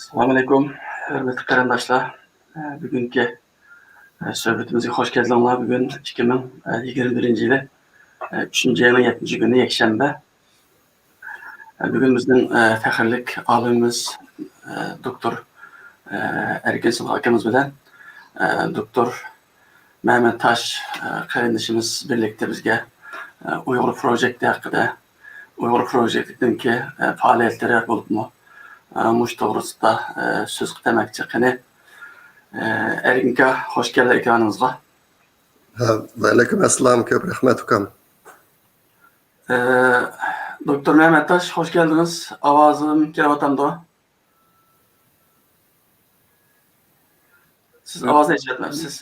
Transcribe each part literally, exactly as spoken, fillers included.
ئەسسالامۇئەلەيكۇم، ھۆرمەتلىك قېرىنداشلار. بۈگۈنكى سۆھبىتىمىزگە خوش كەلدىڭلار. بۈگۈن ئىككى مىڭ يىگىرمە بىرىنچى يىلى ئۈچىنچى ئاينىڭ يەتتىنچى كۈنى، يەكشەنبە. بۈگۈن بىزنىڭ پەخىرلىك ئالىمىمىز، دوكتور ئەركىن سىلىق ئاكىمىز بىلەن دوكتور مەمەت تاش قېرىندىشىمىز بىرلىكتە بىزگە ئۇيغۇر پروجېكتى ھەققىدە، ئۇيغۇر پروجېكتىدىكى پائالىيەتلىرى بولۇپمۇ مۇشۇ توغرىسىدا سۆز قىلماقچى. قېنى، ئەركىن ئاكا، خوش كەلدى ئېكرانىمىزغا. ھە، ۋەئەلەيكۇم ئەسسالام، كۆپ رەھمەت ئۇكام. دوكتور مەمەت تاش، خوش كەلدىڭىز. ئاۋازىم كېلىۋاتامدۇ؟ سىز ئاۋازنى ئېچىۋەتمەپسىز.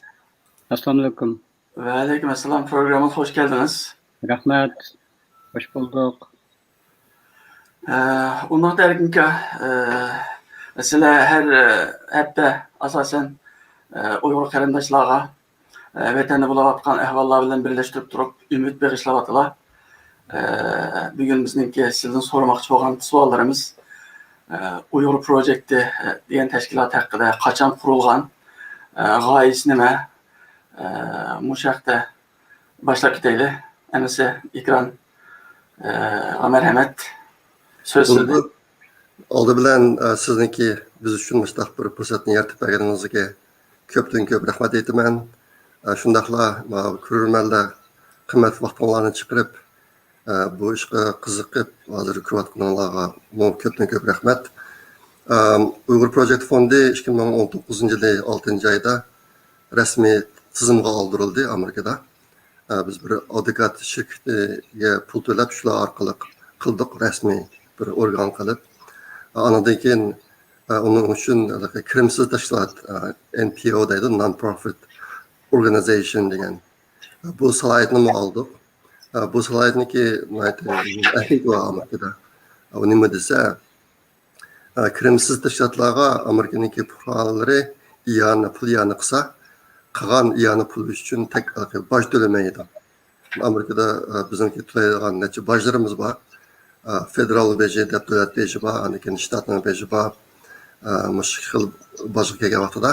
ئەسسالامۇئەلەيكۇم. ۋەئەلەيكۇم ئەسسالام. پروگراممىمىزغا خوش كەلدىڭىز. رەھمەت. خوش بولدۇق. ئۇنداقتا ئەركىن ئاكا، سىلەر ھەر ھەپتە ئاساسەن ئۇيغۇر قېرىنداشلارغا ۋەتەندە بولۇۋاتقان ئەھۋاللار بىلەن بىرلەشتۈرۈپ تۇرۇپ ئۈمىد بېغىشلاۋاتىلا. بۈگۈن بىزنىڭكى سىزدىن سورىماقچى بولغان سوئاللىرىمىز، ئۇيغۇر پروجېكتى دېگەن تەشكىلات ھەققىدە، قاچان قۇرۇلغان، غايىسى نېمە، مۇشۇ ھەقتە باشلاپ كېتەيلى. ئەمىسە ئېكران، ئە، مەرھەمەت. سۆز سىزدە. بولىدۇ. ئالدى بىلەن، ئە، سىزنىڭكى بىز ئۈچۈن مۇشۇنداق بىر پۇرسەتنى يارىتىپ بەرگىنىڭىزگە كۆپتىن كۆپ رەھمەت ئېيتىمەن. ئە، شۇنداقلا، ئە، كۆرۈرمەنلەر قىممەت ۋاقتىڭلارنى چىقىرىپ، ئە، بۇ ئىشقا قىزىقىپ ھازىر كۆرۈۋاتقىنىڭلارغا مۇ-، كۆپتىن كۆپ رەھمەت. ئە، ئۇيغۇر پروجېكت فوندى ئىككى مىڭ ئون توققۇزىنچى يىلى ئالتىنچى ئايدا رەسمىي تىزىمغا ئالدۇرۇلدى ئامېرىكىدا. ئە، بىز بىر ئادۋوكات شىركىتىگە پۇل تۆلەپ، شۇلار ئارقىلىق قىلدۇق، رەسمىي بىر ئورگان قىلىپ. ئە، ئانىڭدىن كېيىن، ئە، ئۇنىڭ ئۈچۈن ھېلىقى كىرىمسىز تەشكىلات، ئە، ئېن پى ئو دەيدۇ، نان پروفىت ئورگانىزېيشن دېگەن. ئە، بۇ سالاھىيەتنىمۇ ئالدۇق. ئە، بۇ سالاھىيەتنىڭكى ناھايىتى ئەھمىيىتى بار ئامېرىكىدا. ئۇ نېمە دېسە، ئە، كىرىمسىز تەشكىلاتلارغا ئامېرىكىنىڭكى پۇقرالىرى ئىئانە، پۇل ئىئانە قىلسا، قىلغان ئىئانە پۇلى ئۈچۈن تەك-، باج تۆلىمەيدۇ. ئامېرىكىدا، ئە، بىزنىڭكى تۆلەيدىغان نەچچە باجلىرىمىز بار. ئە، فېدېرال بېجى دەپ دۆلەت بېجى بار، ئاندىن كېيىن شتاتنىڭ بېجى بار، ئە، مۇشۇ خىل باجغا كەلگەن ۋاقتىدا،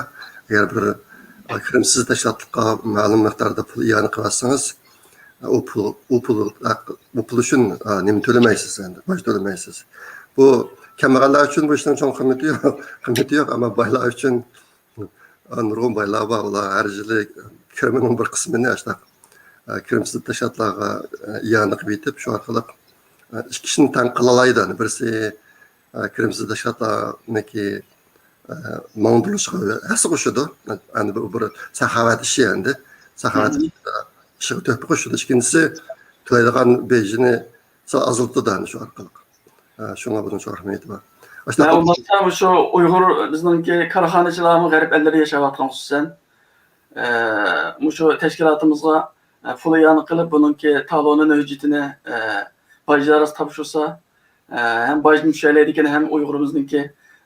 ئەگەر بىر، ئە، كىرىمسىز تەشكىلاتلىققا مەلۇم مىقداردا پۇل ئىئانە قىلىۋاتسىڭىز، ئە، ئۇ پۇل، ئۇ پۇل، ئە، ئۇ پۇل ئۈچۈن، ئە، نېمە تۆلىمەيسىز ئەمدى، باج تۆلىمەيسىز. بۇ كەمبەغەللەر ئۈچۈن بۇ ئىشنىڭ چوڭ قىممىتى يوق، قىممىتى يوق، ئەمما بايلار ئۈچۈن، ئە، نۇرغۇن بايلار بار، ئۇلار ھەر يىلى كىرىمىنىڭ بىر قىسمىنى ئاشۇنداق، ئە، كىرىمسىز تەشكىلاتلارغا، ئە، ئىئانە قىلىپ يېتىپ، شۇ ئارقىلىق، ئە، ئىككى ئىشنى تەڭ قىلالايدۇ. بىرسى، ئە، كىرىمسىز تەشكىلاتلارنىڭكى، ئە، ماڭدۇرۇشىغا ھەسسە قوشىدۇ. ئەمدى بۇ بىر ساخاۋەت ئىشى ئەمدى. ساخاۋەت ئىشىغا تۆھپە قوشىدۇ. ئىككىنچىسى، تۆلەيدىغان بېجىنى سەل ئازلىتىدۇ ئەمدى شۇ ئارقىلىق. ئە، شۇڭا بۇنىڭ چوڭ ئەھمىيىتى بار. مۇشۇ ئۇيغۇر بىزنىڭكى كارخانىچىلارمۇ غەرب ئەللىرىدە ياشاۋاتقان خۇسۇسەن، ئە، مۇشۇ تەشكىلاتىمىزغا، ئە، پۇل ئىئانە قىلىپ، بۇنىڭكى تالونىنى، ھۆججىتىنى، ئە، باجدارىغا تاپشۇرسا، ئە، ھەم باجنى چۈشۈرەلەيدىكەن، ھەم ئۇيغۇرىمىزنىڭكى،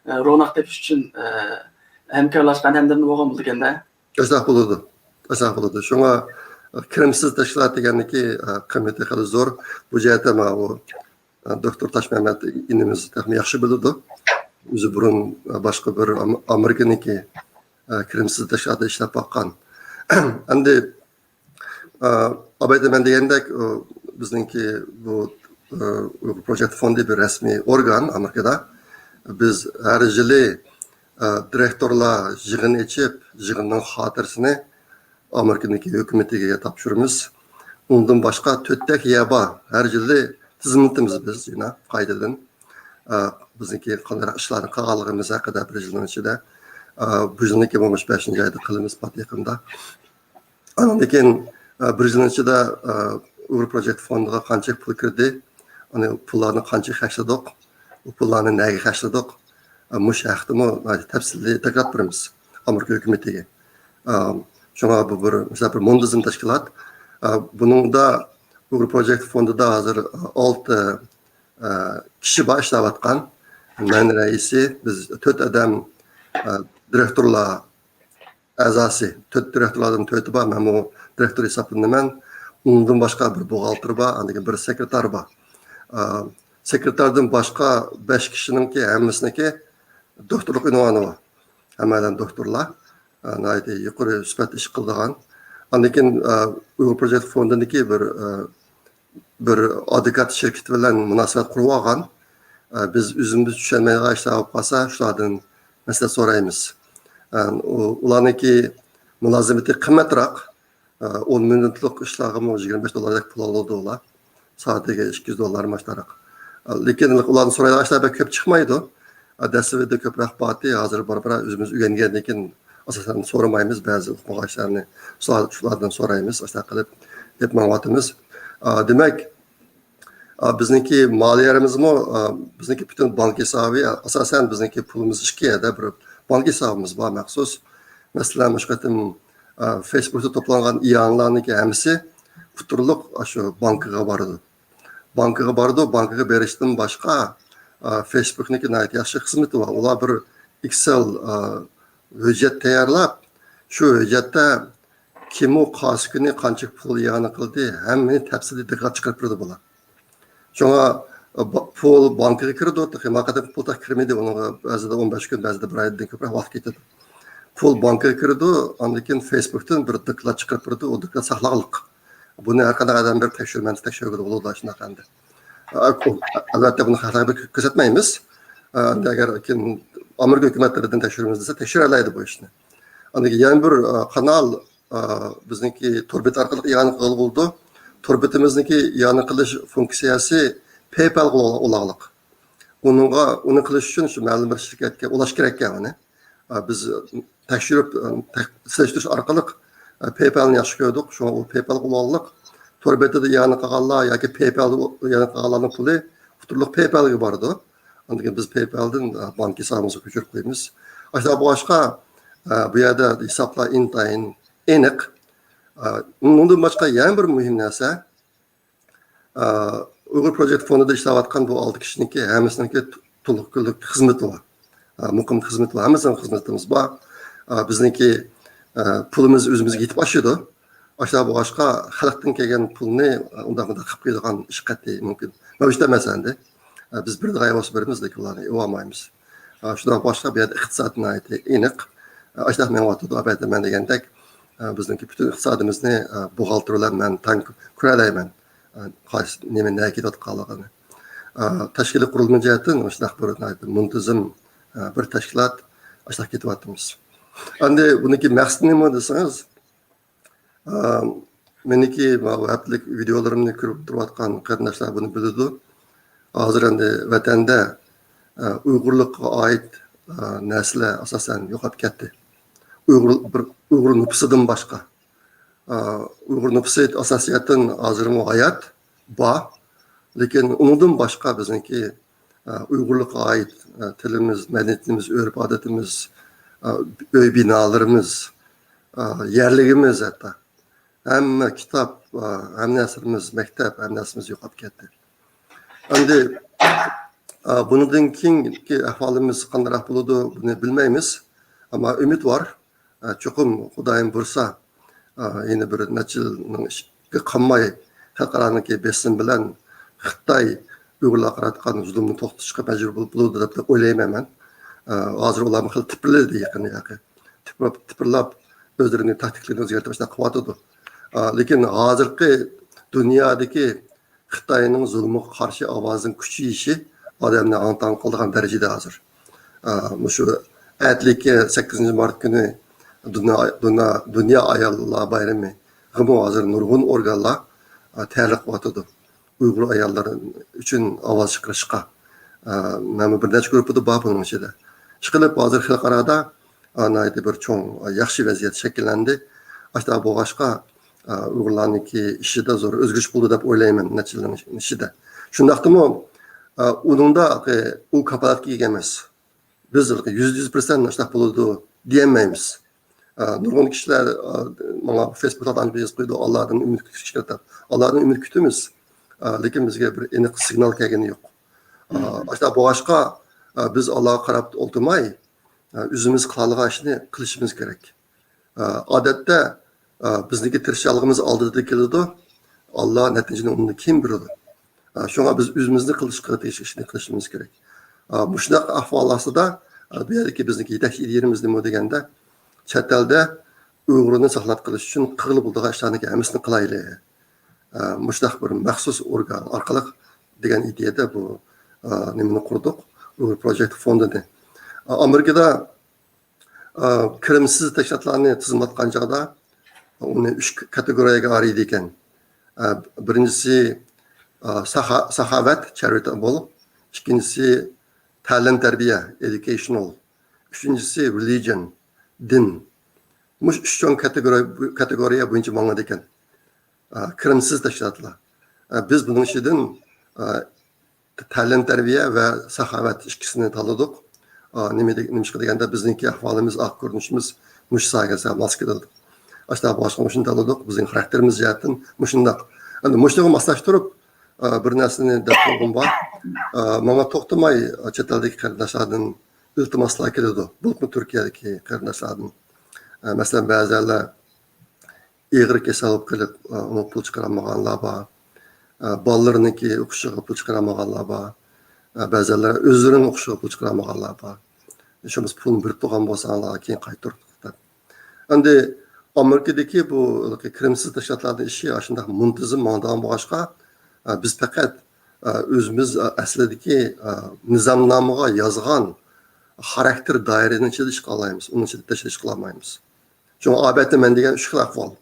ئە، روناق تېپىش ئۈچۈن، ئە، ھەمكارلاشقان ھەمدەمدە بولغان بولىدىكەن-دە. ئاشۇنداق بولىدۇ. ئاشۇنداق بولىدۇ. شۇڭا، ئە، كىرىمسىز تەشكىلات دېگەننىڭكى، ئە، قىممىتى خېلى زور. بۇ جەھەتتە ماۋۇ، ئە، دوكتور تاشمەمەت ئىنىمىز تېخىمۇ ياخشى بىلىدۇ. ئۆزى بۇرۇن، ئە، باشقا بىر ئام-، ئامېرىكىنىڭكى، ئە، كىرىمسىز تەشكىلاتىدا ئىشلەپ باققان. ئەمدى ئە، ئابايدا مەن دېگەندەك، ئۇ، بىزنىڭكى بۇ، ئە، ئۇيغۇر پروجېكت فوندى بىر رەسمىي ئورگان ئامېرىكىدا. بىز ھەر يىلى، ئە، دىرېكتورلار يىغىنى ئېچىپ، يىغىننىڭ خاتىرىسىنى ئامېرىكىنىڭكى ھۆكۈمىتىگە تاپشۇرىمىز. ئۇنىڭدىن باشقا تۆتتەك يەر بار، ھەر يىلى تىزىملىتىمىز بىز يەنە قايتىدىن. ئە، بىزنىڭكى قانداق ئىشلارنى قىلغانلىقىمىز ھەققىدە بىر يىلنىڭ ئىچىدە. ئە، بۇ يىلنىڭكى بولمىش بەشىنچى ئايدا قىلىمىز پات يېقىندا. ئاندىن كېيىن، ئە، بىر يىلنىڭ ئىچىدە، ئە، ئۇيغۇر پروجېكت فوندىغا قانچە پۇل كىردى، ئۇنى پۇللارنى قانچە خەجلىدۇق، ئۇ پۇللارنى نەگە خەجلىدۇق، ئە، مۇشۇ ھەقتىمۇ ناھايىتى تەپسىلىي دوكلات بېرىمىز ئامېرىكا ھۆكۈمىتىگە. ئە، شۇڭا بۇ بىر، مىسال، بىر مۇنتىزىم تەشكىلات. ئە، بۇنىڭدا ئۇيغۇر پروجېكت فوندىدا ھازىر، ئە، ئالتە، ئە، كىشى بار ئىشلەۋاتقان. مەن رەئىسى، بىز تۆت ئادەم، ئە، دىرېكتورلار ئەزاسى، تۆت دىرېكتورلاردىن تۆتى بار، مەنمۇ دىرېكتور ھېسابلىنىمەن. ئۇنىڭدىن باشقا بىر بوغالتىر بار، ئاندىن كېيىن بىر سېكرېتار بار. ئا، سېكرېتاردىن باشقا بەش كىشىنىڭكى ھەممىسىنىڭكى، دوكتورلۇق ئۇنۋانى بار. ھەممەيلەن دوكتورلار. ئە، ناھايىتى يۇقىرى سۈپەتتە ئىش قىلىدىغان. ئاندىن كېيىن، ئە، ئۇيغۇر پروجېكت فوندىنىڭكى بىر، ئە، بىر ئادۋوكات شىركىتى بىلەن مۇناسىۋەت قۇرۇپ ئالغان. ئە، بىز ئۆزىمىز چۈشەنمەيدىغان ئىشلار بولۇپ قالسا، شۇلاردىن مەسلىھەت سورايمىز. ئە، ئۇ، ئۇلارنىڭكى مۇلازىمىتى قىممەتراق. ئە، ئون مىنۇتلۇق ئىشلارغىمۇ يىگىرمە بەش دوللاردەك پۇل ئالىدۇ ئۇلار. سائىتىگە ئىككى يۈز دوللار ماشتاراق. لېكىن ئۇلارنىڭ سورايدىغان ئىشلار بەك كۆپ چىقمايدۇ. دەسلىپىدە كۆپرەك بارتى، ھازىر بارا-بارا ئۆزىمىز ئۆگەنگەندىن كېيىن ئاساسەن سورىمايمىز، بەزى ئۇقمىغان ئىشلارنى شۇلار-، شۇلاردىن سورايمىز، ئاشۇنداق قىلىپ دەپ ماڭىۋاتىمىز. ئا، دېمەك، ئا، بىزنىڭكى مالىيەمىزمۇ، ئا، بىزنىڭكى پۈتۈن بانك ھېسابى، ئاساسەن بىزنىڭكى پۇلىمىز ئىككى يەردە بىر بانك ھېسابىمىز بار مەخسۇس. مەسىلەن، مۇشۇ قېتىم، ئا، فېيسبۇكتا توپلانغان ئىئانىلارنىڭكى ھەممىسى ئۇتتۇرلۇق ئاشۇ بانكىغا بارىدۇ. بانكىغا بارىدۇ، بانكىغا بېرىشتىن باشقا، ئا، فېيسبۇكنىڭكى ناھايىتى ياخشى خىزمىتى بار. ئۇلار بىر ئېكسېل، ئا، ھۆججەت تەييارلاپ، شۇ ھۆججەتتە كىمۇ قايسى كۈنى قانچە پۇل ئىئانە قىلدى، ھەممىنى تەپسىلىي دوكلات چىقىرىپ بېرىدۇ بۇلار. شۇڭا، ئا، با-، پۇل بانكىغا كىرىدۇ، تېخى ما قەدەر پۇل تېخى كىرمىدى، ئۇنىڭغا بەزىدە ئون بەش كۈن، بەزىدە بىر ئايدىن كۆپرەك ۋاقىت كېتىدۇ. پۇل بانكىغا كىرىدۇ، ئاندىن كېيىن فېيسبۇكتىن بىر دوكلات چىقىرىپ بېرىدۇ، ئۇ دوكلات ساقلاغلىق. بۇنى ھەر قانداق ئادەم بېرىپ تەكشۈرمەمدە تەكشۈرگىلى بولىدۇ، شۇنداق ئەمدى. ئە، ئەلۋەتتە، بۇنى خەلققە بىر كۆرسەتمەيمىز. ئە، ئەمدى ئەگەر كېيىن ئامېرىكا ھۆكۈمەتلىرىدىن تەكشۈرىمىز دېسە، تەكشۈرەلەيدۇ بۇ ئىشنى. ئاندىن كېيىن يەنە بىر، ئە، قانال، ئە، بىزنىڭكى تور بېتى ئارقىلىق ئىئانە قىلغىلى بولىدۇ. تور بېتىمىزنىڭكى ئىئانە قىلىش فۇنكسىيەسى پەيپالغا ئۇلاغلىق. ئۇنىڭغا، ئۇنى قىلىش ئۈچۈن شۇ مەلۇم بىر شىركەتكە ئۇلاش كېرەككەن ئۇنى. ئا، بىز تەكشۈرۈپ، ئە، تەك-، سېلىشتۇرۇش ئارقىلىق، ئە، پەيپالنى ياخشى كۆردۇق. شۇڭا ئۇ پەيپالغا ئۇلاغلىق. تور بېتىدە ئىئانە قىلغانلار ياكى پەيپالدا ئىئانە قىلغانلارنىڭ پۇلى ئۇتتۇرلىق پەيپالغا بارىدۇ. ئاندىن كېيىن بىز پەيپالدىن، ئە، بانك ھېسابىمىزغا كۆچۈرۈپ قويىمىز. ئاشۇنداق بولغاچقا، ئە، بۇ يەردە ھېسابلار ئىنتايىن ئېنىق. ئە، ئۇنىڭدىن باشقا يەنە بىر مۇھىم نەرسە، ئە، ئۇيغۇر پروجېكت فوندىدا ئىشلەۋاتقان بۇ ئالتە كىشىنىڭكى ھەممىسىنىڭكى تولۇق كۈنلۈك خىزمىتى بار. ئە، مۇقىم خىزمىتى بار. ھەممىسىنىڭ خىزمىتىمىز بار. ئە، بىزنىڭكى، ئە، پۇلىمىز ئۆزىمىزگە يېتىپ ئاشىدۇ. ئاشۇنداق بولغاچقا، خەلقتىن كەلگەن پۇلنى، ئە، ئۇنداق، مۇنداق قىلىپ قويىدىغان ئىش قەتئىي مۇمكىن مەۋجۇت ئەمەس ئەمدى. ئە، بىز بېرىدىغان بولسا بېرىمىز، لېكىن ئۇلارنى ئېلىۋالمايمىز. ئە، شۇنداق بولغاچقا، بۇ يەردە ئىقتىساد ناھايىتى ئېنىق. ئە، ئاشۇنداق مېڭىۋاتىدۇ. ئەلۋەتتە، مەن دېگەندەك، ئە، بىزنىڭكى پۈتۈن ئىقتىسادىمىزنى، ئە، بوغالتىر بىلەن مەن تەڭ كۆرەلەيمەن. ئە، قايسى، نېمە، نەگە كېتىۋاتقانلىقىنى. ئە، تەشكىلىي قۇرۇلما جەھەتتىن شۇنداق بىر ناھايىتى مۇنتىزىم، ئە، بىر تەشكىلات، ئاشۇنداق كېتىۋاتىمىز. ئەمدى بۇنىڭكى مەقسىتى نېمە دېسىڭىز، ئە، مېنىڭكى ماۋۇ ھەپتىلىك ۋىدېئولىرىمنى كۆرۈپ تۇرۇۋاتقان قېرىنداشلار بۇنى بىلىدۇ. ھازىر ئەمدى ۋەتەندە، ئە، ئۇيغۇرلۇققا ئائىت، ئە، نەرسىلەر ئاساسەن يوقاپ كەتتى. ئۇيغۇر، بىر ئۇيغۇر نوپۇسىدىن باشقا. ئە، ئۇيغۇر نوپۇسى ئاساسىيەتتىن ھازىرمۇ ھايات، بار. لېكىن ئۇنىڭدىن باشقا بىزنىڭكى، ئە، ئۇيغۇرلۇققا ئائىت، ئە، تىلىمىز، مەدەنىيىتىمىز، ئۆرپ-ئادىتىمىز، ئە، ئۆي بىنالىرىمىز، ئە، يەرلىكىمىز ھەتتا. ھەممە كىتاب، ئە، ھەممە نەرسىمىز، مەكتەپ، ھەممە نەرسىمىز يوقاپ كەتتى. ئەمدى، ئە، بۇنىڭدىن كېيىنكى ئەھۋالىمىز قانداقراق بولىدۇ، بۇنى بىلمەيمىز. ئەمما ئۈمىد بار. ئە، چوقۇم خۇدايىم بۇيرۇسا، ئە، يەنە بىر نەچچە يىلنىڭ ئىچىگە قالماي خەلقئارانىڭكى بېسىم بىلەن خىتاي ئۇيغۇرلارغا قاراتقان زۇلۇمنى توختىتىشقا مەجبۇر بولۇپ بولىدۇ دەپ ئويلايمەن مەن. ئە، ھازىر ئۇلارمۇ خېلى تىپىرلىدى يېقىندا ياقى. تىپىرلاپ، تىپىرلاپ ئۆزلىرىنىڭ تاكتىكىلىرىنى ئۆزگەرتىپ ئاشۇنداق قىلىۋاتىدۇ. ئە، لېكىن ھازىرقى دۇنيادىكى خىتاينىڭ زۇلمىغا قارشى ئاۋازىنىڭ كۈچىيىشى ئادەمنى ھاڭ-تاڭ قىلىدىغان دەرىجىدە ھازىر. ئا، مۇشۇ ئەتىلىككە سەككىزىنچى مارت كۈنى دۇنيا، دۇنيا، دۇنيا ئاياللار بايرىمىغىمۇ ھازىر نۇرغۇن ئورگانلار، ئا، تەييارلىق قىلىۋاتىدۇ. ئۇيغۇر ئاياللىرى ئۈچۈن ئاۋاز چىقىرىشقا. ئا، مەنمۇ بىر نەچچە گۇرۇپپىدا بار بۇنىڭ ئىچىدە. ئىشقىلىپ، ھازىر خەلقئارادا، ئا، ناھايىتى بىر چوڭ، ئا، ياخشى ۋەزىيەت شەكىللەندى. ئاشۇنداق بولغاچقا، ئا، ئۇيغۇرلارنىڭكى ئىشىدا زور ئۆزگىرىش بولدى دەپ ئويلايمەن نەچچە يىلنىڭ ئىچىدە. شۇنداقتىمۇ، ئا، ئۇنىڭدا، ئۇ كاپالەتكە ئىگە ئەمەس. بىز يۈزدە يۈز پىرسەنت ئاشۇنداق بولىدۇ دېيەلمەيمىز. ئا، نۇرغۇن كىشىلەر، ئا، ماڭا فېيسبۇكتا يېزىپ قويىدۇ، ئاللادىن ئۈمىد كۈتۈش كېرەك دەپ. ئاللادىن ئۈمىد كۈتىمىز. ئا، لېكىن بىزگە بىر ئېنىق سىگنال كەلگىنى يوق. ئا، ئاشۇنداق بولغاچقا، ئا، بىز ئاللاغا قاراپ ئولتۇرماي، ئا، ئۆزىمىز قىلالىغان ئىشنى قىلىشىمىز كېرەك. ئا، ئادەتتە، ئا، بىزنىڭكى تىرىشچانلىقىمىز ئالدىدا كېلىدۇ. ئاللا نەتىجىنى ئۇنىڭدىن كېيىن بېرىدۇ. ئا، شۇڭا بىز ئۆزىمىزنى قىلىشقا تېگىشلىك ئىشنى قىلىشىمىز كېرەك. ئا، مۇشۇنداق ئەھۋال ئاستىدا، بۇ يەردىكى بىزنىڭكى يېتەكچى ئىدىيەمىز نېمە دېگەندە، چەت ئەلدە ئۇيغۇرنى ساقلاپ قېلىش ئۈچۈن قىلغىلى بولىدىغان ئىشلارنىڭكى ھەممىسىنى قىلايلى. ئە، مۇشۇنداق بىر مەخسۇس ئورگان ئارقىلىق دېگەن ئىدىيەدە بۇ، ئە، نېمىنى قۇردۇق، ئۇيغۇر پروجېكت فوندىنى. ئە، ئامېرىكىدا، ئە، كىرىمسىز تەشكىلاتلارنى تىزىملاتقان چاغدا ئۇنى ئۈچ كاتېگورىيەگە ئايرىيدىكەن. ئە، بىرىنچىسى، ئە، ساخا-، ساخاۋەت، چارىتەبل، ئىككىنچىسى تەلىم تەربىيە، ئېدۇكېيشنال، ئۈچىنچىسى رېلىجىيەن، دىن. مۇشۇ ئۈچ چوڭ كاتېگورىيە، كاتېگورىيە بويىچە ماڭىدىكەن. ئە، كىرىمسىز تەشكىلاتلار. ئە، بىز بۇنىڭ ئىچىدىن، ئە، تەلىم تەربىيە ۋە ساخاۋەت ئىككىسىنى تاللىدۇق. ئە، نېمە دېگ-، نېمىشقا دېگەندە بىزنىڭكى ئەھۋالىمىز، ئاق كۆرۈنۈشىمىز مۇشۇ ساھەگە سەل ماس كېلىدۇ. ئاشۇنداق بولغاچقا مۇشۇنى تاللىدۇق. بىزنىڭ خاراكتېرىمىز جەھەتتىن مۇشۇنداق. ئەمدى مۇشۇنىڭغا ماسلاشتۇرۇپ، ئە، بىر نەرسىنى دەپ بولغۇم بار. ئە، ماڭا توختىماي چەت ئەلدىكى قېرىنداشلاردىن ئىلتىماسلار كېلىدۇ. بولۇپمۇ تۈركىيەدىكى قېرىنداشلاردىن. ئە، مەسىلەن، بەزىلەر ئېغىر كېسەل بولۇپ قېلىپ، ئۇنىڭ پۇل چىقىرالمىغانلار بار. بالىلىرىنىڭكى ئوقۇشىغا پۇل چىقىرالمىغانلار بار. بەزىلەر ئۆزلىرىنىڭ ئوقۇشىغا پۇل چىقىرالمىغانلار بار. شۇ بىز پۇلنى بېرىپ تۇرغان بولساڭلار، كېيىن قايتۇردۇق دەپ. ئەمدى ئامېرىكىدىكى بۇ كىرىمسىز تەشكىلاتلارنىڭ ئىشى ئاشۇنداق مۇنتىزىم ماڭىدىغان بولغاچقا، بىز پەقەت ئۆزىمىز ئەسلىدىكى نىزامنامىغا يازغان خاراكتېر دائىرىنىڭ ئىچىدە ئىش قىلالايمىز، ئۇنىڭ ئىچىدە تەشكىل ئىش قىلالمايمىز. شۇڭا ئاۋەتتە مەن دېگەن ئۈچ خىل ئەھۋال.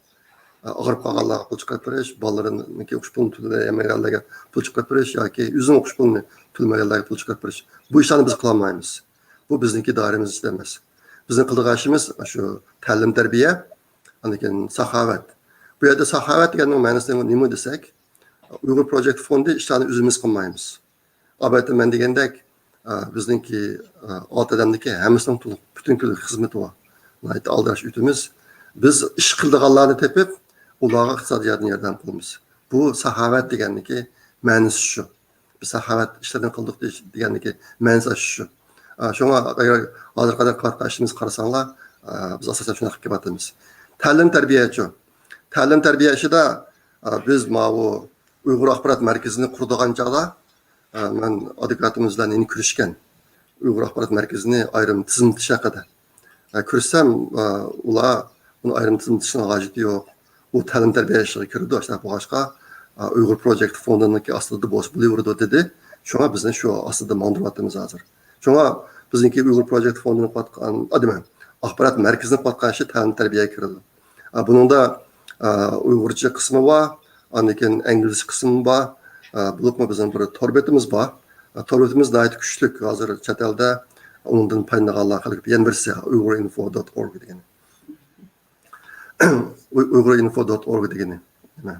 ئاغرىپ قالغانلارغا پۇل چىقىرىپ بېرىش، بالىلىرىنىڭكى ئوقۇش پۇلىنى تۆلىيەلمىگەنلەرگە پۇل چىقىرىپ بېرىش ياكى ئۆزىنىڭ ئوقۇش پۇلىنى تۆلىمىگەنلەرگە پۇل چىقىرىپ بېرىش. بۇ ئىشلارنى بىز قىلالمايمىز. بۇ بىزنىڭكى دائىرىمىز ئىچىدە ئەمەس. بىزنىڭ قىلىدىغان ئىشىمىز شۇ تەلىم تەربىيە، ئاندىن كېيىن ساخاۋەت. بۇ يەردە ساخاۋەت دېگەننىڭ مەنىسى نېمە دېسەك، ئۇيغۇر پروجېكت فوندى ئىشلارنى ئۆزىمىز قىلمايمىز. ئاۋەتتە مەن دېگەندەك، ئە، بىزنىڭكى، ئە، ئالتە ئادەمنىڭكى ھەممىسىنىڭ تولۇق پۈتۈن كۈنلۈك خىزمىتى بار. ناھايىتى ئالدىراش ئۆتىمىز. بىز ئىش قىلىدىغانلارنى تېپىپ، ئۇلارغا ئىقتىسادىي ياردەم، ياردەم قىلىمىز. بۇ ساخاۋەت دېگەننىڭكى مەنىسى شۇ. بىز ساخاۋەت ئىشلىرىنى قىلدۇق دېيىش، دېگەننىڭكى مەنىسى شۇ. ئە، شۇڭا ئەگەر ھازىرغا قەدەر قىلىۋاتقان ئىشىمىزنى قارىساڭلار، ئە، بىز ئاساسەن شۇنداق قىلىپ كېلىۋاتىمىز. تەلىم تەربىيەچۇ؟ تەلىم تەربىيە ئىشىدا، ئە، بىز ماۋۇ ئۇيغۇر ئاخبارات مەركىزىنى قۇرىدىغان چاغدا، ئە، مەن ئادۋوكاتىمىز بىلەن يەنە كۆرۈشكەن. ئۇيغۇر ئاخبارات مەركىزىنى ئايرىم تىزىملىتىش ھەققىدە. ئە، كۆرسەم، ئە، ئۇلار بۇنى ئايرىم تىزىملىتىشنىڭ ھاجىتى يوق. ئۇ تەلىم تەربىيە ئىشىغا كىرىدۇ، شۇنداق بولغاچقا، ئە، ئۇيغۇر پروجېكت فوندىنىڭكى ئاستىدا بولسا بولۇۋېرىدۇ دېدى. شۇڭا بىزنى شۇ ئاستىدا ماڭدۇرۇۋاتىمىز ھازىر. شۇڭا بىزنىڭكى ئۇيغۇر پروجېكت فوندىنى قىلىۋاتقان، ئا، دېمەك، ئاخبارات مەركىزىنى قىلىۋاتقان ئىشى تەلىم تەربىيەگە كىرىدۇ. ئە، بۇنىڭدا، ئە، ئۇيغۇرچە قىسمى بار، ئاندىن كېيىن ئىنگلىزچە قىسمى بار. ئە، بولۇپمۇ بىزنىڭ بىر تور بېتىمىز بار. ئە، تور بېتىمىز ناھايىتى كۈچلۈك. ھازىر چەت ئەلدە ئۇنىڭدىن پايدىلىنىدىغانلار خېلى كۆپ. يەنە بىرسى، ئۇيغۇر ئىنفو دوت ئورگ دېگىنى. ئۇي-، ئۇيغۇر ئىنفو دوت ئورگ دېگىنى. نېمە؟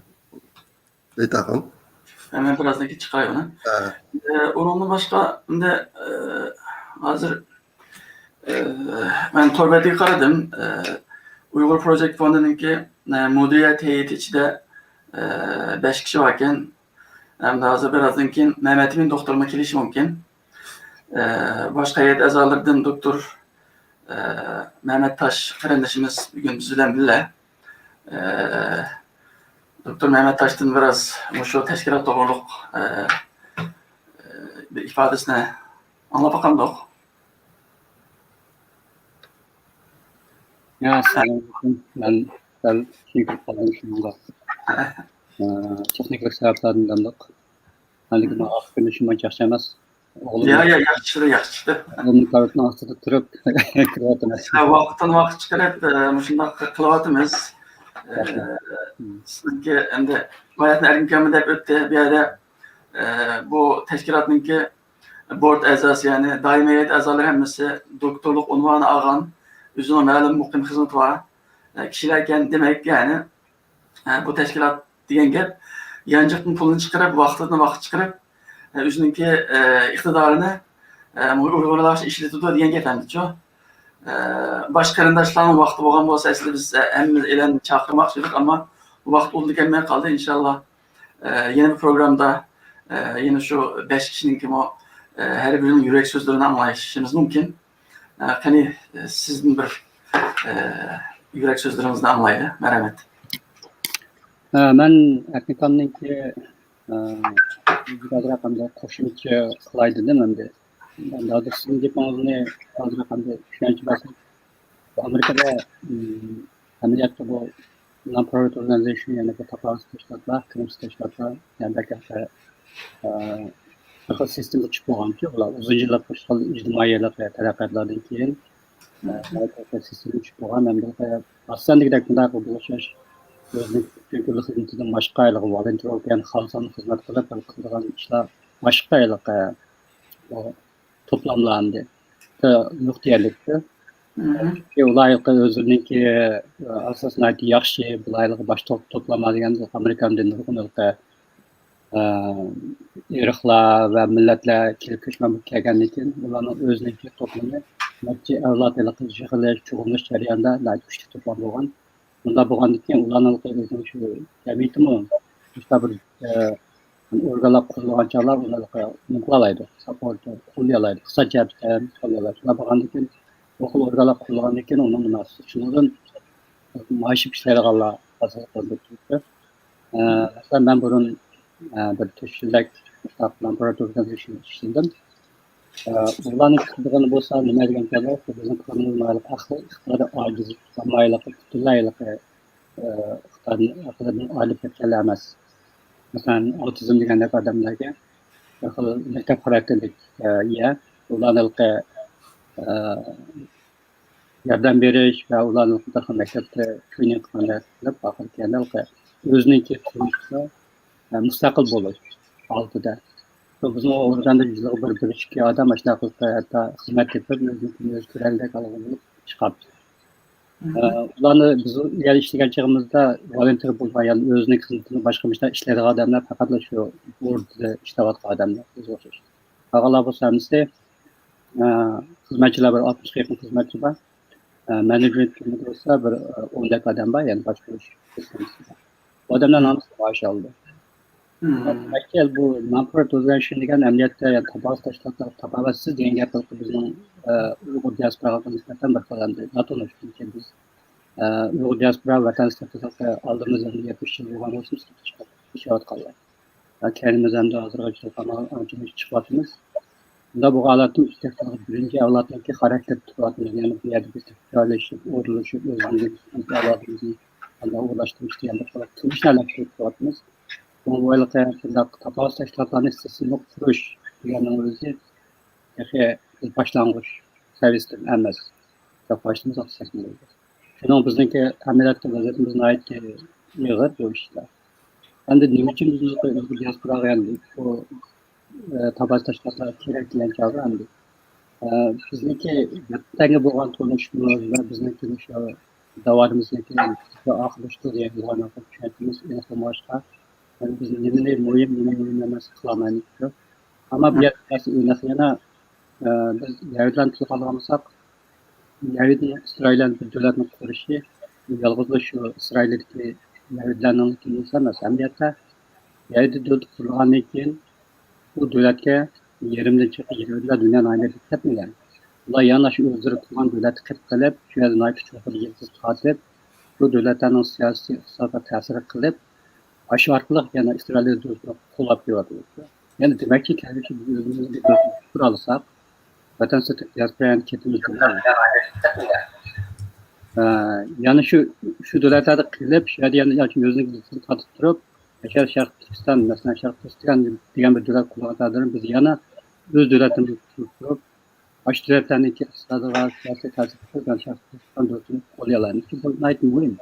ئېيتاخۇن. ھە، مەن بىرازدىن كېيىن چىقاي ئۇنى. ھە. ئە، ئۇنىڭدىن باشقا، ئەمدى، ئە، ھازىر، ئە، مەن تور بېتىگە قارىدىم. ئە، ئۇيغۇر پروجېكت فوندىنىڭكى، ئە، مۇدىرىيەت ھەيئىتى ئىچىدە، ئە، بەش كىشى باركەن. ئەمدى ھازىر بىرازدىن كېيىن مەمەت ئەمىن دوختۇرمۇ كېلىشى مۇمكىن. ئە، باشقا ھەيئەت ئەزالىرىدىن دوكتور، ئە، مەمەت تاش قېرىندىشىمىز بۈگۈن بىز بىلەن بىللە. ئە، دوكتور مەمەت تاشتىن بىراز مۇشۇ تەشكىلات توغرۇلۇق، ئە، ئە، بىر ئىپادىسىنى ئاڭلاپ باقامدۇق؟ يا، ئەسسالامۇئەلەيكۇم. مەن سەل كېيىن كىرىپ قالدىم شۇنىڭغا. ئە، تېخنىكىلىق سەۋەبلەردىن دەمدۇق. ھەلىگە ماڭا ئاق كۆرۈنۈشۈم ئانچە ياخشى ئەمەس. ئوغلۇم يا، يا، ياخشى چىقتى، ياخشى چىقتى. ئوغلۇمنى كارىۋاتنىڭ ئاستىدا تۇرۇپ كىرىۋاتىمەن. ھە، ۋاقىتتىن ۋاقىت چىقىرىپ، ئە، مۇشۇنداق قىلىۋاتىمىز. ئە، رەھمەت. سىزنىڭكى ئەمدى باياتىن ئەركىن ئەكەممۇ دەپ ئۆتتى. بۇ يەردە، ئە، بۇ تەشكىلاتنىڭكى بورد ئەزاسى، يەنى دائىمىي ھەيئەت ئەزالىرى ھەممىسى دوكتورلۇق ئۇنۋانى ئالغان، ئۆزىنىڭ مەلۇم مۇقىم خىزمىتى بار، ئە، كىشىلەركەن دېمەك، يەنى، ئە، بۇ تەشكىلات دېگەن گەپ يانچۇقتىن پۇلنى چىقىرىپ، ۋاقتىدىن ۋاقىت چىقىرىپ، ئە، ئۆزىنىڭكى، ئە، ئىقتىدارىنى، ئە، ئۇيغۇرلار ئۈچۈن ئىشلىتىدۇ دېگەن گەپ ئەمدىچۇ. ئە، باشقا قېرىنداشلارنىڭ ۋاقتى بولغان بولسا، ئەسلىدە بىز، ئە، ھەممىمىز ئېلان چاقىرماقچى ئىدۇق، ئەمما ۋاقىت ئۇلىدا كەلمەي قالدى. ئىنشاللا، ئە، يەنە بىر پروگراممىدا، ئە، يەنە شۇ بەش كىشىنىڭكىمۇ، ئە، ھەر بىرىنىڭ يۈرەك سۆزلىرىنى ئاڭلايشىمىز مۇمكىن. ئە، قېنى، ئە، سىزدىن بىر، ئە، يۈرەك سۆزلىرىڭىزنى ئاڭلايلى. مەرھەمەت. ئە، مەن ئەركىن ئاكامنىڭكى، ئە، ئازراق ئەمدى قوشۇمچە قىلاي دېدىم ئەمدى. ھازىر سىزنىڭ گېپىڭىزنى ئازراق ئەمدى چۈشەنچە بەرسەم، ئامېرىكىدا، ئىم، ئەمەلىيەتتە بۇ non-profit organization، يەنى بۇ تاپاۋەتسىز تەشكىلاتلار، كىرىمسىز تەشكىلاتلار، يەنى بەك، ئە، بىر خىل سىستېما چۈشۈپ بولغانكى، ئۇلار ئۇزۇن يىللىق بىر خىل ئىجتىمائىي ھېلىقى تەرەققىياتلاردىن كېيىن، ئە، سىستېما چۈشۈپ بولغان ھەمدە ئاساسەن دېگۈدەك بۇنداق بولۇشۇش، ئۆزىنىڭ كۆپچىلىك خىزمىتىدىن باشقا ھېلىقى ۋولونتېر بولۇپ، يەنى خالىسانە خىزمەت قىلىپ، قىلىدىغان ئىشلار باشقا ھېلىقى، ئە، توپلاملار ئەمدى نۇقتىيەلىكتە. چۈنكى ئۇلار ئۆزلىرىنىڭكى، ئاساس ناھايىتى ياخشى، بۇلار باشتا توپلاملار دېگەن ئامېرىكادا نۇرغۇن ھېلىقى، ئە، ئىرقلار ۋە مىللەتلەر كېلىپ كۆچمەن بولۇپ كەلگەندىن كېيىن، ئۇلارنىڭ ئۆزىنىڭكى توپلىمى نەچچە ئەۋلاد ھېلىقى يىغىلىش، چوقۇملىشىش جەريانىدا ناھايىتى كۈچلۈك توپلام بولغان. بۇنداق بولغاندىن كېيىن ئۇلارنىڭ ئۆزىنىڭ شۇ جەمئىيىتىمۇ مۇشۇنداق بىر، ئە، ئورگانلار قۇرۇلغان چاغلار ئۇلارغا نېمە قىلالايدۇ، ساپورت قوللىيالايدۇ، ئىقتىساد جەھەتتىن قوللىيالايدۇ. شۇنداق بولغاندىكىن، بۇ خىل ئورگانلار قۇرۇلغاندىن كېيىن ئۇنىڭ مۇناسىۋىتى شۇنىڭدىن مائاشلىق ئىشلەيدىغانلار ئاساسەن بىر تۈركۈم. ئە، مەسىلەن، مەن بۇرۇن، ئە، بىر تۆت يىلدەك مۇشۇنداق non-profit organization ئىشلىدىم. ئە، ئۇلارنىڭ كىرىدىغىنى بولسا نېمە دېگەن چاغدا، بىزنىڭ كۆرگىنىمىز ئەقلىي ئىقتىدارى ئاجىز، تامايلىقى پۈتۈنلەي ھېلىقى، ئە، ئىقتىدارىدىن ئايرىلىپ كەتكەنلەر ئەمەس. مەسىلەن، ئاوتىزم دېگەندەك ئادەملەرگە بىر خىل مەكتەپ خاراكتېرلىك، ئە، يە، ئۇلارنى ھېلىقى، ئە، ياردەم بېرىش ۋە ئۇلارنى بىر خىل مەكتەپتە ترېنىنگ قىلغاندەك قىلىپ، ئاخىرى كەينىدە ھېلىقى ئۆزىنىڭكى تۇرمۇشىدا، ئە، مۇستەقىل بولۇش ھالىتىدە. بىزنىڭ ئورگاندا يىلىغا بىر، بىر ئىككى ئادەم ئاشۇنداق قىلىپ، ھەتتا خىزمەت تېپىپ، ئۆزىنى ئۆزى كۆرەلىگەندەك ھالغا بولۇپ چىقاتتى. ئە، ئۇلارنى بىز يەنە ئىشلىگەن چېغىمىزدا ۋولونتېر بولغان، يەنى ئۆزىنىڭ خىزمىتىنى باشقا مۇشۇنداق ئىشلەيدىغان ئادەملەر پەقەتلا شۇ بوردىدا ئىشلەۋاتقان ئادەملەر بىزگە ئوخشاش. قالغانلار بولسا ھەممىسى، ئە، خىزمەتچىلەر بار، ئاتمىشقا يېقىن خىزمەتچى بار. ئە، مەنېجمېنت تىمىدا بولسا بىر، ئە، ئون ئادەم بار، يەنى باشقۇرۇش سىستېمىسى بار. بۇ ئادەملەر ھەممىسى مائاش ئالىدۇ. بەلكى بۇ non-profit organization دېگەن ئەمەلىيەتتە، يەنى تاپاۋەتسىز تەشكىلاتلار، تاپاۋەتسىز دېگەن گەپ بىزنىڭ، ئە، ئۇيغۇر دىياسپوراغا نىسبەتەن بىر خىل ئەمدى ناتونۇش. چۈنكى بىز، ئە، ئۇيغۇر دىياسپورا ۋەتەن سىرتىدا ئالدىمىز ئەمدى يەتمىش يىل بولغان بولسىمىز، ياشاۋاتقانلار. ۋە كەينىمىز ئەمدى ھازىرغىچە ئانچە چىقىۋاتىمىز. بۇنداق بولغان ھالەتتە بىز تېخى بىرىنچى ئەۋلادنىڭكى خاراكتېرىدە تۇرۇۋاتىمىز. يەنى بۇ يەردە بىز تېخى جايلىشىپ، ئورۇنلىشىپ، ئۆزىمىزنىڭ ئەۋلادىمىزنى قانداق ئورۇنلاشتۇرۇش دېگەن بىر خىل تۇرمۇشنى ھەل قىلىپ تۇرۇۋاتىمىز. بۇنىڭ بۇنداق تاپاۋەتسىز تەشكىلاتلارنى سىستېمىلىق قۇرۇش دېگەننىڭ ئۆزى تېخى بىز باشلانغۇچ سەۋىيەسىدە ئەمەس. باشلىمىساق سەكمەيدۇ. شۇنىڭ بىزنىڭكى ئەمەلىيەتتە ۋەزىيىتىمىز ناھايىتى ئېغىر بۇ ئىشتا. ئەمدى نېمە ئۈچۈن بىز ئۇيغۇر دىياسپوراغا ئەمدى بۇ، ئە، تاپاۋەتسىز تەشكىلاتلار كېرەك دېگەن چاغدا ئەمدى، ئە، بىزنىڭكى ۋەتەنگە بولغان تونۇشىمىز ۋە بىزنىڭكى مۇشۇ داۋامىمىزنىڭكى ئاخىرلىشىدۇ دېگەن بولغان چۈشەنچىمىز ئېنىق بولمىغاچقا، يەنى بىز نېمىنى مۇھىم، نېمىنى مۇھىم ئەمەس قىلالمايمىز. ئەمما بۇ يەردە ئېنىق يەنە، ئە، بىز يەھۇدىيلارنى تىلغا ئالغان بولساق، يەھۇدىي ئىسرائىلنىڭ بىر دۆلەتنى قۇرۇشى يالغۇزلا شۇ ئىسرائىلدىكى يەھۇدىيلارنىڭ مەسىلىسى ئەمەس. ئەمەلىيەتتە يەھۇدىي دۆلىتى قۇرۇلغاندىن كېيىن بۇ دۆلەتكە يېرىمدىن جىق يەھۇدىيلار دۇنيانىڭ ھەر يېرىگە كەتمىگەن. ئۇلار يەنە شۇ ئۆزلىرى قۇرغان دۆلەتكە قېلىپ قېلىپ، شۇ يەردە ناھايىتى چوڭقۇر يىلتىز تارتىپ، بۇ دۆلەتلەرنىڭ سىياسىي ئىقتىسادىغا تەسىر قىلىپ، ئاشۇ ئارقىلىق يەنە ئىسرائىل دۆلىتىنى قوغلاپ كېلىۋاتىدۇ. يەنى دېمەككى، كەلگۈسىدە بىز ئۆزىمىزنى بىر دۆلەت قۇرالىساق، ۋەتەن سىرتىغا دىياسپورا يەنە كېتىمىز. ئە، يەنە شۇ، شۇ دۆلەتلەردە قېلىپ، شۇ يەردە يەنە ياكى ئۆزىنىڭ ئىلكىسىنى تارتىپ تۇرۇپ، ئەگەر شەرقىي تۈركىستان، مەسىلەن، شەرقىي تۈركىستان دېگەن بىر دۆلەت قۇرغان تەقدىردە، بىز يەنە ئۆز دۆلىتىمىزنى تۇتۇپ تۇرۇپ، ئاشۇ دۆلەتلەرنىڭكى ئىقتىسادىغا سىياسىي تەسىر قىلىپ، شەرقىي تۈركىستان دۆلىتىنى قوللىيالايمىز. بۇ ناھايىتى مۇھىم.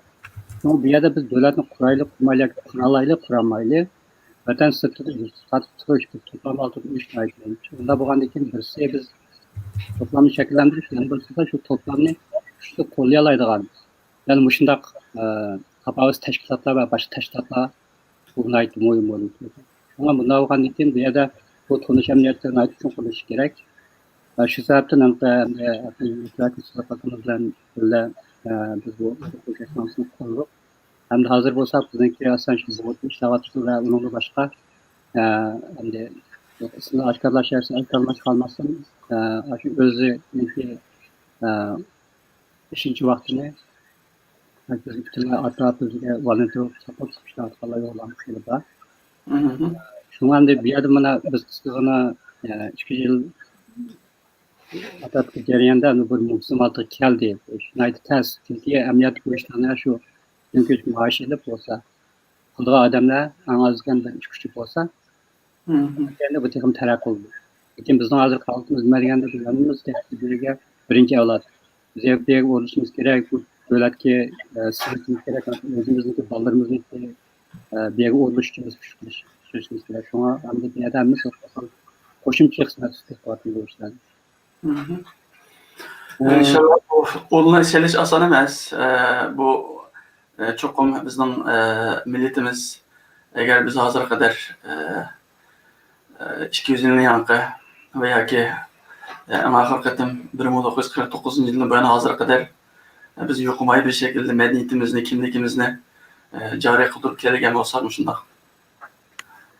شۇڭا بۇ يەردە بىز دۆلەتنى قۇرايلى، قۇرمايلى ياكى قۇرالايلى، قۇرالمايلى، ۋەتەن سىرتىدا يۈز تارتىپ تۇرۇش، بىر توپلام ئالدىدا ئۆسۈش ناھايىتى مۇھىم. ئۇنداق بولغاندىن كېيىن بىرسى بىز توپلامنى شەكىللەندۈرۈش، يەنە بىرسى شۇ توپلامنى كۈچلۈك قوللىيالايدىغان، يەنى مۇشۇنداق، ئە، تاپاۋەتسىز تەشكىلاتلار ۋە باشقا تەشكىلاتلار بۇ ناھايىتى مۇھىم ئورۇن تۇتىدۇ. شۇڭا بۇنداق بولغاندىكىن، بۇ يەردە بۇ تونۇش ئەمەلىيەتتە ناھايىتى چوڭقۇرلىشىشى كېرەك. ۋە شۇ سەۋەبتىن ھەم، ھەم، ھەم بىلەن بىللە، ئە، بىز بۇ قۇرۇلۇشنى قۇردۇق. ھەمدە ھازىر بولسا بىزنىڭكى ئاساسەن شۇ زاۋۇتتا ئىشلەۋاتىدۇ ۋە ئۇنىڭدىن باشقا، ئە، ئەمدى ئىسمىنى ئاشكارىلاش، ئاشكارىلاشقا قالماستىن، ئە، شۇ ئۆزىنىڭكى، ئە، ئۈچىنچى ۋاقتىنى بىزگە پۈتۈنلەي ئاتا بىزگە ۋولونتېر ساپورت قىلىشقا ئاتقانلار يوللارمۇ خېلى بار. شۇڭا ئەمدى بۇ يەردە مانا بىز قىسقىغىنا، ئە، ئىككى يىل ئاپتاپتىكى جەرياندا بۇ بىر مۇھسىماتقا كەلدى. ناھايىتى تەس. چۈنكى ئەمەلىيەتتە بۇ ئىشلارنى شۇ كۈنكۈنلۈك مائاش ئېلىپ بولسا، قىلىدىغان ئادەملەر ئەڭ ئاز دېگەندە ئىككى ئۈچ بولسا، يەنە بۇ تېخىمۇ تەرەققىي قىلىدۇ. لېكىن بىزنىڭ ھازىرقى ھالىتىمىز نېمە دېگەندە، بىز ھەممىمىز تېخى بىرگە بىرىنچى ئەۋلاد. بىز بىر يەرگە ئورۇنلىشىشىمىز كېرەك، بۇ دۆلەتكە، ئە، سىڭدۈرۈشىمىز كېرەك، ئۆزىمىزنىڭكى بالىلىرىمىزنىڭكى، ئە، بىر يەرگە ئورۇنلىشىشىمىز، كۈچ قىلىش، سۈرۈشىمىز كېرەك. شۇڭا ئەمدى بۇ يەردە ھەممىمىز قوشۇمچە ئىقتىساد ئىستىقبالى بۇ ئىشلارنى. ئىنشاللا، بۇ ئورۇنلىشىش ئاسان ئەمەس. ئە، بۇ، ئە، چوقۇم بىزنىڭ، ئە، مىللىتىمىز، ئەگەر بىز ھازىرغا قەدەر، ئە، ئە، ئىككى يۈز يىلنى ياڭقى ۋە ياكى، ئە، ئەڭ ئاخىرقى قېتىم بىر مىڭ توققۇز يۈز قىرىق توققۇزىنچى يىلدىن بۇيان ھازىرغا قەدەر، ئە، بىز يۇقۇماي بىر شەكىلدە مەدەنىيىتىمىزنى، كىملىكىمىزنى، ئە، جارى قىلدۇرۇپ كەلگەن بولساق، مۇشۇنداق،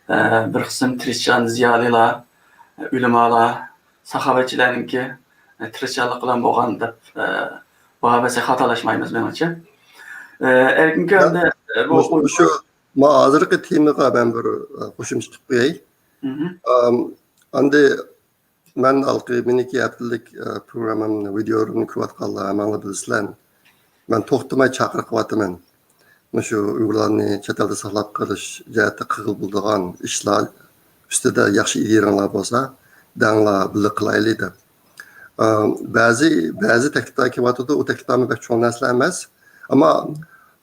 ئە، بىر قىسىم تىرىشچان زىيالىيلار، ئۆلىمالار، ساخاۋەتچىلەرنىڭكى، ئە، تىرىشچانلىقى بىلەن بولغان دەپ، ئە، باھا بەرسەك خاتالاشمايمىز، مېنىڭچە. ئە، ئەركىن ئاكا، ئەمدى، ئە، بۇ مۇشۇ، مۇشۇ، ما ھازىرقى تېمىغا مەن بىر، ئە، قوشۇمچە قىلىپ قوياي. ئەم، ئەمدى مەن ھالقى مېنىڭكى ھەپتىلىك، ئە، پروگراممامنى، ۋىدېئولىرىمنى كۆرۈۋاتقانلار ھەممەڭلار بىلىسىلەر. مەن توختىماي چاقىرىق قىلىۋاتىمەن. مۇشۇ ئۇيغۇرلارنى چەت ئەلدە ساقلاپ قېلىش جەھەتتە قىلغىلى بولىدىغان ئىشلار ئۈستىدە ياخشى ئىدىيەڭلار بولسا، دەڭلار بىللە قىلايلى دەپ. ئە، بەزى، بەزى تەكلىپلەر كېلىۋاتىدۇ، ئۇ تەكلىپلەرمۇ بەك چوڭ نەرسىلەر ئەمەس. ئەمما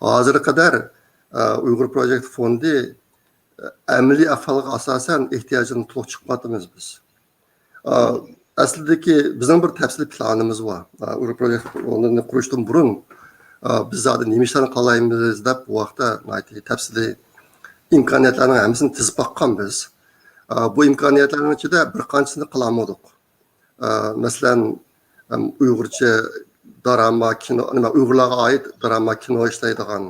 ھازىرغا قەدەر، ئە، ئۇيغۇر پروجېكت فوندى، ئە، ئەمەلىي ئەھۋالغا ئاساسەن ئېھتىياجدىن تولۇق چىقىۋاتىمىز بىز. ئە، ئەسلىدىكى بىزنىڭ بىر تەپسىلىي پىلانىمىز بار. ئە، ئۇيغۇر پروجېكت فوندىنى قۇرۇشتىن بۇرۇن، ئە، بىز زادى نېمە ئىشلارنى قىلالايمىز دەپ بۇ ھەقتە ناھايىتى تەپسىلىي ئىمكانىيەتلەرنىڭ ھەممىسىنى تىزىپ باققان بىز. ئە، بۇ ئىمكانىيەتلەرنىڭ ئىچىدە بىر قانچىسىنى قىلالمىدۇق. ئە، مەسىلەن، ئەم، ئۇيغۇرچە دراما، كىنو، نېمە، ئۇيغۇرلارغا ئائىت دراما، كىنو ئىشلەيدىغان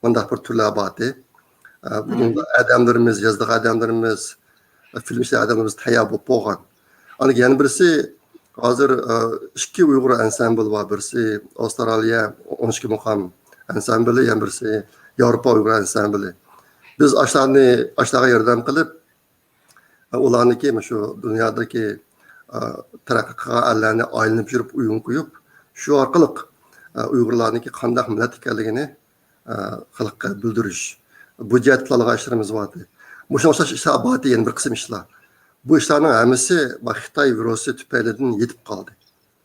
مۇنداق بىر تۈرلەر بار ئىدى. ئە، بۇنىڭدا ئادەملىرىمىز، يېزىدىكى ئادەملىرىمىز، ئە، فىلىم ئىشلەيدىغان ئادەملىرىمىز تەييار بولۇپ بولغان. ئاندىن يەنە بىرسى، ھازىر، ئە، ئىككى ئۇيغۇر ئەنسامبىلى بار. بىرسى ئاۋسترالىيە ئون ئىككى مۇقام ئەنسامبىلى، يەنە بىرسى ياۋروپا ئۇيغۇر ئەنسامبىلى. بىز ئاشۇلارنى، ئاشۇلارغا ياردەم قىلىپ، ئۇلارنىڭكى مۇشۇ دۇنيادىكى، ئە، تەرەققىي قىلغان ئەللەرنى ئايلىنىپ يۈرۈپ ئويۇن قويۇپ، شۇ ئارقىلىق، ئە، ئۇيغۇرلارنىڭكى قانداق مىللەت ئىكەنلىكىنى، ئە، خەلققە بىلدۈرۈش، بۇ جەھەتتە پىلانلىغان ئىشلىرىمىز بار ئىدى. مۇشۇنىڭغا ئوخشاش ئىشلار بار ئىدى، يەنە بىر قىسىم ئىشلار. بۇ ئىشلارنىڭ ھەممىسى خىتاي ۋىرۇسى تۈپەيلىدىن يېتىپ قالدى.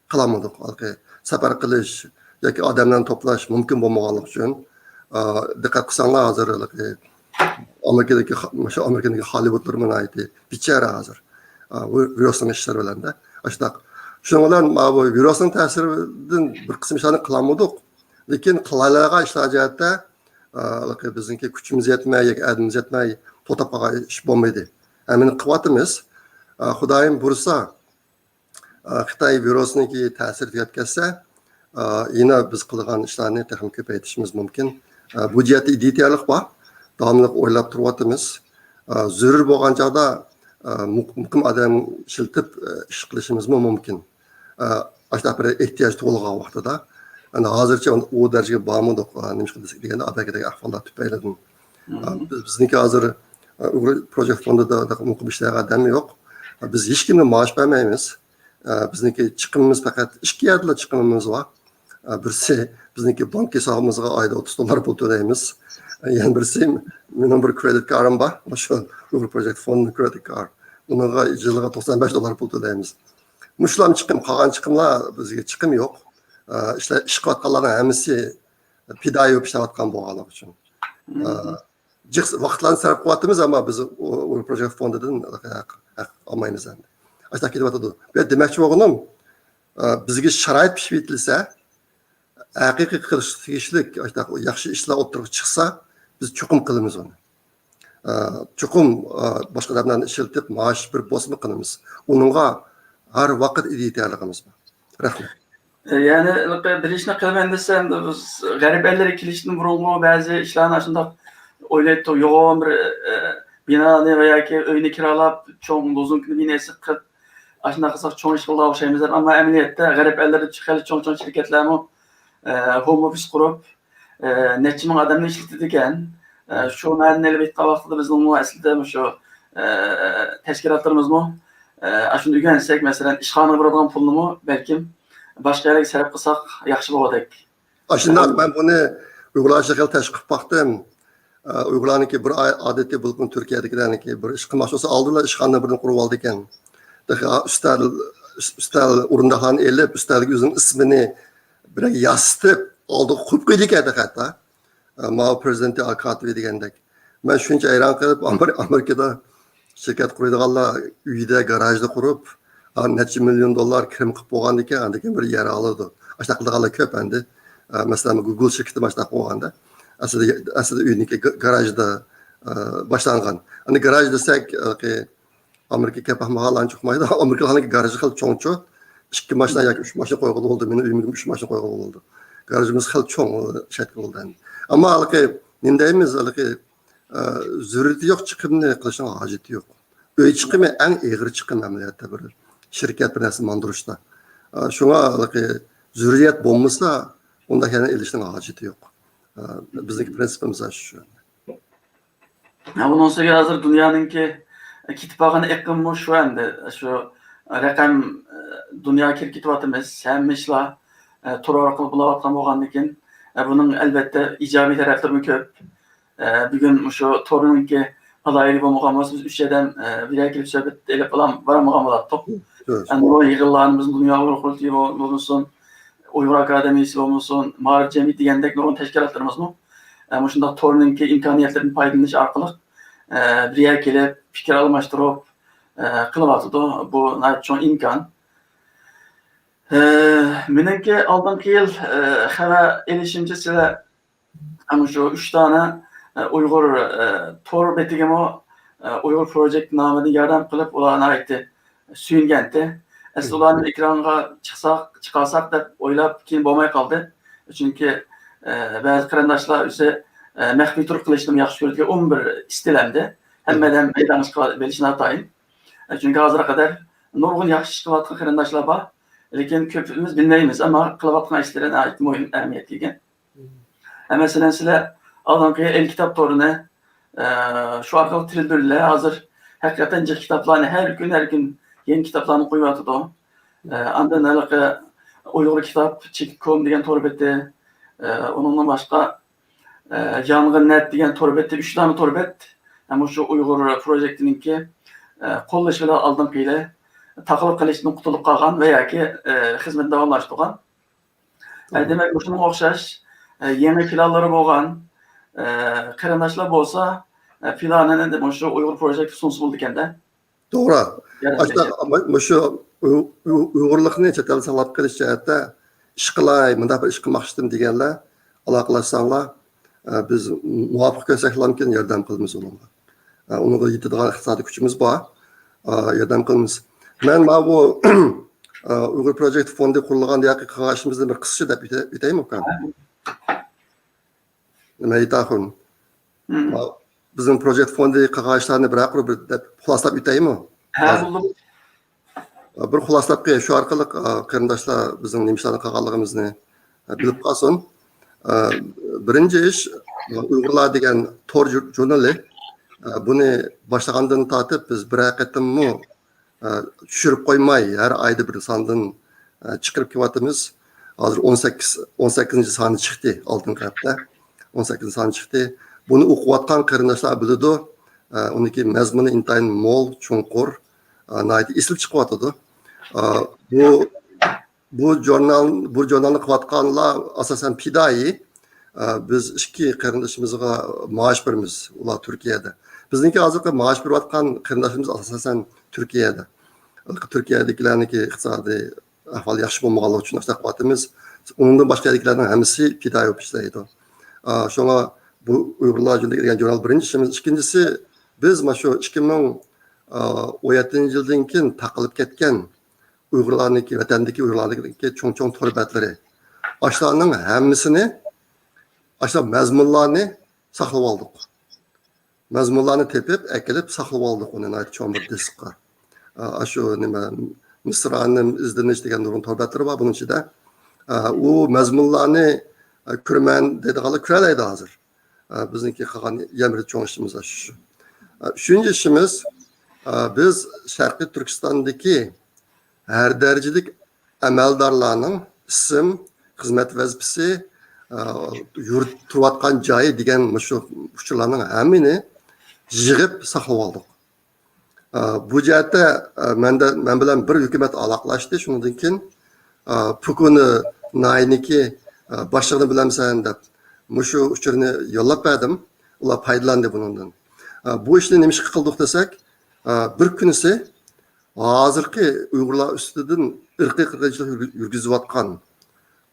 قىلالمىدۇق. ھېلىقى سەپەر قىلىش ياكى ئادەملەرنى توپلاش مۇمكىن بولمىغانلىقى ئۈچۈن، ئا، دىققەت قىلساڭلار، ھازىر ھېلىقى ئامېرىكىدىكى خا-، مۇشۇ ئامېرىكىدىكى خاللىۋۇدلىرىمۇ ناھايىتى بىچارە ھازىر. ئا، ۋىرۇسنىڭ ئىشلىرى بىلەن-دە. ئاشۇنداق. شۇنىڭ بىلەن مانا بۇ ۋىرۇسنىڭ تەسىرىدىن بىر قىسىم ئىشلارنى قىلالمىدۇق. لېكىن قىلالايدىغان ئىشلار جەھەتتە، ئا، ھېلىقى بىزنىڭكى كۈچىمىز يەتمەي ياكى ئادىمىمىز يەتمەي توختاپ قالغان ئىش بولمىدى. ھەممىنى قىلىۋاتىمىز. ئا، خۇدايىم بۇيرۇسا، ئا، خىتاي ۋىرۇسىنىڭكى تەسىرى تۈگەپ كەتسە، ئا، يەنە بىز قىلىدىغان ئىشلارنى تېخىمۇ كۆپەيتىشىمىز مۇمكىن. ئا، بۇ جەھەتتە ئىدىيە تەييارلىق بار. داۋاملىق ئويلاپ تۇرۇۋاتىمىز. ئا، زۆرۈر بولغان چاغدا، ئا، مۇق-، مۇقىم ئادەم ئىشلىتىپ، ئا، ئىش قىلىشىمىزمۇ مۇمكىن. ئا، ئاشۇنداق بىر ئېھتىياج تۇغۇلغان ۋاقتىدا. ئەنە ھازىرچە ئۇ دەرىجىگە بارمىدۇق، ئا، نېمىشقا دېسەك دېگەندە، ئامېرىكىدىكى ئەھۋاللار تۈپەيلىدىن. ئا، بىز، بىزنىڭكى ھازىر، ئا، ئۇيغۇر پروجېكت فوندىدا مۇقىم ئىشلەيدىغان ئادەم يوق. ئا، بىز ھېچكىمگە مائاش بەرمەيمىز. ئە، بىزنىڭكى چىقىمىمىز پەقەت ئىككى يەردىلا چىقىمىمىز بار. ئە، بىرسى بىزنىڭكى بانكا ھېسابىمىزغا ئايدا ئوتتۇز دوللار پۇل تۆلەيمىز. ئە، يەنە بىرسى مېنىڭ بىر كرېدىت كارتىم بار، مۇشۇ ئۇيغۇر پروجېكت فوندىنىڭ كرېدىت كارتى. ئۇنىڭغا يىلىغا توقسان بەش دوللار پۇل تۆلەيمىز. مۇشۇلارمۇ چىقىم، قالغان چىقىملار بىزگە چىقىم يوق. ئە، ئىشلە-، ئىش قىلىۋاتقانلارنىڭ ھەممىسى پىدائىي بولۇپ ئىشلەۋاتقان بولغانلىقى ئۈچۈن. ئە، جىق ۋاقىتلارنى سەرپ قىلىۋاتىمىز، ئەمما بىز ئۇ، ئۇ پروجېكت فوندىدىن ھەق، ھەق ئالمايمىز ئەمدى. ئاشۇنداق كېتىۋاتىدۇ. بۇ يەردە دېمەكچى بولغىنىم، ئە، بىزگە شارائىت پىشىپ يېتىلسە، ھەقىقىي قىلىشقا تېگىشلىك ئاشۇنداق ياخشى ئىشلار ئوتتۇرىغا چىقسا، بىز چوقۇم قىلىمىز ئۇنى. ئە، چوقۇم، ئە، باشقا ئادەملەرنى ئىشلىتىپ، مائاش بېرىپ بولسىمۇ قىلىمىز. ئۇنىڭغا ھەر ۋاقىت ئىدىيە تەييارلىقىمىز بار. رەھمەت. يەنى بىر ئىشنى قىلىمەن دېسەم، بىز غەرب ئەللىرىگە كېلىشتىن بۇرۇنغۇ بەزى ئىشلارنى ئاشۇنداق ئويلايتتۇق. يوغان بىر، ئە، بىنانى ۋە ياكى ئۆينى كىرالاپ، چوڭ لوزۇنكىنى بىناسى قىلىپ، ئاشۇنداق قىلساق چوڭ ئىش قىلىدىغان ئوخشايمىز دەپ. ئەمما ئەمەلىيەتتە غەرب ئەللىرىدە خېلى چوڭ-چوڭ شىركەتلەرمۇ، ئە، ھوم ئوفىس قۇرۇپ، ئە، نەچچە مىڭ ئادەمنى ئىشلىتىدىكەن. ئە، شۇ مەنىدىن ئېلىپ ئېيتقان ۋاقتىدا بىزنىڭمۇ ئەسلىدە مۇشۇ، ئە، تەشكىلاتلىرىمىزمۇ، ئە، ئاشۇنى ئۆگەنسەك، مەسىلەن، ئىشخانىغا بېرىدىغان پۇلنىمۇ بەلكىم باشقا يەرگە سەرپ قىلساق ياخشى بولغۇدەك. ئاشۇنداق، مەن بۇنى ئۇيغۇرلارچە خېلى تەشۋىق قىلىپ باقتىم. ئە، ئۇيغۇرلارنىڭكى بىر ئا-، ئادىتى بولۇپ، تۈركىيەدىكىلەرنىڭكى بىر ئىش قىلماقچى بولسا، ئالدىلا ئىشخانىنى بىرنى قۇرۇپ ئالىدىكەن. تېخى ئۈستەل، ئۈستەل ئورۇندۇقلارنى ئېلىپ، ئۈستەلگە ئۆزىنىڭ ئىسمىنى بىر ياسىتىپ، ئالدىغا قويۇپ قويىدىكەن ھەتتا. ئە، ماۋۇ پرېزىدېنتى ئاكاتىۋى دېگەندەك. مەن شۇنچە ھەيران قېلىپ، ئامېر-، ئامېرىكىدا شىركەت قۇرىدىغانلار ئۆيدە، گاراژدا قۇرۇپ، ئا، نەچچە مىليون دوللار كىرىم قىلىپ بولغاندىكىن، ئاندىن كېيىن بىر يەر ئالىدۇ. ئاشۇنداق قىلىدىغانلار كۆپ ئەمدى. ئە، مەسىلەن، گۇگل شىركىتى ئاشۇنداق بولغاندا. ئەسلىدە، ئەسلىدە ئۆينىڭكى گا-، گاراژدا، ئە، باشلانغان. ئەمدى گاراژ دېسەك، ئامېرىكا كەپ باقمىغانلارنى چۇقمايدۇ. ئامېرىكىلارنىڭكى گاراژى خېلى چوڭچۇ. ئىككى ماشىنا ياكى ئۈچ ماشىنا قويغىلى بولىدۇ. مېنىڭ ئۆيۈمگە ئۈچ ماشىنا قويغىلى بولىدۇ. گاراژىمىز خېلى چوڭ شەكىل بولدى ئەمدى. ئەمما ھېلىقى نېمە دەيمىز، ھېلىقى، ئە، زۆرۈرىيىتى يوق چىقىمنى قىلىشنىڭ ھاجىتى يوق. ئۆي چىقىمى ئەڭ ئېغىر چىقىم ئەمەلىيەتتە بىر شىركەت بىر نەرسە ماندۇرۇشتا. ئە، شۇڭا ھېلىقى زۆرۈرىيەت بولمىسا، ئۇنداق يەرنى ئېلىشنىڭ ھاجىتى يوق. ئە، بىزنىڭكى پرىنسىپىمىز شۇ. ھە، ئۇنىڭ ئۈستىگە ھازىر دۇنيانىڭكى كېتىپ بارغان ئېقىممۇ شۇ ئەمدى. شۇ رەقەم، ئە، دۇنياغا كىرىپ كېتىۋاتىمىز. ھەممە ئىشلار، ئە، تور ئارقىلىق بولۇۋاتقان بولغاندىكىن، ئە، بۇنىڭ ئەلۋەتتە ئىجابىي تەرەپلىرىمۇ كۆپ. ئە، بۈگۈن مۇشۇ تورنىڭكى ئالاھىدىلىكى بولمىغان بولسا، بىز ئۈچ ئادەم، ئە، بىر يەرگە كېلىپ سۆھبەت ئېلىپ بارالمىغان بولاتتۇق. ئە، نۇرغۇن يىغىنلارنى بىز دۇنيا ئۇيغۇر قۇرۇلتىيى بولمىسۇن، ئۇيغۇر ئاكادېمىيىسى بولمىسۇن، مائارىپ جەمئىيىتى دېگەندەك نۇرغۇن تەشكىلاتلىرىمىزمۇ، ئە، مۇشۇنداق تورنىڭكى ئىمكانىيەتلىرىدىن پايدىلىنىش ئارقىلىق، ئە، بىر يەرگە كېلىپ پىكىر ئالماشتۇرۇپ، ئە، قىلىۋاتىدۇ. بۇ ناھايىتى چوڭ ئىمكان. ئە، مېنىڭكى ئالدىنقى يىل، ئە، خەۋەر ئېلىشىمچە، سىلەر مۇشۇ ئۈچ دانە، ئە، ئۇيغۇر، ئە، تور بېتىگىمۇ، ئە، ئۇيغۇر پروجېكت نامىدىن ياردەم قىلىپ، ئۇلار ناھايىتى سۆيۈنگەنتى. ئەسلى ئۇلارنى ئېكرانغا چىقساق، چىقارساق دەپ ئويلاپ، كېيىن بولماي قالدى. چۈنكى، ئە، بەزى قېرىنداشلار ئۆزى، ئە، مەخپىي تۇرۇپ قىلىشنىمۇ ياخشى كۆرىدىكەن، ئۇمۇ بىر ئىستىل ئەمدى. ھەممە ئادەم مەيدانغا چىقىپ بېرىشى ناتايىن. ئە، چۈنكى ھازىرغا قەدەر نۇرغۇن ياخشى ئىش قىلىۋاتقان قېرىنداشلار بار. لېكىن كۆپىمىز بىلمەيمىز، ئەمما قىلىۋاتقان ئىشلىرى ناھايىتى مۇھىم ئەھمىيەتكە ئىگە. ھە، مەسىلەن، سىلەر ئالدىنقى ئېلكىتاب تورىنى، ئە، شۇ ئارقىلىق تىرىلدۈردىلەر. ھازىر ھەقىقەتەن جىق كىتابلارنى ھەر كۈن، ھەر كۈن يېڭى كىتابلارنى قويۇۋاتىدۇ. ئە، ئاندىن ھېلىقى ئۇيغۇر كىتاب چېكىت كوم دېگەن تور بېتى، ئە، ئۇنىڭدىن باشقا، ئە، يانغىن نەت دېگەن تور بېتى، ئۈچ دانە تور بەت. ھەم شۇ ئۇيغۇر پروجېكتىنىڭكى، ئە، قوللىشى بىلەن ئالدىنقى يىلى تاقىلىپ قېلىشتىن قۇتۇلۇپ قالغان ۋە ياكى، ئە، خىزمىتىنى داۋاملاشتۇرغان. ئە، دېمەك، مۇشۇنىڭغا ئوخشاش، ئە، يېڭى پىلانلىرى بولغان، ئە، قېرىنداشلار بولسا، ئە، پىلانىنى مۇشۇ ئۇيغۇر پروجېكتىغا سۇنسا بولىدىكەندە. توغرا. ئاشۇنداق، مۇشۇ ئۇ-، ئۇ-، ئۇيغۇرلۇقنى چەت ئەلدە ساقلاپ قېلىش جەھەتتە ئىش قىلاي، مۇنداق بىر ئىش قىلماقچىدىم دېگەنلەر ئالاقىلەشساڭلار، ئە، بىز مۇۋاپىق كۆرسەكلەرمىكىن ياردەم قىلىمىز ئۇنىڭغا. ئە، ئۇنىڭغا يېتىدىغان ئىقتىسادىي كۈچىمىز بار. ئە، ياردەم قىلىمىز. مەن ماۋۇ، ئە، ئۇيغۇر پروجېكت فوندى قۇرۇلغان ياقى قىلغان ئىشىمىزنى بىر قىسقىچە دەپ ئۆتە-، ئۆتەيمۇ، ئۇكام؟ نېمە ئېيتاخۇن؟ بىزنىڭ پروجېكت فوندى قىلغان ئىشلارنى بىرەر قۇر بىر دەپ خۇلاسىلاپ ئۆتەيمۇ؟ ھە، بولدى. بىر خۇلاسىلاپ قوياي، شۇ ئارقىلىق، ئا، قېرىنداشلار بىزنىڭ نېمە ئىشلارنى قىلغانلىقىمىزنى، ئا، بىلىپ قالسۇن. ئا، بىرىنچى ئىش، ئا، ئۇيغۇرلار دېگەن تور ژۇ-، ژۇرنىلى، ئا، بۇنى باشلىغاندىن تارتىپ بىز بىرەر قېتىممۇ ئە، چۈشۈرۈپ قويماي، ھەر ئايدا بىر ساندىن، ئە، چىقىرىپ كېلىۋاتىمىز. ھازىر ئون سەككىز، ئون سەككىزىنچى سانى چىقتى، ئالدىنقى ھەپتە. ئون سەككىزىنچى سانى چىقتى. بۇنى ئوقۇۋاتقان قېرىنداشلار بىلىدۇ. ئە، ئۇنىڭكى مەزمۇنى ئىنتايىن مول، چوڭقۇر، ئە، ناھايىتى ئېسىل چىقىۋاتىدۇ. ئە، بۇ بۇ ژۇرنال، بۇ ژۇرنالنى قىلىۋاتقانلار ئاساسەن پىدائىي. ئە، بىز ئىككى قېرىندىشىمىزغا مائاش بېرىمىز، ئۇلار تۈركىيەدە. بىزنىڭكى ھازىرقى مائاش بېرىۋاتقان قېرىنداشلىرىمىز ئاساسەن تۈركىيەدە. تۈركىيەدىكىلەرنىڭكى ئىقتىسادىي ئەھۋالى ياخشى بولمىغانلىقى ئۈچۈن ئاشۇنداق قىلىۋاتىمىز. ئۇنىڭدىن باشقا يەردىكىلەرنىڭ ھەممىسى پىدائىي بولۇپ ئىشلەيدۇ. ئە، شۇڭا بۇ ئۇيغۇرلار ئۈچۈن دېگەن ژۇرنال بىرىنچى ئىشىمىز. ئىككىنچىسى، بىز مانا شۇ ئىككى مىڭ ئون يەتتىنچى يىلدىن كېيىن تاقىلىپ كەتكەن ئۇيغۇرلارنىڭكى، ۋەتەندىكى ئۇيغۇرلارنىڭكى چوڭ-چوڭ تور بەتلىرى. ئاشۇلارنىڭ ھەممىسىنى، ئاشۇ مەزمۇنلارنى ساقلىۋالدۇق. مەزمۇنلارنى تېپىپ، ئەكېلىپ ساقلىۋالدۇق ئۇنى ناھايىتى چوڭ بىر دىسكقا. ئا، ئاشۇ نېمە، مىسرانىم ئىزدىنىش دېگەن نۇرغۇن تور بەتلىرى بار بۇنىڭ ئىچىدە. ئا، ئۇ مەزمۇنلارنى، ئا، كۆرىمەن دەيدىغانلار كۆرەلەيدۇ ھازىر. ئە، بىزنىڭكى قىلغان يەنە بىر چوڭ ئىشىمىز شۇ. ئە، ئۈچىنچى ئىشىمىز، بىز شەرقىي تۈركىستاندىكى ھەر دەرىجىلىك ئەمەلدارلارنىڭ ئىسىم، خىزمەت ۋەزىپىسى، يۇرت، تۇرۇۋاتقان جايى دېگەن مۇشۇ ئۇچۇرلارنىڭ ھەممىنى يىغىپ ساقلىۋالدۇق. بۇ جەھەتتە مەندە، مەن بىلەن بىر ھۆكۈمەت ئالاقىلەشتى. شۇنىڭدىن كېيىن پۇكۇنى ناھىيىنىڭكى باشلىقىنى بىلەمسەن دەپ مۇشۇ ئۇچۇرنى يوللاپ بەردىم. ئۇلار پايدىلاندى بۇنىڭدىن. بۇ ئىشنى نېمىشقا قىلدۇق دېسەك، بىر كۈنىسى ھازىرقى ئۇيغۇرلار ئۈستىدىن ئىرقىي قىرغىنچىلىق يۈرگۈزۈۋاتقان،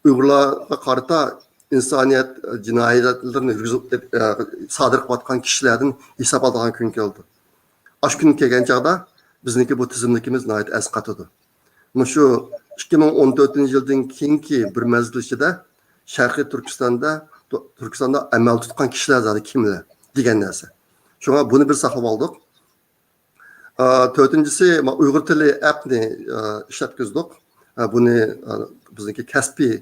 ئۇيغۇرلارغا قارىتا ئىنسانىيەت جىنايەتلىرىنى يۈرگۈزۈپ، سادىر قىلىۋاتقان كىشىلەردىن ھېساب ئالىدىغان كۈن كەلدى. ئاشۇ كۈن كەلگەن چاغدا بىزنىڭكى بۇ تىزىملىكىمىز ناھايىتى ئەسقاتىدۇ. مۇشۇ ئىككى مىڭ ئون تۆتىنچى يىلدىن كېيىنكى بىر مەزگىل ئىچىدە شەرقىي تۈركىستاندا، تۈركىستاندا ئەمەل تۇتقان كىشىلەر زادى كىملەر دېگەن نەرسە. شۇڭا بۇنى بىر ساقلىۋالدۇق. تۆتىنچىسى، ئۇيغۇر تىلى ئەپنى ئىشلەتكۈزدۇق. بۇنى بىزنىڭكى كەسپىي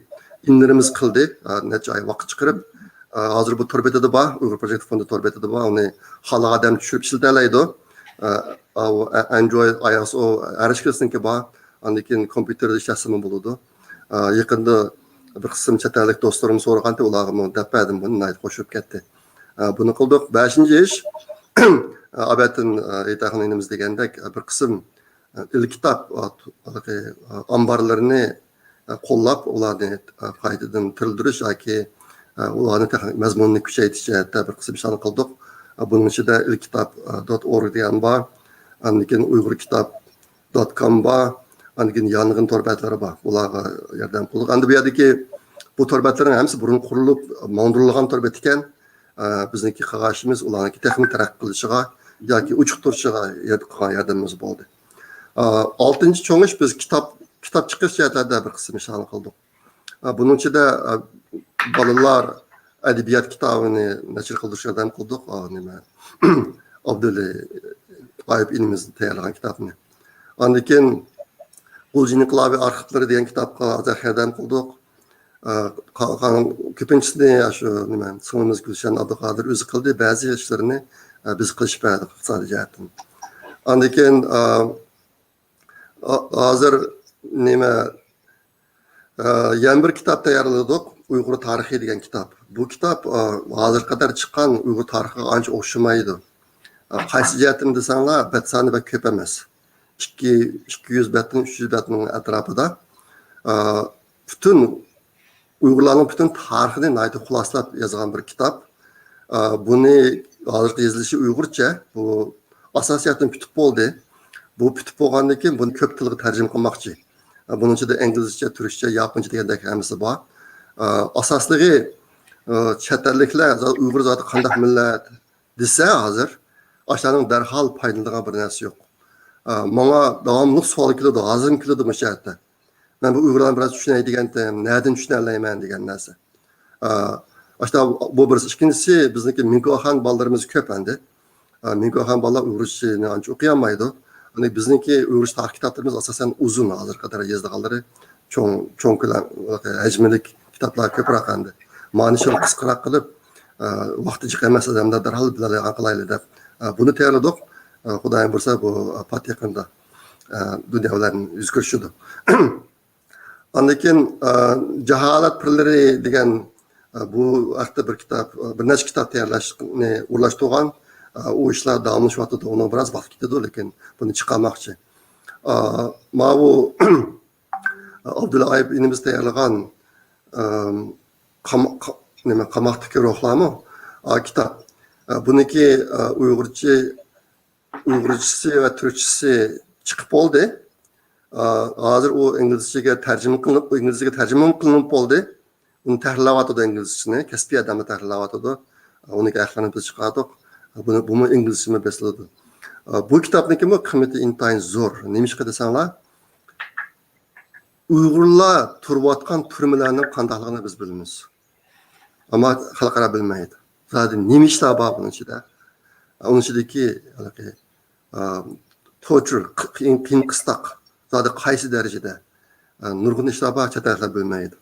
ئىنىلىرىمىز قىلدى، نەچچە ئاي ۋاقىت چىقىرىپ. ھازىر بۇ تور بېتىدە بار، ئۇيغۇر پروجېكت فوندى تور بېتىدە بار، ئۇنى خالىغان ئادەم چۈشۈرۈپ ئىشلىتەلەيدۇ. ئاندرويد، ئاي ئو ئېس ئو، ھەر ئىككىلىسىنىڭكى بار. ئاندىن كېيىن كومپيۇتېردا ئىشلەتسىمۇ بولىدۇ. يېقىندا بىر قىسىم چەت ئەللىك دوستلىرىم سورىغانتى، ئۇلارغىمۇ دەپ بەردىم بۇنى، ناھايىتى قوشۇلۇپ كەتتى. بۇنى قىلدۇق. بەشىنچى ئىش، ئابەتتىن ئېيتاخۇن ئىنىمىز دېگەندەك، بىر قىسىم ئىلكىتاب ئامبارلىرىنى قوللاپ، ئۇلارنى قايتىدىن تىرىلدۈرۈش ياكى ئۇلارنى تېخنىك مەزمۇنىنى كۈچەيتىش جەھەتتە بىر قىسىم ئىشلارنى قىلدۇق. بۇنىڭ ئىچىدە ئىلكىتاب دوت ئورگ دېگەن بار، ئاندىن كېيىن ئۇيغۇر كىتاب دوت كوم بار، ئاندىن كېيىن يانغىن تور بەتلىرى بار. بۇلارغا ياردەم قىلدۇق. ئەمدى بۇ يەردىكى بۇ تور بەتلەرنىڭ ھەممىسى بۇرۇن قۇرۇلۇپ، ماڭدۇرۇلغان تور بەت ئىكەن. ئە، بىزنىڭكى قىلغان ئىشىمىز ئۇلارنىڭكى تېخىمۇ تەرەققىي قىلىشىغا ياكى ئۇچۇقتۇرۇشىغا يار-، قىلغان ياردىمىمىز بولدى. ئە، ئالتىنچى چوڭ ئىش، بىز كىتاب، كىتاب چىقىرىش جەھەتلەردە بىر قىسىم ئىشلارنى قىلدۇق. ئە، بۇنىڭ ئىچىدە، ئە، بالىلار ئەدەبىيات كىتابىنى نەشر قىلدۇرۇشقا ياردەم قىلدۇق. ئا، نېمە، ئابدۇلى غايىب ئىنىمىز تەييارلىغان كىتابنى. ئاندىن كېيىن غۇلجا ئىنقىلابى ئارخىپلىرى دېگەن كىتابقا ئازراق ياردەم قىلدۇق. ئا، قا-، قالغان كۆپىنچىسىنى شۇ نېمە، سىڭلىمىز گۈلشەن ئابدۇقادىر ئۆزى قىلدى. بەزى ئىشلىرىنى، ئا، بىز قىلىشىپ بەردۇق ئىقتىسادىي جەھەتتىن. ئاندىن كېيىن، ئا، ھا-، ھازىر نېمە، ئە، يەنە بىر كىتاب تەييارلىدۇق، ئۇيغۇر تارىخى دېگەن كىتاب. بۇ كىتاب، ئە، ھازىرغا قەدەر چىققان ئۇيغۇر تارىخىغا ئانچە ئوخشىمايدۇ. ئە، قايسى جەھەتتىن دېسەڭلار، بەت سانى بەك كۆپ ئەمەس. ئىككى، ئىككى يۈز بەتتىن، ئۈچ يۈز بەتنىڭ ئەتراپىدا. ئە، پۈتۈن ئۇيغۇرلارنىڭ پۈتۈن تارىخىنى ناھايىتى خۇلاسىلاپ يازغان بىر كىتاب. ئا، بۇنى ھازىرقى يېزىلىشى ئۇيغۇرچە، بۇ ئاساسىي جەھەتتىن پۈتۈپ بولدى. بۇ پۈتۈپ بولغاندىن كېيىن بۇنى كۆپ تىلغا تەرجىمە قىلماقچى. ئا، بۇنىڭ ئىچىدە ئىنگلىزچە، تۈركچە، ياپونچە دېگەندەك ھەممىسى بار. ئا، ئاساسلىقى، ئا، چەت ئەللىكلەر زا-، ئۇيغۇر زادى قانداق مىللەت دېسە ھازىر، ئاشۇلارنىڭ دەرھال پايدىلىنىدىغان بىر نەرسە يوق. ئا، ماڭا داۋاملىق سوئال كېلىدۇ، ھازىرمۇ كېلىدۇ مۇشۇ جەھەتتە. مەن بۇ ئۇيغۇرلارنى بىراز چۈشىنەي دېگەنتىم، نەدىن چۈشىنەلەيمەن دېگەن نەرسە. ئا، ئاشۇنداق بۇ بىرسى. ئىككىنچىسى، بىزنىڭكى مىڭكوخان بالىلىرىمىز كۆپ ئەمدى. ئا، مىڭكوخان بالىلار ئۇيغۇرچىنى ئانچە ئوقۇيالمايدۇ. ئەمدى بىزنىڭكى ئۇيغۇرچە تارىخ كىتابلىرىمىز ئاساسەن ئۇزۇن، ھازىرغا قەدەر يېزىلغانلىرى چوڭ، چوڭ كۆلەم، ھەجمىلىك كىتابلار كۆپرەك ئەمدى. مانا شۇنى قىسقىراق قىلىپ، ئا، ۋاقتى جىق ئەمەس ئادەملەر دەرھال بىلەلەيدىغان قىلايلى دەپ، ئا، بۇنى تەييارلىدۇق. ئا، خۇدايىم بۇيرۇسا بۇ، ئا، پات يېقىندا، ئا، دۇنيا بىلەن يۈز كۆرۈشىدۇ. ئاندىن كېيىن، ئا، جاھالەت پىرلىرى دېگەن، ئا، بۇ ھەقتە بىر كىتاب، ئا، بىر نەچچە كىتاب تەييارلاشنى ئورۇنلاشتۇرغان. ئا، ئۇ ئىشلار داۋاملىشىۋاتىدۇ، ئۇنىڭغا بىراز ۋاقىت كېتىدۇ، لېكىن بۇنى چىقارماقچى. ئا، ماۋۇ ئابدۇللا ئايۇپ ئىنىمىز تەييارلىغان، ئا، قام-، قا-، نېمە، قاماقتىكى روھلارمۇ؟ ئا، كىتاب. ئا، بۇنىڭكى، ئا، ئۇيغۇرچە ئۇيغۇرچىسى ۋە تۈركچىسى چىقىپ بولدى. ئا، ھازىر ئۇ ئىنگلىزچىگە تەرجىمە قىلىنىپ، ئۇ ئىنگلىزچىگە تەرجىمە قىلىنىپ بولدى. ئۇنى تەھرىرلەۋاتىدۇ ئىنگلىزچىسىنى، كەسپىي ئادەملەر تەھرىرلەۋاتىدۇ. ئۇنىڭكى ھەقلىرىنى بىز چىقاردۇق. بۇنى، بۇمۇ ئىنگلىزچىمۇ بېسىلىدۇ. ئا، بۇ كىتابنىڭكىمۇ قىممىتى ئىنتايىن زور. نېمىشقا دېسەڭلار، ئۇيغۇرلار تۇرۇۋاتقان تۈرمىلەرنىڭ قانداقلىقىنى بىز بىلىمىز. ئەمما خەلقئارا بىلمەيدۇ. زادى نېمە ئىشلار بار بۇنىڭ ئىچىدە؟ ئۇنىڭ ئىچىدىكى ھېلىقى، ئا، تورچۇر، قىيىن، قىيىن قىستاق زادى قايسى دەرىجىدە؟ ئا، نۇرغۇن ئىشلار بار، چەت ئەللىكلەر بىلمەيدۇ.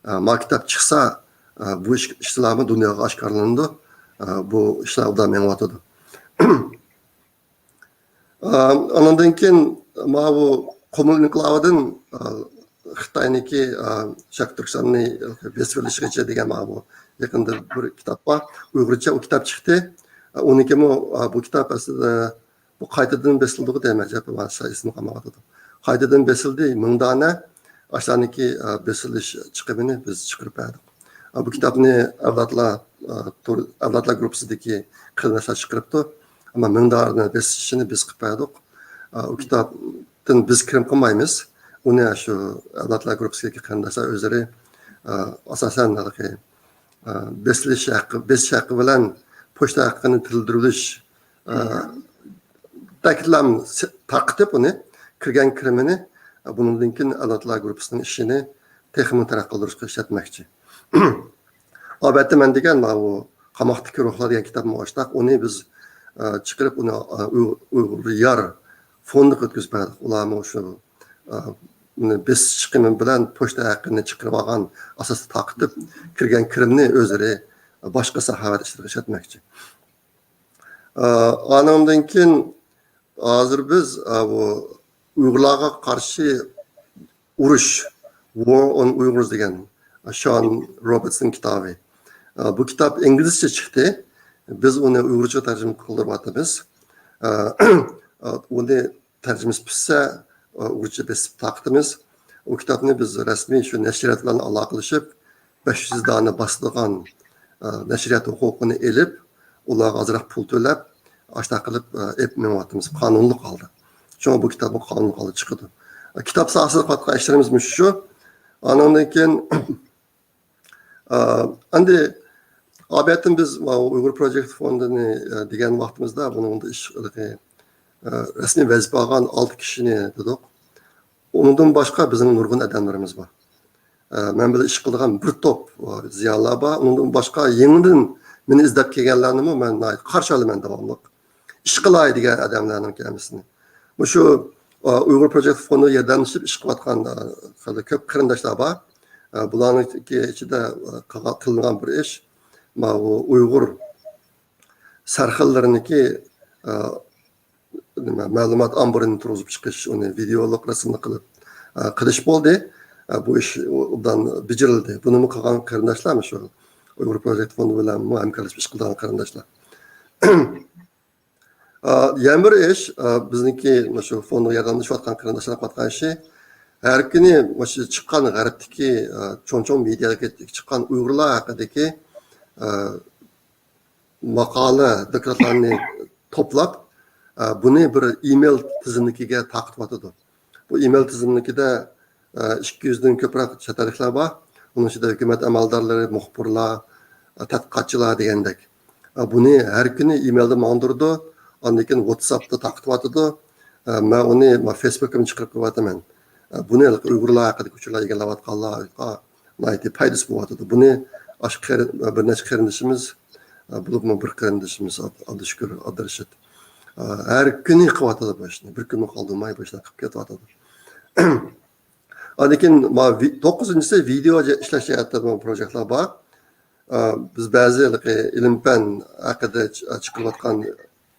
ئا، ما كىتاب چىقسا، ئا، بۇ ئىش، ئىشلارمۇ دۇنياغا ئاشكارىلىنىدۇ. ئا، بۇ ئىشلار ئوبدان مېڭىۋاتىدۇ. ئانىڭدىن كېيىن ماۋۇ قۇمۇل ئىنقىلابىدىن خىتاينىڭكى شەرقىي تۈركىستاننى بېسىۋېلىشىغىچە دېگەن ماۋۇ يېقىندا بىر كىتاب بار، ئۇيغۇرچە ئۇ كىتاب چىقتى. ئۇنىڭكىمۇ، بۇ كىتاب ئەسلىدە بۇ قايتىدىن بېسىلدىغۇ دەيمەن، ئەجەب، ئەسلى ئېسىمدە قالمايۋاتىدۇ. قايتىدىن بېسىلدى، مىڭ دانە ئاشۇلارنىڭكى بېسىلىش چىقىمىنى بىز چىقىرىپ بەردۇق. بۇ كىتابنى ئەۋلادلار، ئەۋلادلار گۇرۇپپىسىدىكى قېرىنداشلار چىقىرىپتۇ. ئەمما مىڭ دانە بېسىشىنى بىز قىلىپ بەردۇق. ئۇ كىتابتىن بىز كىرىم قىلمايمىز. ئۇنى شۇ ئەۋلادلار گۇرۇپپىسىدىكى قېرىنداشلار ئۆزلىرى، ئاساسەن، ھېلىقى، بېسىلىش ھەققى، بېسىش ھەققى بىلەن پوچتا ھەققىنى تىرىلدۈرۈۋېلىش، تەكىتلەم تارقىتىپ ئۇنى، كىرگەن كىرىمىنى، بۇنىڭدىن كېيىن ئەۋلادلار گۇرۇپپىسىنىڭ ئىشىنى تېخىمۇ تەرەققىي قىلدۇرۇشقا ئىشلەتمەكچى. ئالبەتتە، مەن دېگەن ماۋۇ قاماقتىكى روھلار دېگەن كىتابمۇ ئوخشاق. ئۇنى بىز، ئە، چىقىرىپ، ئۇنى، ئە، ئۇيغۇر، ئۇيغۇر يار فوندىغا ئۆتكۈزۈپ بەردۇق. ئۇلارمۇ شۇ، ئە، بېسىش چىقىمى بىلەن پوچتا ھەققىنى چىقىرىپ ئالغان ئاساستا تارقىتىپ، كىرگەن كىرىمنى ئۆزلىرى باشقا ساھەلەردە ئىشلىتىشكە ئىشلەتمەكچى. ئە، ئانىڭدىن كېيىن ھازىر بىز، ئە، بۇ ئۇيغۇرلارغا قارشى ئۇرۇش، War on Uyghurs دېگەن شان روبېرتسنىڭ كىتابى. ئە، بۇ كىتاب ئىنگلىزچە چىقتى. بىز ئۇنى ئۇيغۇرچىغا تەرجىمە قىلدۇرۇۋاتىمىز. ئە، ئە، ئۇنى تەرجىمىسى پۈتسە، ئۇيغۇرچە بېسىپ تارقىتىمىز. ئۇ كىتابنى بىز رەسمىي شۇ نەشرىياتلارنى ئالاقىلىشىپ، بەش يۈز دانە باسىدىغان، ئە، نەشرىيات ھوقۇقىنى ئېلىپ، ئۇلارغا ئازراق پۇل تۆلەپ، ئاشۇنداق قىلىپ، ئە، ئېلىپ مېڭىۋاتىمىز قانۇنلۇق ھالدا. شۇڭا بۇ كىتابمۇ قانۇنلۇق ھالدا چىقىدۇ. ئە، كىتاب ساھەسىدە قىلىۋاتقان ئىشلىرىمىز مۇشۇ شۇ. ئانىڭدىن كېيىن، ئە، ئەمدى ئابەتتىن بىز ماۋۇ ئۇيغۇر پروجېكت فوندىنى، ئە، دېگەن ۋاقتىمىزدا بۇنىڭدا ئىش، ئە، رەسمىي ۋەزىپە ئالغان ئالتە كىشىنى دېدۇق. ئۇنىڭدىن باشقا بىزنىڭ نۇرغۇن ئادەملىرىمىز بار. ئە، مەن بىلەن ئىش قىلىدىغان بىر توپ، ئە، زىيالىيلار بار. ئۇنىڭدىن باشقا يېڭىدىن مېنى ئىزدەپ كەلگەنلەرنىمۇ مەن ناھايىتى قارشى ئالىمەن داۋاملىق. ئىش قىلاي دېگەن ئادەملەرنىڭ ھەممىسىنى. مۇشۇ، ئۇ، ئۇيغۇر پروجېكت فوندىغا ياردەملىشىپ ئىش قىلىۋاتقان، ئۇ، خېلى كۆپ قېرىنداشلار بار. ئۇ، بۇلارنىڭ ئىچىدە، ئۇ، قىلغا-، قىلىنغان بىر ئىش، ماۋۇ ئۇيغۇر سەرخىللىرىنىڭكى، ئۇ، نېمە، مەلۇمات ئامبىرىنى تۇرغۇزۇپ چىقىش، ئۇنى ۋىدېئولۇق رەسىملىك قىلىپ، ئۇ، قىلىش بولدى. ئۇ، بۇ ئىش ئوبدان بېجىرىلدى. بۇنىمۇ قىلغان قېرىنداشلار مۇشۇ ئۇيغۇر پروجېكت فوندى بىلەن ھەمكارلىشىپ ئىش قىلىدىغان قېرىنداشلار. ئا، يەنە بىر ئىش، ئا، بىزنىڭكى مۇشۇ فوندغا ياردەملىشىۋاتقان قېرىنداشلار قىلىۋاتقان ئىشى، ھەر كۈنى مۇشۇ چىققان غەربتىكى، ئا، چوڭ-چوڭ مېدىيادا چىققان ئۇيغۇرلار ھەققىدىكى، ئا، ماقالە، دوكلاتلارنى توپلاپ، ئا، بۇنى بىر ئىمېيل تىزىملىكىگە تارقىتىۋاتىدۇ. بۇ ئىمېيل تىزىملىكىدە، ئە، ئىككى يۈزدىن كۆپرەك چەت ئەللىكلەر بار. ئۇنىڭ ئىچىدە ھۆكۈمەت ئەمەلدارلىرى، مۇخبىرلار، ئە، تەتقىقاتچىلار دېگەندەك. ئە، بۇنى ھەر كۈنى ئىمېيلدا ماڭدۇرىدۇ، ئاندىن كېيىن ۋاتساپتا تارقىتىۋاتىدۇ. ئە، مەن ئۇنى، مە-، فېيسبۇكقىمۇ چىقىرىپ قويۇۋاتىمەن. ئە، بۇنى ئۇيغۇرلار ھەققىدىكى ئۇچۇرلار ئىگىلەۋاتقانلارغا ناھايىتى پايدىسى بولۇۋاتىدۇ. بۇنى ئاشۇ قېرىن-، بىر نەچچە قېرىندىشىمىز، بولۇپمۇ بىر قېرىندىشىمىز ئاب-، ئابدۇشۈكۈر ئابدۇرېشىت، ھەر كۈنى قىلىۋاتىدۇ بۇ ئىشنى. بىر كۈنمۇ قالدۇرماي بۇ ئىشنى قىلىپ كېتىۋاتىدۇ. ئاندىن كېيىن ما-، ۋى-، توققۇزىنچىسى ۋىدېئو جە-، ئىشلەش جەھەتتە بۇ پروژېكتلار بار. ئا، بىز بەزى ھېلىقى ئىلىم-پەن ھەققىدە چ-، چىقىرىۋاتقان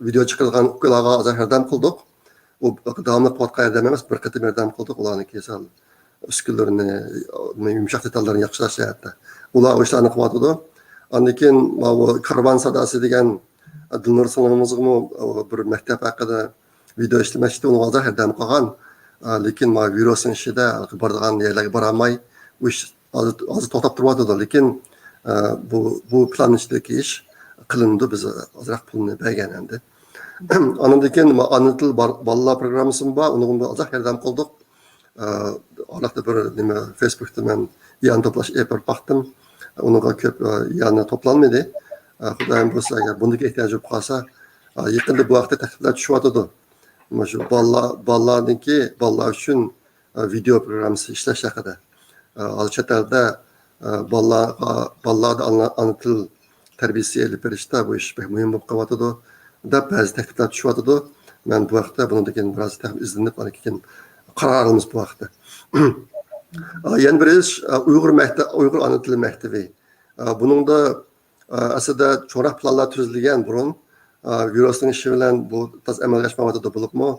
ۋىدېئو چىقىرىدىغان ئۇكىلارغا ھازىر ياردەم قىلدۇق. ئۇ داۋاملىق قىلىۋاتقان ياردەم ئەمەس، بىر قېتىم ياردەم قىلدۇق. ئۇلارنىڭكى سەل ئۈسكۈنىلىرىنى، يۇمشاق دېتاللىرىنى ياخشىلاش جەھەتتە. ئۇلار ئۇ ئىشلارنى قىلىۋاتىدۇ. ئاندىن كېيىن ماۋۇ كارۋان ساداسى دېگەن دىلنۇر سىڭلىمىزغىمۇ بىر مەكتەپ ھەققىدە ۋىدېئو ئىشلىمەكچى ئىدى، ئۇنىڭغا ھازىر ياردەم قىلغان. لېكىن ماۋۇ ۋىرۇسنىڭ ئىچىدە بارىدىغان يەرلەرگە بارالماي، ئۇ ئىش ھازىر، ھازىر توختاپ تۇرۇۋاتىدۇ، لېكىن، ئە، بۇ، بۇ پىلان ئىچىدىكى ئىش قىلىنىدۇ، بىز ئازراق پۇلنى بەرگەن ئەمدى. ئاندىن كېيىن ما-، ئانا تىل بار-، بالىلار پروگراممىسىمۇ بار، ئۇنىڭغىمۇ ئازراق ياردەم قىلدۇق. ئە، ئارىلىقتا بىر نېمە، فېيسبۇكتا مەن ئىئانە توپلاش ئېلىپ بېرىپ باقتىم. ئۇنىڭغا كۆپ، ئە، ئىئانە توپلانمىدى. ئە، خۇدايىم بۇيرۇسا، ئەگەر بۇندىكى ئېھتىياج بولۇپ قالسا، ئە، يېقىندا بۇ ھەقتە تەكلىپلەر چۈشۈۋاتىدۇ. مۇشۇ بالىلار، بالىلارنىڭكى، بالىلار ئۈچۈن ئە، ۋىدېئو پروگراممىسى ئىشلەش ھەققىدە. ئە، ھازىر چەت ئەلدە، ئە، بالىلارغا، بالىلاردا ئانا، ئانا تىل تەربىيىسى ئېلىپ بېرىشتا بۇ ئىش بەك مۇھىم بولۇپ قېلىۋاتىدۇ، دەپ بەزى تەكلىپلەر چۈشۈۋاتىدۇ. مەن بۇ ھەقتە بۇنىڭدىن كېيىن بىر ئاز تېخى ئىزدىنىپ، ئاندىن كېيىن قارار ئالىمىز بۇ ھەقتە. ئە، يەنە بىر ئىش، ئە، ئۇيغۇر مەكتە-، ئۇيغۇر ئانا تىلى مەكتىپى. ئە، بۇنىڭدا، ئە، ئەسلىدە چوڭراق پىلانلار تۈزۈلگەن بۇرۇن. ئا، ۋىرۇسنىڭ ئىشى بىلەن بۇ تازا ئەمەلگە ئاشمايۋاتىدۇ بولۇپمۇ،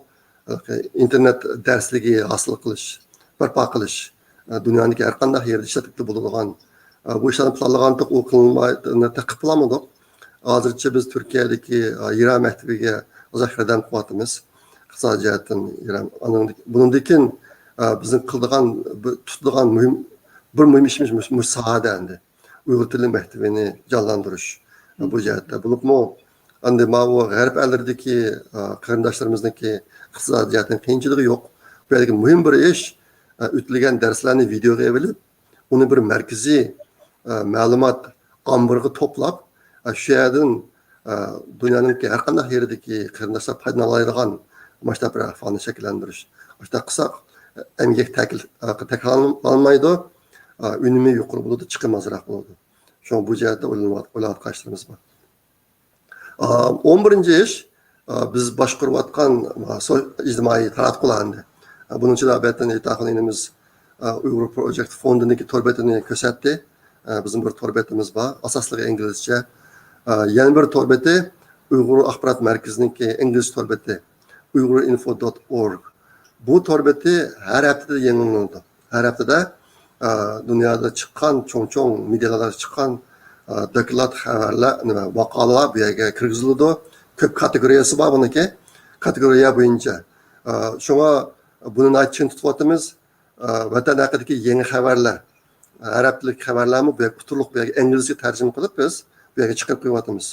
ئىنتېرنېت دەرسلىكى ھاسىل قىلىش، بەرپا قىلىش، ئا، دۇنيانىڭ ھەر قانداق يېرىدە ئىشلەتكىلى بولىدىغان، ئا، بۇ ئىشلارنى پىلانلىغانتۇق، ئۇ قىلىنماي، قىلىپ بولالمىدۇق. ھازىرچە بىز تۈركىيەدىكى، ئا، ھىرا مەكتىپىگە ئازراق ياردەم قىلىۋاتىمىز. ئىقتىسادىي جەھەتتىن ياردەم. ئانىڭدىن، بۇنىڭدىن كېيىن، ئا، بىزنىڭ قىلىدىغان، بىر، تۇتىدىغان مۇھىم، بىر مۇھىم ئىشىمىز مۇش-، مۇشۇ ساھەدە ئەمدى. ئۇيغۇر تىلى مەكتىپىنى جانلاندۇرۇش، بۇ جەھەتتە. بولۇپمۇ، ئەمدى ماۋۇ غەرب ئەللىرىدىكى، ئا، قېرىنداشلىرىمىزنىڭكى ئىقتىسادىي جەھەتتىن قىيىنچىلىقى يوق. بۇ يەردىكى مۇھىم بىر ئىش، ئا، ئۆتۈلگەن دەرسلەرنى ۋىدېئوغا ئېلىپ، ئۇنى بىر مەركىزىي، ئا، مەلۇمات ئامبىرىغا توپلاپ، ئا، شۇ يەردىن، ئا، دۇنيانىڭكى ھەر قانداق يېرىدىكى قېرىنداشلار پايدىلاندۇرىدىغان مۇشۇنداق بىر ئەھۋالنى شەكىللەندۈرۈش. مۇشۇنداق قىلساق، ئەمگەك تەكىل-، تەكرارلانمايدۇ، ئا، ئۈنۈمى يۇقىرى بولىدۇ، چىقىمى ئازراق بولىدۇ. شۇڭا بۇ جەھەتتە ئويلىنىۋات-، ئويلاۋاتقان ئىشلىرىمىز بار. ئا، ئون بىرىنچى ئىش، ئا، بىز باشقۇرۇۋاتقان، ئا، سو-، ئىجتىمائىي تاراتقۇلار ئەمدى. ئا، بۇنىڭ ئىچىدە ئەلۋەتتە نىتا خانىم ئىنىمىز، ئا، ئۇيغۇر پروجېكت فوندىنىڭكى تور بېتىنى كۆرسەتتى. ئا، بىزنىڭ بىر تور بېتىمىز بار، ئاساسلىقى ئىنگلىزچە. ئا، يەنە بىر تور بېتى ئۇيغۇر ئاخبارات مەركىزىنىڭكى ئىنگلىزچە تور بېتى، uyghurinfo dot org. بۇ تور بېتى ھەر ھەپتىدە يېڭىلىنىدۇ. ھەر ھەپتىدە، ئا، دۇنيادا چىققان، چوڭ-چوڭ مېدىيالاردا چىققان، ئا، دوكلات، خەۋەرلەر، نېمە، ماقالىلار بۇ يەرگە كىرگۈزۈلىدۇ. كۆپ كاتېگورىيەسى بار بۇنىڭكى. كاتېگورىيە بويىچە. ئا، شۇڭا بۇنى ناھايىتى چىڭ تۇتۇۋاتىمىز. ئا، ۋەتەن ھەققىدىكى يېڭى خەۋەرلەر، ھەر ھەپتىلىك خەۋەرلەرمۇ بۇ يەرگە ئۇتتۇرلۇق، بۇ يەرگە ئىنگلىزچە تەرجىمە قىلىپ بىز بۇ يەرگە چىقىرىپ قويۇۋاتىمىز.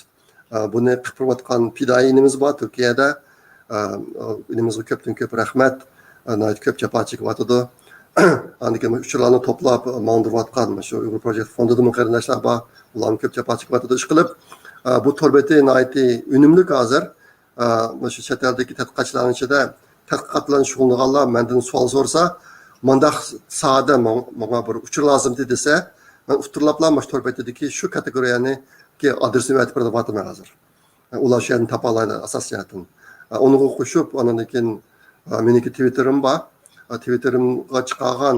ئا، بۇنى قىلىپ بېرىۋاتقان پىدائىي ئىنىمىز بار تۈركىيەدە. ئا، ئىنىمىزغا كۆپتىن كۆپ رەھمەت. ئا، ناھايىتى كۆپ جاپا چېكىۋاتىدۇ. ئاندىن كېيىن ئۇچۇرلارنى توپلاپ ماڭدۇرۇۋاتقان مۇشۇ ئۇيغۇر پروجېكت فوندىدىمۇ قېرىنداشلار بار. ئۇلارمۇ كۆپ جاپا چېكىۋاتىدۇ ئىشقىلىپ. ئا، بۇ تور بېتى ناھايىتى ئۈنۈملۈك ھازىر. ئا، مۇشۇ چەت ئەلدىكى تەتقىقاتچىلارنىڭ ئىچىدە تەتقىقات بىلەن شۇغۇللىنىدىغانلار مەندىن سوئال سورىسا، مۇنداق ساھەدە ماڭ-، ماڭا بىر ئۇچۇر لازىمدى دېسە، مەن ئۇتتۇرلاپلا مۇشۇ تور بېتىدىكى شۇ كاتېگورىيەنىڭكى ئادرېسىنى ئېيتىپ بېرىۋاتىمەن ھازىر. ئۇلار شۇ يەردىن تاپالايدۇ ئاساسىي جەھەتتىن. ئۇنىڭغا قوشۇپ، ئاندىن كېيىن، مېنىڭكى تىۋىتتېرىم بار. تىۋىتتېرىمغا چىقارغان،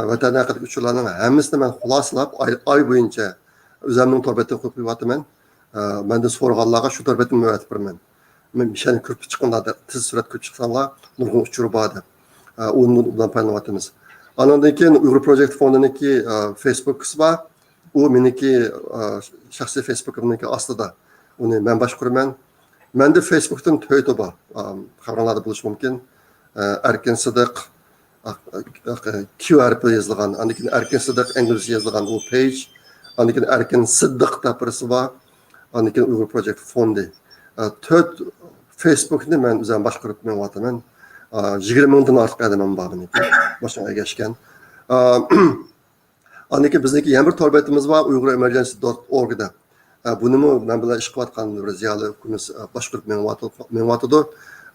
ۋەتەن ھەققىدىكى ئۇچۇرلارنىڭ ھەممىسىنى مەن خۇلاسىلاپ، ئاي، ئاي بويىچە ئۆزۈمنىڭ تور بېتىگە قويۇپ قويۇۋاتىمەن. مەندىن سورىغانلارغا شۇ تور بېتىمنى ئەۋەتىپ بېرىمەن. مەن مىشەنى كۆرۈپ چىقىڭلار دەپ، تېز سۈرئەت كۆرۈپ چىقساڭلار، نۇرغۇن ئۇچۇر بار دەپ. ئۇنىڭ بىلەن پايدىلىنىۋاتىمىز. ئاندىن كېيىن ئۇيغۇر پروجېكت فوندىنىڭكى، فېيسبۇكىسى بار. ئۇ مېنىڭكى، ئا، شەخسىي فېيسبۇكۇمنىڭكى ئاستىدا. ئۇنى مەن باشقۇرىمەن. مەندە فېيسبۇكتىن تۆتى بار. ئا، خەۋىرىڭلاردا بولۇشى مۇمكىن. ئا، ئەركىن سىدىق، ئا، ئا، كيۇ ھەرپى يېزىلغان، ئاندىن كېيىن ئەركىن سىدىق ئىنگلىزچە يېزىلغان ئۇ پېيج، ئاندىن كېيىن ئەركىن سىددىق دەپ بىرسى بار، ئاندىن كېيىن ئۇيغۇر پروجېكت فوندى. ئا، تۆت فېيسبۇكنى مەن ئۆزۈم باشقۇرۇپ مېڭىۋاتىمەن. ئا، يىگىرمە مىڭدىن ئارتۇق ئادىمىم بار مېنىڭكى. باشقا ئەگەشكەن. ئا، ئاندىن كېيىن بىزنىڭكى يەنە بىر تور بېتىمىز بار، uyghuremergency dot org دەپ. ئە، بۇنىمۇ مەن بىلەن ئىش قىلىۋاتقان بىر زىيالىي ئۇكىمىز، ئە، باشقۇرۇپ مېڭىۋاتىدۇ، مېڭىۋاتىدۇ.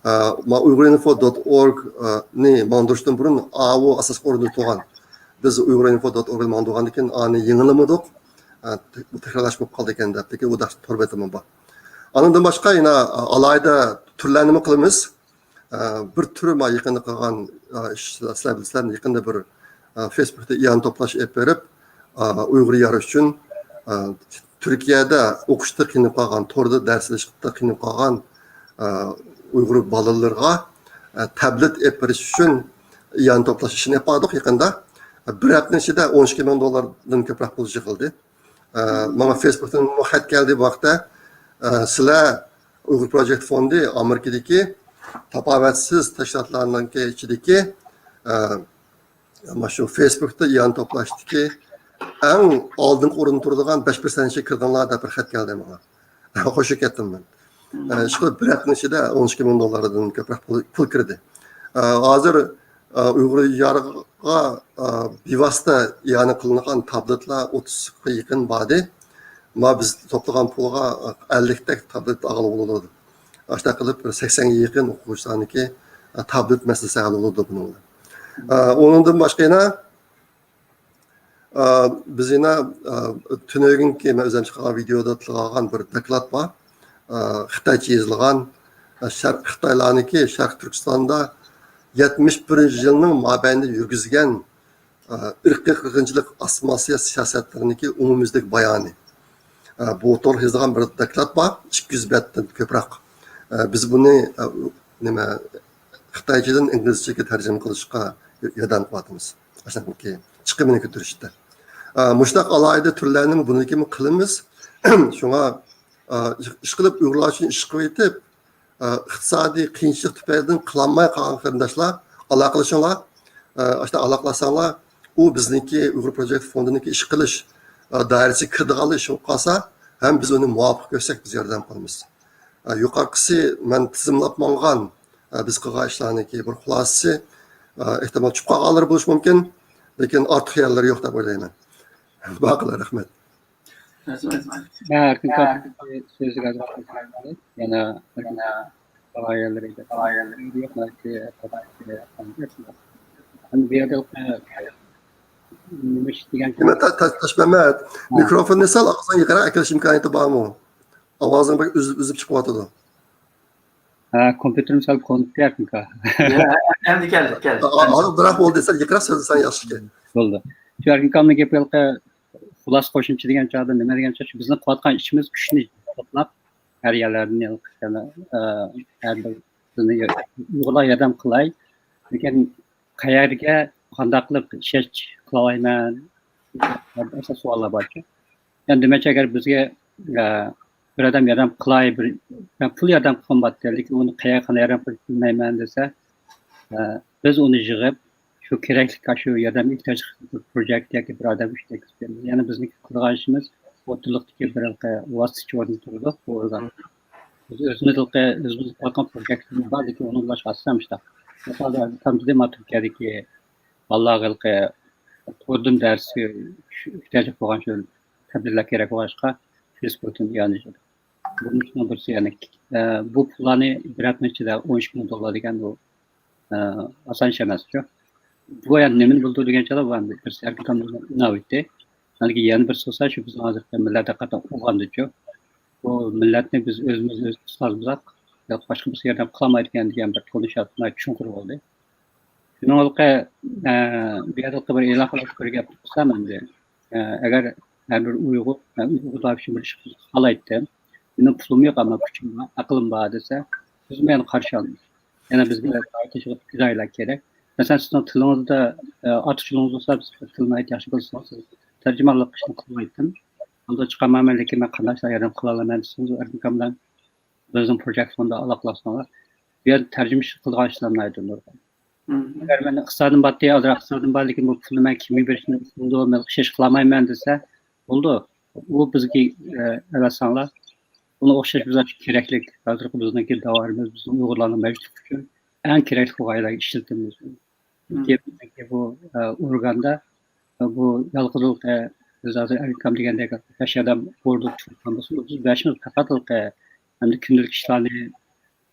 ئە، ما-، uyghurinfo dot org نى ماڭدۇرۇشتىن بۇرۇن ئاۋۇ ئاساسلىق ئورۇندا تۇرغان. بىز uyghurinfo dot org نى ماڭدۇرغاندىن كېيىن ئانى يېڭىلىمىدۇق. ئە، بۇ تەكرارلاش بولۇپ قالدى ئىكەن دەپ، لېكىن ئۇ تور بېتىمۇ بار. ئانىڭدىن باشقا يەنە، ئە، ئالاھىدە تۈرلەرنىمۇ قىلىمىز. ئە، بىر تۈرى ما يېقىندا قىلغان، ئە، ئىش، سىلەر بىلىسىلەر، يېقىندا بىر، ئە، فېيسبۇكتا ئىئانە توپلاش ئېلىپ بېرىپ، ئە، ئۇيغۇر يارۇش ئۈچۈن، ئە، تۈركىيەدە ئوقۇشتا قىينىلىپ قالغان، توردا دەرس ئېلىشتا قىينىلىپ قالغان، ئە، ئۇيغۇر بالىلىرىغا، ئە، تابلېت ئېلىپ بېرىش ئۈچۈن ئىئانە توپلاش ئىشىنى ئېلىپ باردۇق يېقىندا. بىر ھەپتىنىڭ ئىچىدە ئون ئىككى مىڭ دوللاردىن كۆپرەك پۇل يىغىلدى. ئە، ماڭا فېيسبۇكتىن خەت كەلدى بۇ ھەقتە. ئە، سىلەر ئۇيغۇر پروجېكت فوندى ئامېرىكىدىكى تاپاۋەتسىز تەشكىلاتلارنىڭكى ئىچىدىكى، ئە، مانا شۇ فېيسبۇكتا ئىئانە توپلاشتىكى ئەڭ ئالدىنقى ئورۇندا تۇرىدىغان بەش پىرسەنتكە كىردىڭلار دەپ بىر خەت كەلدى ماڭا. خوشى كەتتىم مەن. ئە، ئىشقىلىپ بىر ھەپتىنىڭ ئىچىدە ئون ئىككى مىڭ دوللاردىن كۆپرەك پۇل، پۇل كىردى. ئە، ھازىر، ئە، ئۇيغۇر يارغا، ئە، بىۋاسىتە ئىئانە قىلىنغان تابلېتلار ئوتتۇزغا يېقىن باردى. ما بىز توپلىغان پۇلغا، ئە، ئەللىكتەك تابلېت ئالغىلى بولىدۇ. ئاشۇنداق قىلىپ بىر سەكسەنگە يېقىن ئوقۇغۇچىلارنىڭكى، ئە، تابلېت مەسىلىسى ھەل بولىدۇ بۇنىڭ بىلەن. ئە، ئۇنىڭدىن باشقا يەنە ئا، بىز يەنە، ئا، تۈنۈگۈنكى مەن ئۆزۈم چىقارغان ۋىدېيودا تىلغا ئالغان بىر دوكلات بار. ئا، خىتايچە يېزىلغان، ئا، شەرق، خىتايلارنىڭكى شەرقىي تۈركىستاندا يەتمىش بىرىنچى يىلنىڭ مابەينىدە يۈرگۈزگەن، ئا، ئىرقىي قىرغىنچىلىق ئاسسىمىلياتسىيە سىياسەتلىرىنىڭكى ئومۇميۈزلۈك بايانى. ئە، بۇ توغرا يېزىلغان بىر دوكلات بار، ئىككى يۈز بەتتىن كۆپرەك. ئە، بىز بۇنى، ئە، نېمە، خىتايچىدىن ئىنگلىزچىگە تەرجىمە قىلىشقا ياردەم قىلىۋاتىمىز. ئاشۇنىڭكى چىقىمىنى كۆتۈرۈشتە. ئە، مۇشۇنداق ئالاھىدە تۈرلەرنى بۇنىڭكىمۇ قىلىمىز. شۇڭا، ئە، ئىشقىلىپ ئۇيغۇرلار ئۈچۈن ئىش قىلىۋېتىپ، ئە، ئىقتىسادىي قىيىنچىلىق تۈپەيلىدىن قىلالماي قالغان قېرىنداشلار ئالاقىلىشىڭلار. ئە، ئاشۇنداق ئالاقىلاشساڭلار، ئۇ بىزنىڭكى ئۇيغۇر پروجېكت فوندىنىڭكى ئىش قىلىش، ئە، دائىرىسىگە كىرىدىغانلىق ئىش بولۇپ قالسا، ھەم بىز ئۇنى مۇۋاپىق كۆرسەك، بىز ياردەم قىلىمىز. ئە، يۇقىرىقىسى مەن تىزىملاپ ماڭغان، ئە، بىز قىلغان ئىشلارنىڭكى بىر خۇلاسىسى. ئە، ئېھتىمال چۈشۈپ قالغانلىرى بولۇشى مۇمكىن، لېكىن ئارتۇق يەرلىرى يوق دەپ ئويلايمەن. باقىلا، رەھمەت. رەھمەت. ھە، ئەركىن كاپىتان سۆزىگە ئازراق قوشۇلدى. يەنە قالايەنلىرى، قالايەنلىرى يوق، بەلكى، ئەمدى بۇ يەردە نېمە ئىش دېگەن نېمە، تا-، تا-، تاشمەمەت، ھە. مىكروفوننى سەل ئاغزىڭ يېقىنراق ئەكېلىش ئىمكانىيىتى بارمۇ؟ ئاۋازىڭ بەك ئۈزۈپ، ئۈزۈپ چىقىۋاتىدۇ. ھە، كومپيۇتېرىم سەل قونۇپ كەتتىكەن. ھە، ئەمدى كەلدى، كەلدى. ئا-، ئا-، ئاغزىڭ بىراق بولدى، سەل يېقىنراق سۆزلىسەڭ ياخشىكەن. بولدى. شۇ ئەركىن كامنىڭ گېپى ھېلىقى خۇلاسە قوشۇمچە دېگەن چاغدا نېمە دېگەن چاغدا، بىزنىڭ قىلىۋاتقان ئىشىمىز كۈچنى توپلاپ، ھەر يەرلەردىن، ئە، ھەر بىر بىزنى ئۇيغۇرلار ياردەم قىلاي. لېكىن قەيەرگە، قانداقلىق ئىشەنچ قىلالايمەن؟ ئاساس سوئاللار بارچۇ. يەنى دېمەكچى، ئەگەر بىزگە، ئە، بىر ئادەم ياردەم قىلاي، بىر، مەن پۇل ياردەم قىلغۇم بارتتى، لېكىن ئۇنى قەيەرگە، قانداق ياردەم قىلىشنى بىلمەيمەن دېسە، ئە، بىز ئۇنى يىغىپ، شۇ كېرەكلىك ئاشۇ ياردەم ئېھتىياجلىق پروجېكت ياكى بىر ئادەم ئۈچۈن يەتكۈزۈپ بېرىمىز. يەنى بىزنىڭكى قىلىدىغان ئىشىمىز ئوتتۇرىلىقتىكى بىر ۋاسىتىچى ئورنىدا تۇرىدۇ، بۇ ئورگان. بىز ئۆزىمىز ھېلىقى ئۆزىمىز قىلىۋاتقان پروجېكتىمىز بار، لېكىن ئۇنىڭ باشقا ئاساسەن مۇشۇنداق. مىسالدا، تامدىدى ما تۈركىيەدىكى بالىلارغا ھېلىقى توردىن دەرس ئېھتىياجلىق بولغان شۇ تەبلىغلار كېرەك بولغاچقا، فېيسبۇكتىن ئىئانە ئېچىدۇ. بۇنىڭ بىرسى، يەنى، ئە، بۇ پۇللارنى بىر ھەپتىنىڭ ئىچىدە ئون ئىككى مىڭ دوللار دېگەن بۇ، ئە، ئاسان ئىش ئەمەس شۇ. بۇ يەنى نېمىنى بىلدۈرىدۇ دېگەن چاغدا، بۇ ئەمدى بىرسى ئەركىن كامنىڭ ئىناۋىتى. ئاندىن كېيىن يەنە بىرسى بولسا شۇ بىزنىڭ ھازىرقى مىللەت ھەقىقەتەن ئويغاندىچۇ. بۇ مىللەتنى بىز ئۆزىمىز ئۆز تۇتالمىساق، يا باشقا بىرسى ياردەم قىلالمايدىكەن دېگەن بىر تونۇش ناھايىتى چوڭقۇر بولدى. شۇنىڭلىقى، ئە، بۇ يەردە بىر ئېلان قىلىش بىر گەپ قىلسام ئەمدى. ئە، ئەگەر ھەر بىر ئۇيغۇر، مەن ئۇيغۇرلار ئۈچۈن بىر ئىش قىلىشنى خالايتتىم. مېنىڭ پۇلۇم يوق، ئەمما كۈچۈم بار، ئەقلىم بار دېسە، بىزمۇ يەنە قارشى ئالىمىز. يەنە بىزگە پىدائىيلار كېرەك. مەسىلەن، سىزنىڭ تىلىڭىزدا، ئە، ئاتا تىلىڭىز بولسا، بىز تىلنى ناھايىتى ياخشى بىلىسىڭىز، سىز تەرجىمانلىق قىلىشنى قىلمايتتىم. ئالدىغا چىقارمايمەن، لېكىن مەن قانداق ياردەم قىلالايمەن دېسىڭىز، ئەركىن كاملار بىزنىڭ پروجېكت فوندىدا ئالاقىلاشساڭلار، بۇ يەردە تەرجىمە قىلىدىغان ئىشلار ناھايىتى نۇرغۇن. مم. ئەگەر مەن ئىقتىسادىم باتتى، ئازراق ئىقتىسادىم بار، لېكىن بۇ پۇلنى مەن كىمگە بېرىشنى ئۇقمىدىم، مەن ئىشەنچ قىلالمايمەن دېسە، بولىدۇ. ئۇ بىزگە، ئە، ئەۋەتسەڭلار، بۇنىڭغا ئوخشاش بىز كېرەكلىك، ھازىرقى بىزنىڭكى داۋايىمىز، بىزنىڭ ئۇيغۇرلارنىڭ مەۋجۇتلۇقى ئۈچۈن ئەڭ كېرەكلىك بولغان يەرلەرگە ئىشلىتىمىز. مم. چۈنكى بۇ، ئە، ئورگاندا، ئە، بۇ يالقۇزلۇق، ئە، بىز ھازىر ئەركىن كام دېگەندەك بەش ئادەم ئوردا تۇتقان بولسا، بىز بەشىمىز پەقەت ھېلىقى ئەمدى كۈندىلىك ئىشلارنى،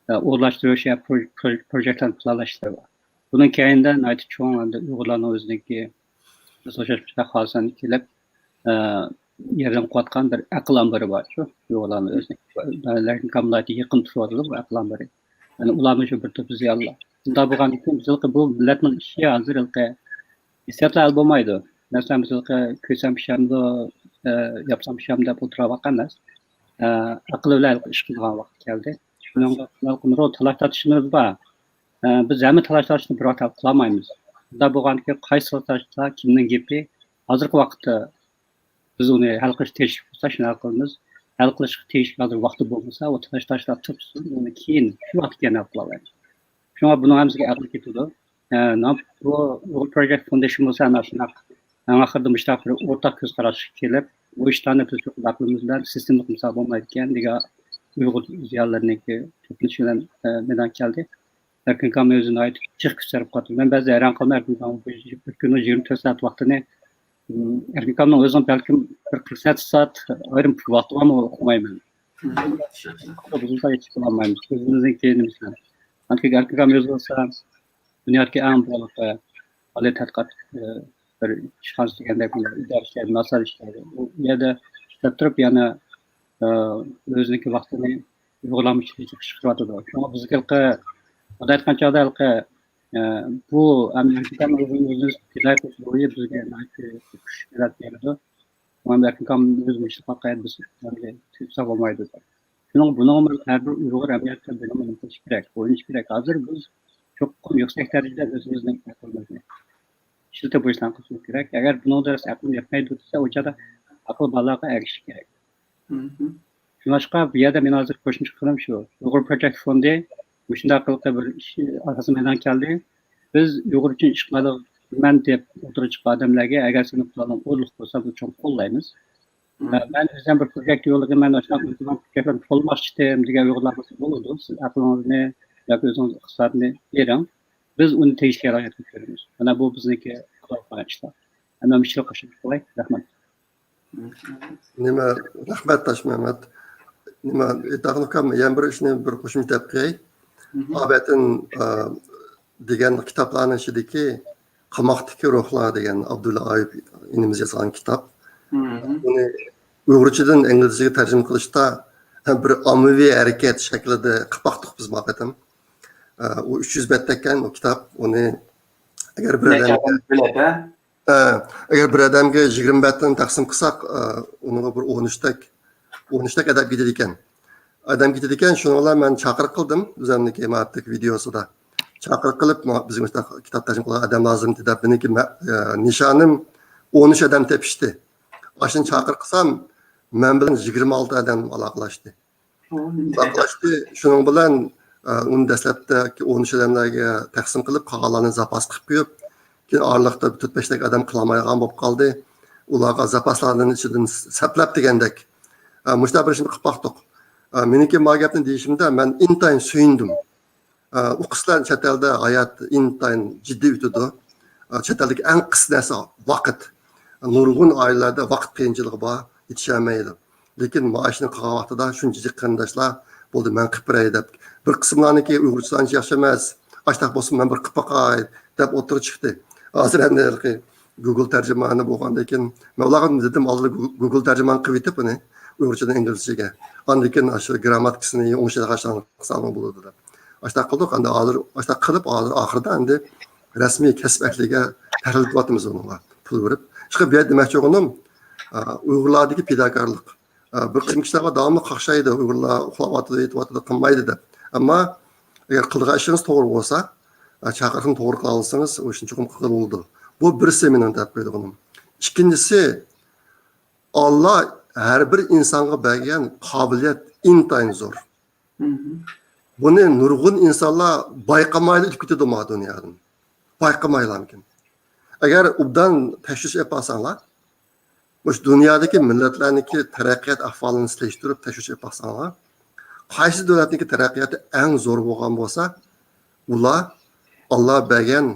ئە، ئورۇنلاشتۇرۇش يا پرو-، پرو-، پروژېكتلارنى پىلانلاش ئىشلىرى بار. بۇنىڭ كەينىدە ناھايىتى چوڭ ئەمدى ئۇيغۇرلارنىڭ ئۆزىنىڭكى بىز ئوخشاش مۇشۇنداق ھادىسىلەرنى كېلىپ، ئە، ياردەم قىلىۋاتقان بىر ئەقىل ئامبىرى بار شۇ ئۇيغۇرلارنىڭ ئۆزىنىڭكى. ئەركىن كامغا ناھايىتى يېقىن تۇرۇۋاتىدۇ بۇ ئەقىل ئامبىرى. يەنى ئۇلارمۇ شۇ بىر توپ زىيالىيلار. شۇنداق بولغاندىكىن بىز ھېلىقى بۇ مىللەتنىڭ ئىشى ھازىر ھېلىقى ھېسسىياتلا ھەل بولمايدۇ. مەسىلەن، بىز ھېلىقى كۆيسەم پىشامدۇ، ئە، ياپسام پىشامدۇ دەپ ئولتۇراۋاتقان ئەمەس. ئە، ئەقىل بىلەن ھېلىقى ئىش قىلىدىغان ۋاقىت كەلدى. شۇنىڭغا نۇرغۇن تالاش تارتىشىمىز بار. ئە، بىز ھەممە تالاش تارتىشنى بىر ۋاقىتتا ھەل قىلالمايمىز. شۇنداق بولغاندىكىن قايسى تالاش تارتىشتا كىمنىڭ گېپى ھازىرقى ۋاقىتتا بىز ئۇنى ھەل قىلىش تېگىشلىك بولسا، شۇنى ھەل قىلىمىز. ھەل قىلىشقا تېگىشلىك ھازىر ۋاقتى بولمىسا، ئۇ تالاش تارتىشلار تۇرسۇن، ئۇنى كېيىن، شۇ ۋاقىتتا كېيىن ھەل قىلالايمىز. شۇڭا بۇنىڭ ھەممىسىگە ئەقىل كېتىدۇ. ئە، نام-، بۇ ئۇيغۇر پروجېكت فوندېيشن بولسا، ئەنە شۇنداق ئەڭ ئاخىرىدا مۇشۇنداق بىر ئورتاق كۆز قاراشقا كېلىپ، بۇ ئىشلارنى بىز شۇ قىلىپ بولمايدىكەن دېگەن ئۇيغۇر زىيالىيلىرىنىڭكى توپلىشى بىلەن، ئە، مەيدانغا كەلدى. ئەركىن كام ئۆزى ناھايىتى جىق كۈچ سەرپ قىلىۋاتىدۇ. مەن بەزىدە ھەيران قالىمەن، ئەركىن كام بىر كۈنى يىگىرمە تۆت سائەت ۋاقتىنى، ئەركىن كامنىڭ ئۆزىنىڭ بەلكىم بىر قىرىق سائەت، سائەت ئايرىم ۋاقتى بارمۇ ئۇقمايمەن. بىز بولسا ھېچ قىلالمايمىز. ئۆزىمىزنىڭكى نېمىسى. ئەركىن كام ئۆزى بولسا دۇنيادىكى ئەڭ بىر ئالىي تەتقىقات، ئە، بىر ئىشخانىسى دېگەندەك، ئىدارە ئىشلەيدۇ، ناسا ئىشلەيدۇ. ئۇ يەردە ئىشلەپ تۇرۇپ، يەنە، ئە، ئۆزىنىڭكى ۋاقتىنى ئۇيغۇرلارنىڭ ئىشىغا قىسقارتىۋاتىدۇ. شۇڭا بىزگە ھېلىقى، مۇنداق ئېيتقان چاغدا ھېلىقى، ئە، بۇ ئەمدى ئۆزىمىز پىدائىي قىلىش روھى بىزگە ناھايىتى كۈچ بېرىدۇ. مانا ئاكام ئۆزى مۇشۇنداق قايتا بىز تېپسا بولمايدۇ دەپ. شۇنىڭ بۇنىڭمۇ ھەر بىر ئۇيغۇر ئەمەلىيەتتە بۇنىڭ نېمە قىلىش كېرەك، ئويلىنىش كېرەك. ھازىر بىز چوقۇم يۈكسەك دەرىجىدە ئۆزىمىزنىڭ ئەقلىمىزنى ئىشلىتىپ باشلانغان قىلىشىمىز كېرەك. ئەگەر بۇنىڭدا ئەقلىم يەتمەيدۇ دېسە، ئۇ چاغدا ئاقىل بالىلارغا ئەگىشىش كېرەك. شۇڭلاشقا بۇ يەردە مەن ھازىر قوشۇمچە قىلىم شۇ. ئۇيغۇر پروجېكت فوندى مۇشۇنداق قىلىپ بىر ئىش ئاساسىي مەيدانغا كەلدى. بىز ئۇيغۇر ئۈچۈن ئىش قىلىدىغان دەپ ئورتىغا چىققان ئادەملەرگە، ئەگەر سىنىپ قالغان ئورۇنلۇق بولسا، بۇ چوڭ قوللايمىز. مەن ئۆزۈم بىر پروجېكت يوللىغىن، مەن ئاشۇنداق ئۆزۈم پروجېكتلارنى قوللاشتىم دېگەن ئۇيغۇرلار بولسا بولىدۇ. سىز ئەقلىڭىزنى ياكى ئۆزىڭىز ئىقتىسادنى بېرىڭ. بىز ئۇنى تېگىشلىك يەرگە يەتكۈزۈپ بېرىمىز. مانا بۇ بىزنىڭكى قىلىۋاتقان ئىشلار. مەن مۇشۇ يىل قوشۇپ قوياي. رەھمەت. نېمە، رەھمەت تاشمەمەت. نېمە، ئېيتاغلىقام، يەنە بىر ئىشنى بىر قوشۇمچە دەپ قوياي. ئابەتىن، ئا، دېگەن كىتابلارنىڭ ئىچىدىكى قاماقتىكى روھلار دېگەن ئابدۇللا ئايۇپ ئىنىمىز يازغان كىتاب. ئۇنى ئۇيغۇرچىدىن ئىنگلىزچىگە تەرجىمە قىلىشتا بىر ئاممىۋى ھەرىكەت شەكلىدە قىلىپ باقتۇق بىز بۇ قېتىم. ئۇ ئۈچ يۈز بەتتەككەن ئۇ كىتاب. ئۇنى ئەگەر بىر نەچچە ئادەم ئادەم بىلەدە؟ ھە، ئەگەر بىر ئادەمگە يىگىرمە بەتتىن تەقسىم قىلساق، ئۇنىڭغا بىر ئون ئۈچتەك، ئون ئۈچتەك ئادەم كېتىدىكەن. ئادەم كېتىدىكەن، شۇنىڭ بىلەن مەن چاقىرىق قىلدىم ئۆزۈمنىڭكى مائارىپتىكى ۋىدېيوسىدا. چاقىرىق قىلىپ، ما-، بىزگە مۇشۇنداق كىتاب تەرجىمە قىلغان ئادەم لازىم دەپ، مېنىڭكى مە-، ئە، نىشانىم ئون ئۈچ ئادەم تېپىشتى. ئاشۇنى چاقىرىق قىلسام، مەن بىلەن يىگىرمە ئالتە ئادەم ئالاقىلاشتى. ئالاقىلاشتى. شۇنىڭ بىلەن، ئە، ئۇنى دەسلەپتىكى ئون ئۈچ ئادەملەرگە تەقسىم قىلىپ، قالغانلارنى زاپاس قىلىپ قويۇپ، كېيىن ئارىلىقتا بىر تۆت-بەشتەك ئادەم قىلالمايدىغان بولۇپ قالدى. ئۇلارغا زاپاسلاردىن ئىچىدىن سەپلەپ دېگەندەك. ئە، مۇشۇنداق بىر ئىشنى قىلىپ باقتۇق. ئە، مېنىڭكى ما گەپنى دېيىشىمدە مەن ئىنتايىن سۆيۈندۈم. ئە، ئۇ قىسلار چەت ئەلدە ھايات ئىنتايىن جىددىي ئۆتىدۇ. ئە، چەت ئەلدىكى ئەڭ قىس نەرسە ۋاقىت. نۇرغۇن ئائىلىلەردە ۋاقىت قىيىنچىلىقى بار، يېتىشەلمەيدۇ. لېكىن مائاشنى قىلغان ۋاقتىدا شۇنچىلىك قېرىنداشلار، «بولدى، مەن قىلىپ بېرەي» دەپ، بىر قىسىملارنىڭكى ئۇيغۇرچىسى ئانچە ياخشى ئەمەس، «ئاشتاق بولسا مەن بىر قىلىپ باقاي» دەپ ئوتتۇرىغا چىقتى. ھازىر ئەمدى ھېلىقى گۇگل تەرجىمانى بولغاندىن كېيىن، مەن ئۇلارغا دېدىم، ئالدىدا گۇ-، گۇگل تەرجىمانى قىلىۋېتىپ ئۇنى ئۇيغۇرچىدىن ئىنگلىزچىگە. ئاندىن كېيىن ئاشۇ گرامماتىكىسىنى ئوڭشىدىغان ئىشلارنى قىلساڭلار بولىدۇ دەپ. ئاشتاق قىلدۇق، ئەمدى ھازىر ئاشتاق قىلىپ، ھازىر ئاخىرىدا ئەمدى رەسمىي كەسىپ ئەھلىگە تەھلىل قىلىۋاتىمىز ئۇنىڭغا پۇل بېرىپ. ئىشقىلىپ، بۇ يەردە دېمەكچى بولغىنىم، ئا، ئۇيغۇرلاردىكى پىداكارلىق. ئا، بىر قىسىم كىشىلەرگە داۋاملىق قاقشايدۇ، ئۇيغۇرلار ئۇخلاۋاتىدۇ، يېتىۋاتىدۇ، قىلمايدۇ دەپ. ئەمما ئەگەر قىلىدىغان ئىشىڭىز توغرا بولسا، ئا، چاقىرىقنى توغرا قىلالىسىڭىز، ئۇ ئىشنى چوقۇم قىلغىلى بولىدۇ. بۇ بىرسى مېنىڭ دەپ قويىدىغىنىم. ئىككىنچىسى، ئاللا ھەر بىر ئىنسانغا بەرگەن قابىلىيەت ئىنتايىن زور. بۇنى نۇرغۇن ئىنسانلار بايقىمايلا ئۆتۈپ كېتىدۇ ما دۇنيادىن. بايقىمايلامكىن. ئەگەر ئوبدان تەكشۈرۈش ئېلىپ بارساڭلار، مۇشۇ دۇنيادىكى مىللەتلەرنىڭكى تەرەققىيات ئەھۋالىنى سېلىشتۇرۇپ تەكشۈرۈش ئېلىپ بارساڭلار، قايسى دۆلەتنىڭكى تەرەققىياتى ئەڭ زور بولغان بولسا، ئۇلار ئاللا بەرگەن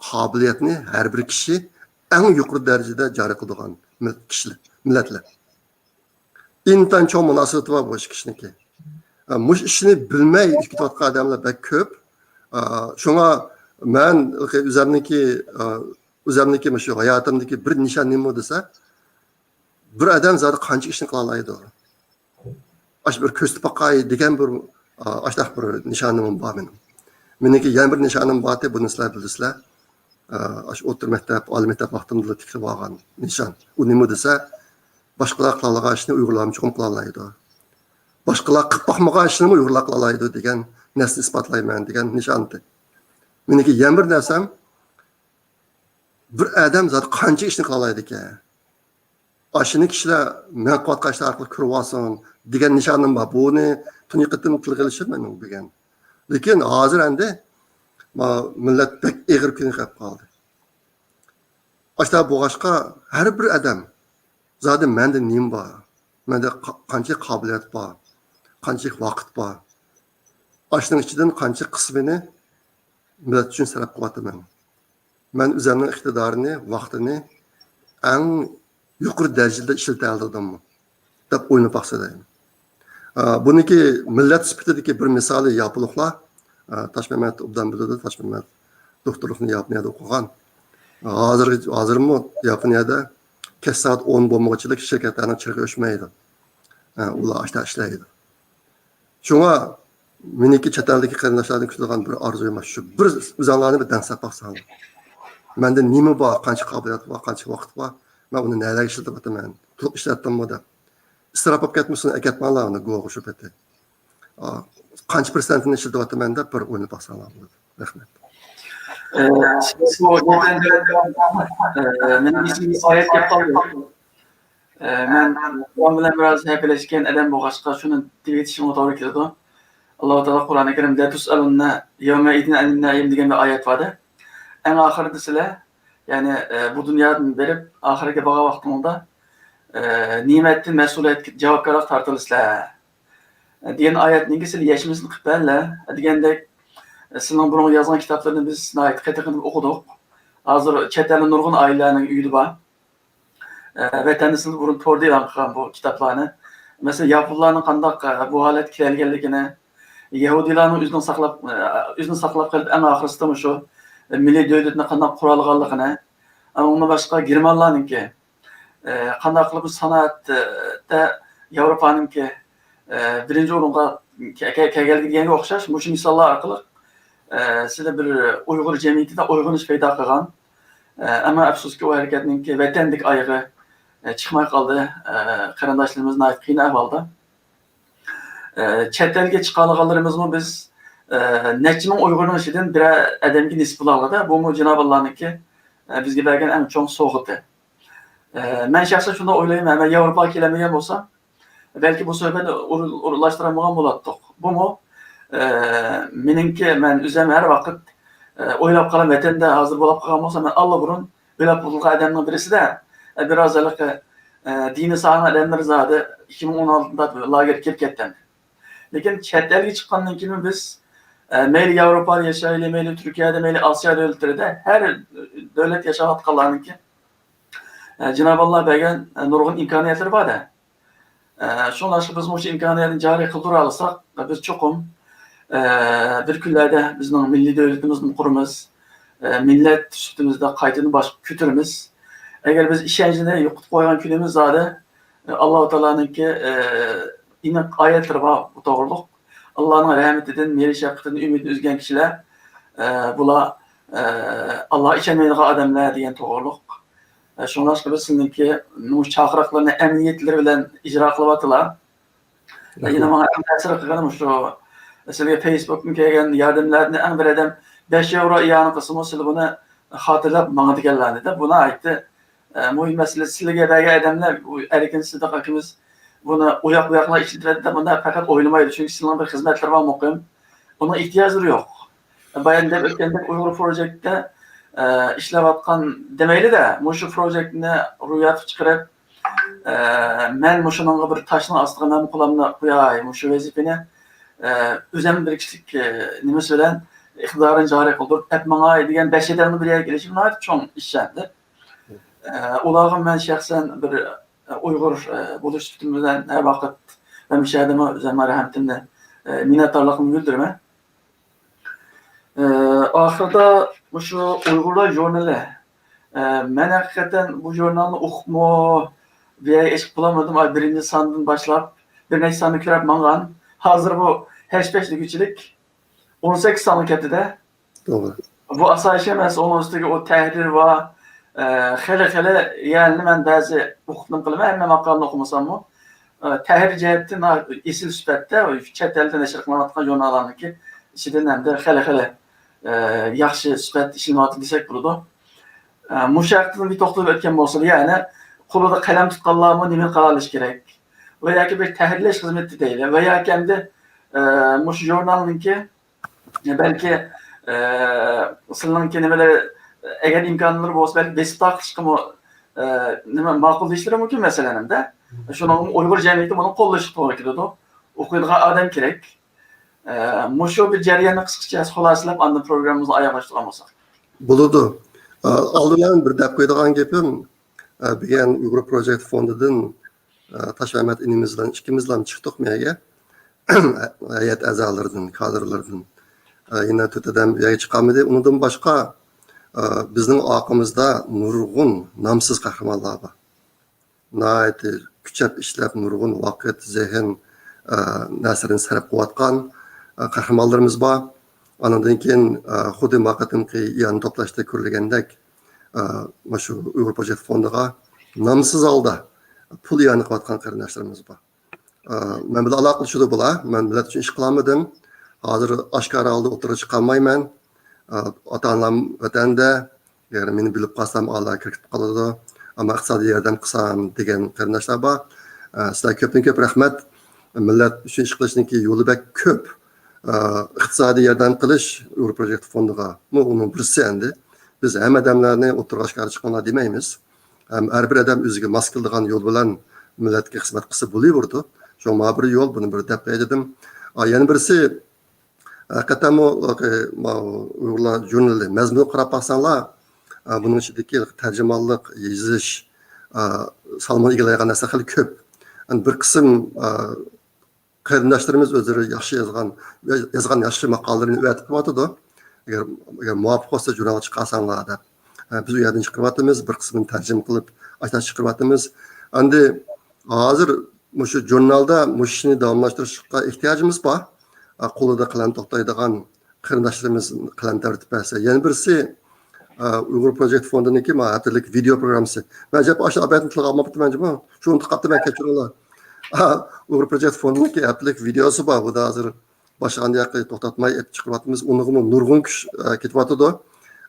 قابىلىيەتنى ھەر بىر كىشى ئەڭ يۇقىرى دەرىجىدە جارى قىلىدىغان مىل-، كىشىلەر، مىللەتلەر. ئىنتايىن چوڭ مۇناسىۋىتى بار بۇ ئىككى كىشىنىڭكى. ئە، مۇشۇ ئىشنى بىلمەي ئۆتۈپ كېتىۋاتقان ئادەملەر بەك كۆپ. ئە، شۇڭا مەن ئۆزەمنىڭكى، ئە، ئۆزەمنىڭكى مۇشۇ ھاياتىمدىكى بىر نىشان نېمە دېسە، بىر ئادەم زادى قانچە ئىشنى قىلالايدۇ؟ ئاشۇ بىر كۆرسىتىپ باقاي دېگەن بىر، ئا، ئاشۇنداق بىر نىشانىم بار مېنىڭ. مېنىڭكى يەنە بىر نىشانىم بارتى، بۇنى سىلەر بىلىسىلەر. ئا، ئاشۇ ئوتتۇرا مەكتەپ، ئالىي مەكتەپ ۋاقتىمدىلا تىكلىۋالغان نىشان. ئۇ نېمە دېسە، باشقىلار قىلالىغان ئىشنى ئۇيغۇرلارمۇ چوقۇم قىلالايدۇ. باشقىلار قىلىپ باقمىغان ئىشنىمۇ ئۇيغۇرلار قىلالايدۇ دېگەن نەرسىنى ئىسپاتلايمەن دېگەن نىشان ئىدى. مېنىڭكى يەنە بىر نەرسەم، بىر ئادەم زادى قانچە ئىشنى قىلالايدىكەن؟ ئاشۇنى كىشىلەر مەن قىلىۋاتقان ئىشلار ئارقىلىق كۆرۈۋالسۇن دېگەن نىشانىم بار. بۇنى تۇنجى قېتىم تىلغا ئېلىشىم مېنىڭ بۈگۈن. لېكىن ھازىر ئەمدى، ما، مىللەت بەك ئېغىر كۈنگە كەپ قالدى. ئاشۇنداق بولغاچقا، ھەر بىر ئادەم، زادى مەندە نېمە بار؟ مەندە قا-، قانچە قابىلىيەت بار؟ قانچە ۋاقىت بار؟ ئاشۇنىڭ ئىچىدىن قانچە قىسمىنى مىللەت ئۈچۈن سەرپ قىلىۋاتىمەن؟ مەن ئۆزەمنىڭ ئىقتىدارىنى، ۋاقتىنى ئەڭ يۇقىرى دەرىجىدە ئىشلىتەلىدىممۇ دەپ ئويلىنىپ باقسا دەيمەن. ئا، بۇنىڭكى مىللەت سۈپىتىدىكى بىر مىسالى ياپونلۇقلار. ئا، تاشمەمەت ئوبدان بىلىدۇ، تاشمەمەت دوكتورلۇقنى ياپونىيەدە ئوقۇغان. ھازىر، ھازىرمۇ ياپونىيەدە كەچ سائەت ئون بولمىغۇچىلىك شىركەتلەرنىڭ چىرىغى ئۆچمەيدۇ. ئا، ئۇلار ئاشتا ئىشلەيدۇ. شۇڭا مېنىڭكى چەت ئەلدىكى قېرىنداشلاردىن كۈتىدىغان بىر ئارزۇيۇم شۇ. بىر ئۆزۈڭلارنى بىر دەڭسەپ باقساڭلار. مەندە نېمە بار، قانچە قابىلىيەت بار، قانچە ۋاقىت بار، مەن ئۇنى نەلەرگە ئىشلىتىۋاتىمەن؟ تۇرۇپ ئىشلەتتىممۇ دەپ. ئىسراپ بولۇپ كەتمىسۇن، ئەكەتمەڭلار ئۇنى گوغا شۇ پېتى. ئا، قانچە پىرسەنتىنى ئىشلىتىۋاتىمەن دەپ بىر ئويلىنىپ باقساڭلار بولىدۇ. رەھمەت. ئە، سىز بۇ گەپلەردىن، ئە، مېنىڭ ئېسىمگە ئايەت كەپ قالدى. ئە، مەن قۇرئان بىلەن بىراز ھەپىلەشكەن ئادەم بولغاچقا، شۇنى دېيىۋېتىشىمغا توغرا كېلىدۇ. ئاللاھ تائالا قۇرئانى كەرىمدە «لەتۇسئەلۇننە يەۋمەئىزىن ئەنىن نەئىم» دېگەن بىر ئايەت بار-دە. ئەڭ ئاخىرىدا سىلەر، يەنى، ئە، بۇ دۇنيادىن بېرىپ، ئاخىرەتكە بارغان ۋاقتىڭلاردا، ئە، نېمەتتىن مەسئۇلىيەتكە، جاۋابكارلىققا تارتىلىسىلەر، ئە، دېگەن ئايەتنىڭكى سىلەر يەشمىسىنى قىلىپ بەرلە، ئە، دېگەندەك، ئە، سىلىنىڭ بۇرۇنقى يازغان كىتابلىرىنى بىز ناھايىتى قېتىرقىنىپ ئوقۇدۇق. ھازىر چەت ئەلدە نۇرغۇن ئائىلىلەرنىڭ ئۆيىدە بار. ئە، ۋەتەندە سىز بۇرۇن توردا ئېلان قىلغان بۇ كىتابلارنى. مەسىلەن، ياپونلارنىڭ قانداق، ئە، بۇ ھالەتكە كېلەلىگەنلىكىنى، يەھۇدىيلارنىڭ ئۆزىنىڭ ساقلاپ، ئە، ئۆزىنى ساقلاپ قېلىپ، ئەڭ ئاخىرسىدا مۇشۇ، ئە، مىللىي دۆلىتىنى قانداق قۇرالىغانلىقىنى، ئە، ئۇنىڭدىن باشقا گېرمانلارنىڭكى، ئە، قانداق قىلىپ سانائەتتە ياۋروپانىڭكى، ئە، بىرىنچى ئورۇنغا كە-، كە-، كەلگەنلىكى دېگەنگە ئوخشاش مۇشۇ مىساللار ئارقىلىق، ئە، سىلەر بىر ئۇيغۇر جەمئىيىتىدە ئويغىنىش پەيدا قىلغان. ئە، ئەمما ئەپسۇسكى، ئۇ ھەرىكەتنىڭكى ۋەتەندىكى ئايىغى، ئە، چىقماي قالدى. ئە، قېرىنداشلىرىمىز ناھايىتى قىيىن ئەھۋالدا. ئە، چەت ئەلگە چىقالىغانلىرىمىزمۇ بىز، ئە، نەچچە مىڭ ئۇيغۇرنىڭ ئىچىدىن بىرەر ئادەمگە نېسىپ بولالىدى. بۇمۇ جانابىللانىڭكى، ئە، بىزگە بەرگەن ئەڭ چوڭ سوۋغىتى. ئە، مەن شەخسەن شۇنداق ئويلايمەن، مەن ياۋروپاغا كېلەلمىگەن بولسام، بەلكى بۇ سۆھبەتنى ئورۇن-، ئورۇنلاشتۇرالمىغان بولاتتۇق. بۇمۇ، ئە، مېنىڭكى، مەن ئۆزۈم ھەر ۋاقىت، ئە، ئويلاپ قالىمەن، ۋەتەندە ھازىر بولاپ قالغان بولسا، مەن ئاللىبۇرۇن ئۆلۈپ قۇتۇلغان ئادەمنىڭ بىرسىدە، ئە، بىراز ھېلىقى، ئە، دىنىي ساھەنىڭ ئادەملىرى زادى ئىككى مىڭ ئون ئالتىدا لاگېرغا كىرىپ كەتكەن. لېكىن چەت ئەلگە چىققاندىن كېيىن بىز، ئە، مەيلى ياۋروپادا ياشايلى، مەيلى تۈركىيەدە، مەيلى ئاسىيا دۆلەتلىرىدە، ھەر دۆلەت ياشاۋاتقانلارنىڭكى، ئە، جانابىللا بەرگەن، ئە، نۇرغۇن ئىمكانىيەتلىرى بار-دە. ئە، شۇڭلاشقا بىز مۇشۇ ئىمكانىيەتنى جارى قىلدۇرالىساق، بىز چوقۇم، ئە، بىر كۈنلەردە بىزنىڭ مىللىي دۆلىتىمىزنى قۇرىمىز، ئە، مىللەت سۈپىتىمىزدە قايتىدىن باش كۆتۈرىمىز. ئەگەر بىز ئىشەنچنى يوقىتىپ قويغان كۈنىمىز زادى، ئە، ئاللاھ تائالانىڭكى، ئە، ئېنىق ئايەتلىرى بار بۇ توغرۇلۇق. ئاللاھنىڭ رەھمىتىدىن، مېھرى شەپقىتىدىن ئۈمىدىنى ئۈزگەن كىشىلەر، ئە، بۇلار، ئە، ئاللاھقا ئىشەنمەيدىغان ئادەملەر دېگەن توغرۇلۇق. ئە، شۇڭلاشقا بىز سىلىنىڭكى مۇشۇ چاقىرىقلىرىنى ئەمەلىيەتلىرى بىلەن ئىجرا قىلىۋاتىلا. ئە، يەنە ماڭا ئەڭ تەسىر قىلغىنى مۇشۇ، سىلىگە فېيسبۇكتىن كەلگەن ياردەملەردىن ئەڭ بىر ئادەم بەش ياۋرو ئىئانە قىلسىمۇ، سىلە بۇنى خاتىرىلەپ ماڭىدىكەنلەر دېدى. بۇ ناھايىتى، ئە، مۇھىم مەسىلە. سىلىگە بەرگەن ئادەملەر، ئۇ ئەركىن سىدىق ئاكىمىز بۇنى ئۇياق بۇياقلا ئىشلىتىۋەتتى دەپ، بۇنداق پەقەت ئويلىمايدۇ. چۈنكى سىلىنىڭ بىر خىزمەتلىرى بار مۇقىم. ئۇنىڭ ئېھتىياجلىرى يوق. بايان دەپ ئۆتكەندەك ئۇيغۇر پروجېكتىدە، ئە، ئىشلەۋاتقان دېمەيلى-دە، مۇشۇ پروجېكتنى روياپقا چىقىرىپ، ئە، مەن مۇشۇنىڭغا بىر تاشنىڭ ئاستىغا مەن قولۇمنى قوياي، مۇشۇ ۋەزىپىنى، ئە، ئۆزۈم بىر كىشىلىك، ئە، نېمىسى بىلەن ئىقتىدارىنى جارى قىلدۇرۇپ ئەپ ماڭاي دېگەن بەش ئادەمنىڭ بىر يەرگە كېلىشى ناھايىتى چوڭ ئىش ئەمدى. ئە، ئۇلارغا مەن شەخسەن بىر، ئە، ئۇيغۇر، ئە، بولۇش سۈپىتىم بىلەن ھەر ۋاقىت ھەمىشە دېمە ئۆزۈم مەرھەمىتىمنى، ئە، مىننەتدارلىقىمنى بىلدۈرىمەن. ئە، ئاخىرىدا مۇشۇ ئۇيغۇرلار ژۇرنىلى. ئە، مەن ھەقىقەتەن بۇ ژۇرنالنى ئوقۇپمۇ، بىر يەرگە ئېچىپ بولالمىدىم. ئاي، بىرىنچى ساندىن باشلاپ بىر نەچچە ساننى كۆرۈپ ماڭغان. ھازىر بۇ ھەش پەش دېگۈچىلىك ئون سەككىز سانغا كەتتى-دە. توغرا. بۇ ئاسايىش ئەمەس، ئۇنىڭ ئۈستىگە ئۇ تەھرىر بار. ئە، خېلى، خېلى، يەنى مەن بەزى ئوقۇپنىمۇ قىلىمەن، ھەممە ماقالىنى ئوقۇمىساممۇ. ئە، تەھرىر جەھەتتىن ئېسىل سۈپەتتە، چەت ئەلدە نەشر قىلىنىۋاتقان ژۇرناللارنىڭكى ئىچىدىن ھەمدە خېلى، خېلى، ئە، ياخشى سۈپەتتە ئىشلىنىۋاتىدۇ دېسەك بولىدۇ. ئە، مۇشۇ ھەقتىن بىر توختىلىپ ئۆتكەن بولسىلا، يەنى قولىدا قەلەم تۇتقانلارمۇ نېمە قىلالىشى كېرەك؟ ۋە ياكى بىر تەھرىرلەش خىزمىتى دەيلى. ۋە ياكى ئەمدى، ئە، مۇشۇ ژۇرنالنىڭكى بەلكى، ئە، سىلىنىڭكى نېمىلەر، ئەگەر ئىمكانلىرى بولسا، بەلكى بېسىپ تارقىتىشقىمۇ، ئە، نېمە، ماقۇل دېيىشلىرى مۇمكىن، مەسىلەن، ھەمدە. شۇنىڭغىمۇ ئۇيغۇر جەمئىيىتى بۇنى قوللىشى توغرا كېلىدۇ. ئوقۇيدىغان ئادەم كېرەك. ئە، مۇشۇ بىر جەرياننى قىسقىچە خۇلاسىلەپ، ئاندىن پروگراممىمىزنى ئاياغلاشتۇرغان بولساق. بولىدۇ. ئە، ئالدى بىلەن بىر دەپ قويىدىغان گېپىم، ئە، بۈگۈن ئۇيغۇر پروجېكت فوندىدىن ئە، تاشمەمەت ئىنىمىز بىلەن ئىككىمىزلا چىقتۇق مەيگە. ھەيئەت ئەزالىرىدىن، كادىرلىرىدىن، ئە، يەنە تۆت ئادەم يەرگە چىقالمىدى. ئۇنىڭدىن باشقا، ئە، بىزنىڭ ئارقىمىزدا نۇرغۇن نامسىز قەھرىمانلار بار. ناھايىتى كۈچەپ ئىشلەپ، نۇرغۇن ۋاقىت، زېھىن، ئە، نەرسىلىرىنى سەرپ قىلىۋاتقان، ئە، قەھرىمانلىرىمىز بار. ئانىڭدىن كېيىن، ئە، خۇددى ما قېتىمقى ئىئانە توپلاشتا كۆرۈلگەندەك، ئە، مۇشۇ ئۇيغۇر پروجېكت فوندىغا نامسىز ھالدا، پۇل ئىئانە قىلىۋاتقان قېرىنداشلىرىمىز بار. ئا، مەن بىلەن ئالاقىلىشىدۇ بۇلار. مەن مىللەت ئۈچۈن ئىش قىلالمىدىم. ھازىر ئاشكارا ھالدا ئوتتۇرىغا چىقالمايمەن. ئا، ئاتا-ئانام ۋەتەندە. ئەگەر مېنى بىلىپ قالسام، ئالا كىرىپ قالىدۇ. ئەمما ئىقتىسادىي ياردەم قىلسام دېگەن قېرىنداشلار بار. ئا، سىلەرگە كۆپتىن كۆپ رەھمەت. مىللەت ئۈچۈن ئىش قىلىشنىڭكى يولى بەك كۆپ. ئا، ئىقتىسادىي ياردەم قىلىش ئۇيغۇر پروجېكت فوندىغا. بۇ ئۇنىڭ بىرسى ئەمدى. بىز ھەممە ئادەملەرنى ئوتتۇرىغا ئاشكارا چىقىڭلار دېمەيمىز. ھەم ھەر بىر ئادەم ئۆزىگە ماس كېلىدىغان يول بىلەن مىللەتكە خىزمەت قىلسا بولۇۋېرىدۇ. شۇڭا مانا بىر يول، بۇنى بىر دەپ بەردىم. ئا، يەنە بىرسى، ھەقىقەتەنمۇ، ئۇ، ماۋۇ ئۇيغۇرلار ژۇرنىلى مەزمۇنىغا قاراپ باقساڭلار، ئا، بۇنىڭ ئىچىدىكى تەرجىمانلىق، يېزىش، ئا، سالمىنى ئىگىلەيدىغان نەرسە خېلى كۆپ. يەنى بىر قىسىم، ئا، قېرىنداشلىرىمىز ئۆزلىرى ياخشى يازغان، يازغان ياخشى ماقالىلىرىنى ئەۋەتىپ قويۇۋاتىدۇ. ئەگەر، ئەگەر مۇۋاپىق بولسا، ژۇرنالغا چىقارساڭلار دەپ. ھە، بىز ئۇ يەردىن چىقىرىۋاتىمىز، بىر قىسمىنى تەرجىمە قىلىپ، ئاشۇنداق چىقىرىۋاتىمىز. ئەمدى ھازىر مۇشۇ ژۇرنالدا مۇشۇ ئىشنى داۋاملاشتۇرۇشقا ئېھتىياجىمىز بار. ئا، قولىدا قەلەم توختايدىغان قېرىنداشلىرىمىز قەلەم تەۋرىتىپ بەرسە. يەنە بىرسى، ئا، ئۇيغۇر پروجېكت فوندىنىڭكى مانا ھەپتىلىك ۋىدېئو پروگراممىسى. مەن ئەجەب ئاشۇ ئاپەتنى تىلغا ئالماپتىمەن جۇمۇ. شۇ ئۇنتۇپ قاپتىمەن، كەچۈرۈڭلار. ئا، ئۇيغۇر پروجېكت فوندىنىڭكى ھەپتىلىك ۋىدېئوسى بار. بۇ ھازىر باشلىغان ياقى توختاتماي ئېلىپ چىقىرىۋاتىمىز. ئۇنىڭغىمۇ نۇرغۇن كۈچ، ئا، كېتىۋاتىدۇ.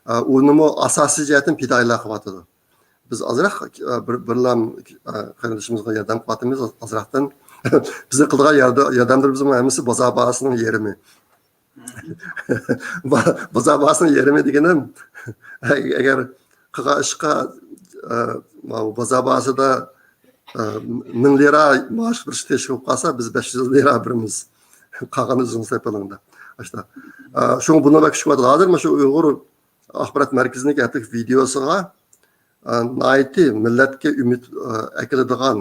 ئا، ئۇنىمۇ ئاساسىي جەھەتتىن پىدائىيلار قىلىۋاتىدۇ. بىز ئازراق، ئا، بىر، بىرلام، ئا، قېرىندىشىمىزغا ياردەم قىلىۋاتىمىز ئازراقتىن. بىزنىڭ قىلىدىغان يارد-، ياردەملىرىمىزنىڭ ھەممىسى بازار باھاسىنىڭ يېرىمى. با-، بازار باھاسىنىڭ يېرىمى دېگىنىم، ئەگەر قىلغان ئىشقا، ئا، ماۋۇ بازار باھاسىدا، ئا، مىڭ لىرا مائاش بېرىش تېگىشلىك بولۇپ قالسا، بىز بەش يۈز لىرا بېرىمىز. قالغىنى ئۆزىڭىز تېپىلىڭ دەپ. ئاشۇنداق. ئا، شۇڭا بۇنى بەك كۈچ قىلىۋاتىدۇ. ھازىر مۇشۇ ئۇيغۇر ئاخبارات مەركىزىنىڭكى ھەپتىلىك ۋىدېئوسىغا، ئا، ناھايىتى مىللەتكە ئۈمىد، ئا، ئەكېلىدىغان،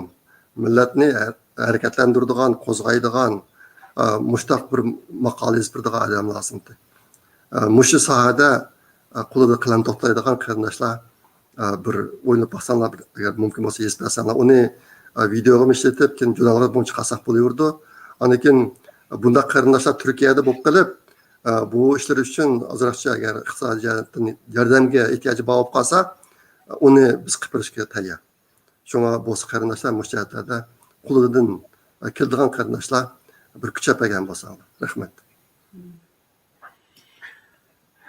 مىللەتنى ھە-، ھەرىكەتلەندۈرىدىغان، قوزغايدىغان، ئا، مۇشتاق بىر ماقالە يېزىپ بېرىدىغان ئادەم لازىمتى. ئا، مۇشۇ ساھەدە، ئا، قولىدا قەلەم توختايدىغان قېرىنداشلار، ئا، بىر ئويلىنىپ باقساڭلار، بىر، ئەگەر مۇمكىن بولسا يېزىپ بەرسەڭلار، ئۇنى، ئا، ۋىدېئوغىمۇ ئىشلىتىپ، كېيىن ژۇرنالغا بۇنى چىقارساق بولۇۋېرىدۇ. ئاندىن كېيىن بۇنداق قېرىنداشلار تۈركىيەدە بولۇپ قېلىپ، ئا، بۇ ئىشلىرى ئۈچۈن ئازراقچە ئەگەر ئىقتىسادىي جەھەتتىن ياردەمگە ئېھتىياجى بار بولۇپ قالسا، ئۇنى بىز قىلىپ بېرىشكە تەييار. شۇڭا بولسا قېرىنداشلار مۇشۇ جەھەتلەردە قولىدىن كېلىدىغان قېرىنداشلار بىر كۈچەپ بەرگەن بولساڭلار. رەھمەت.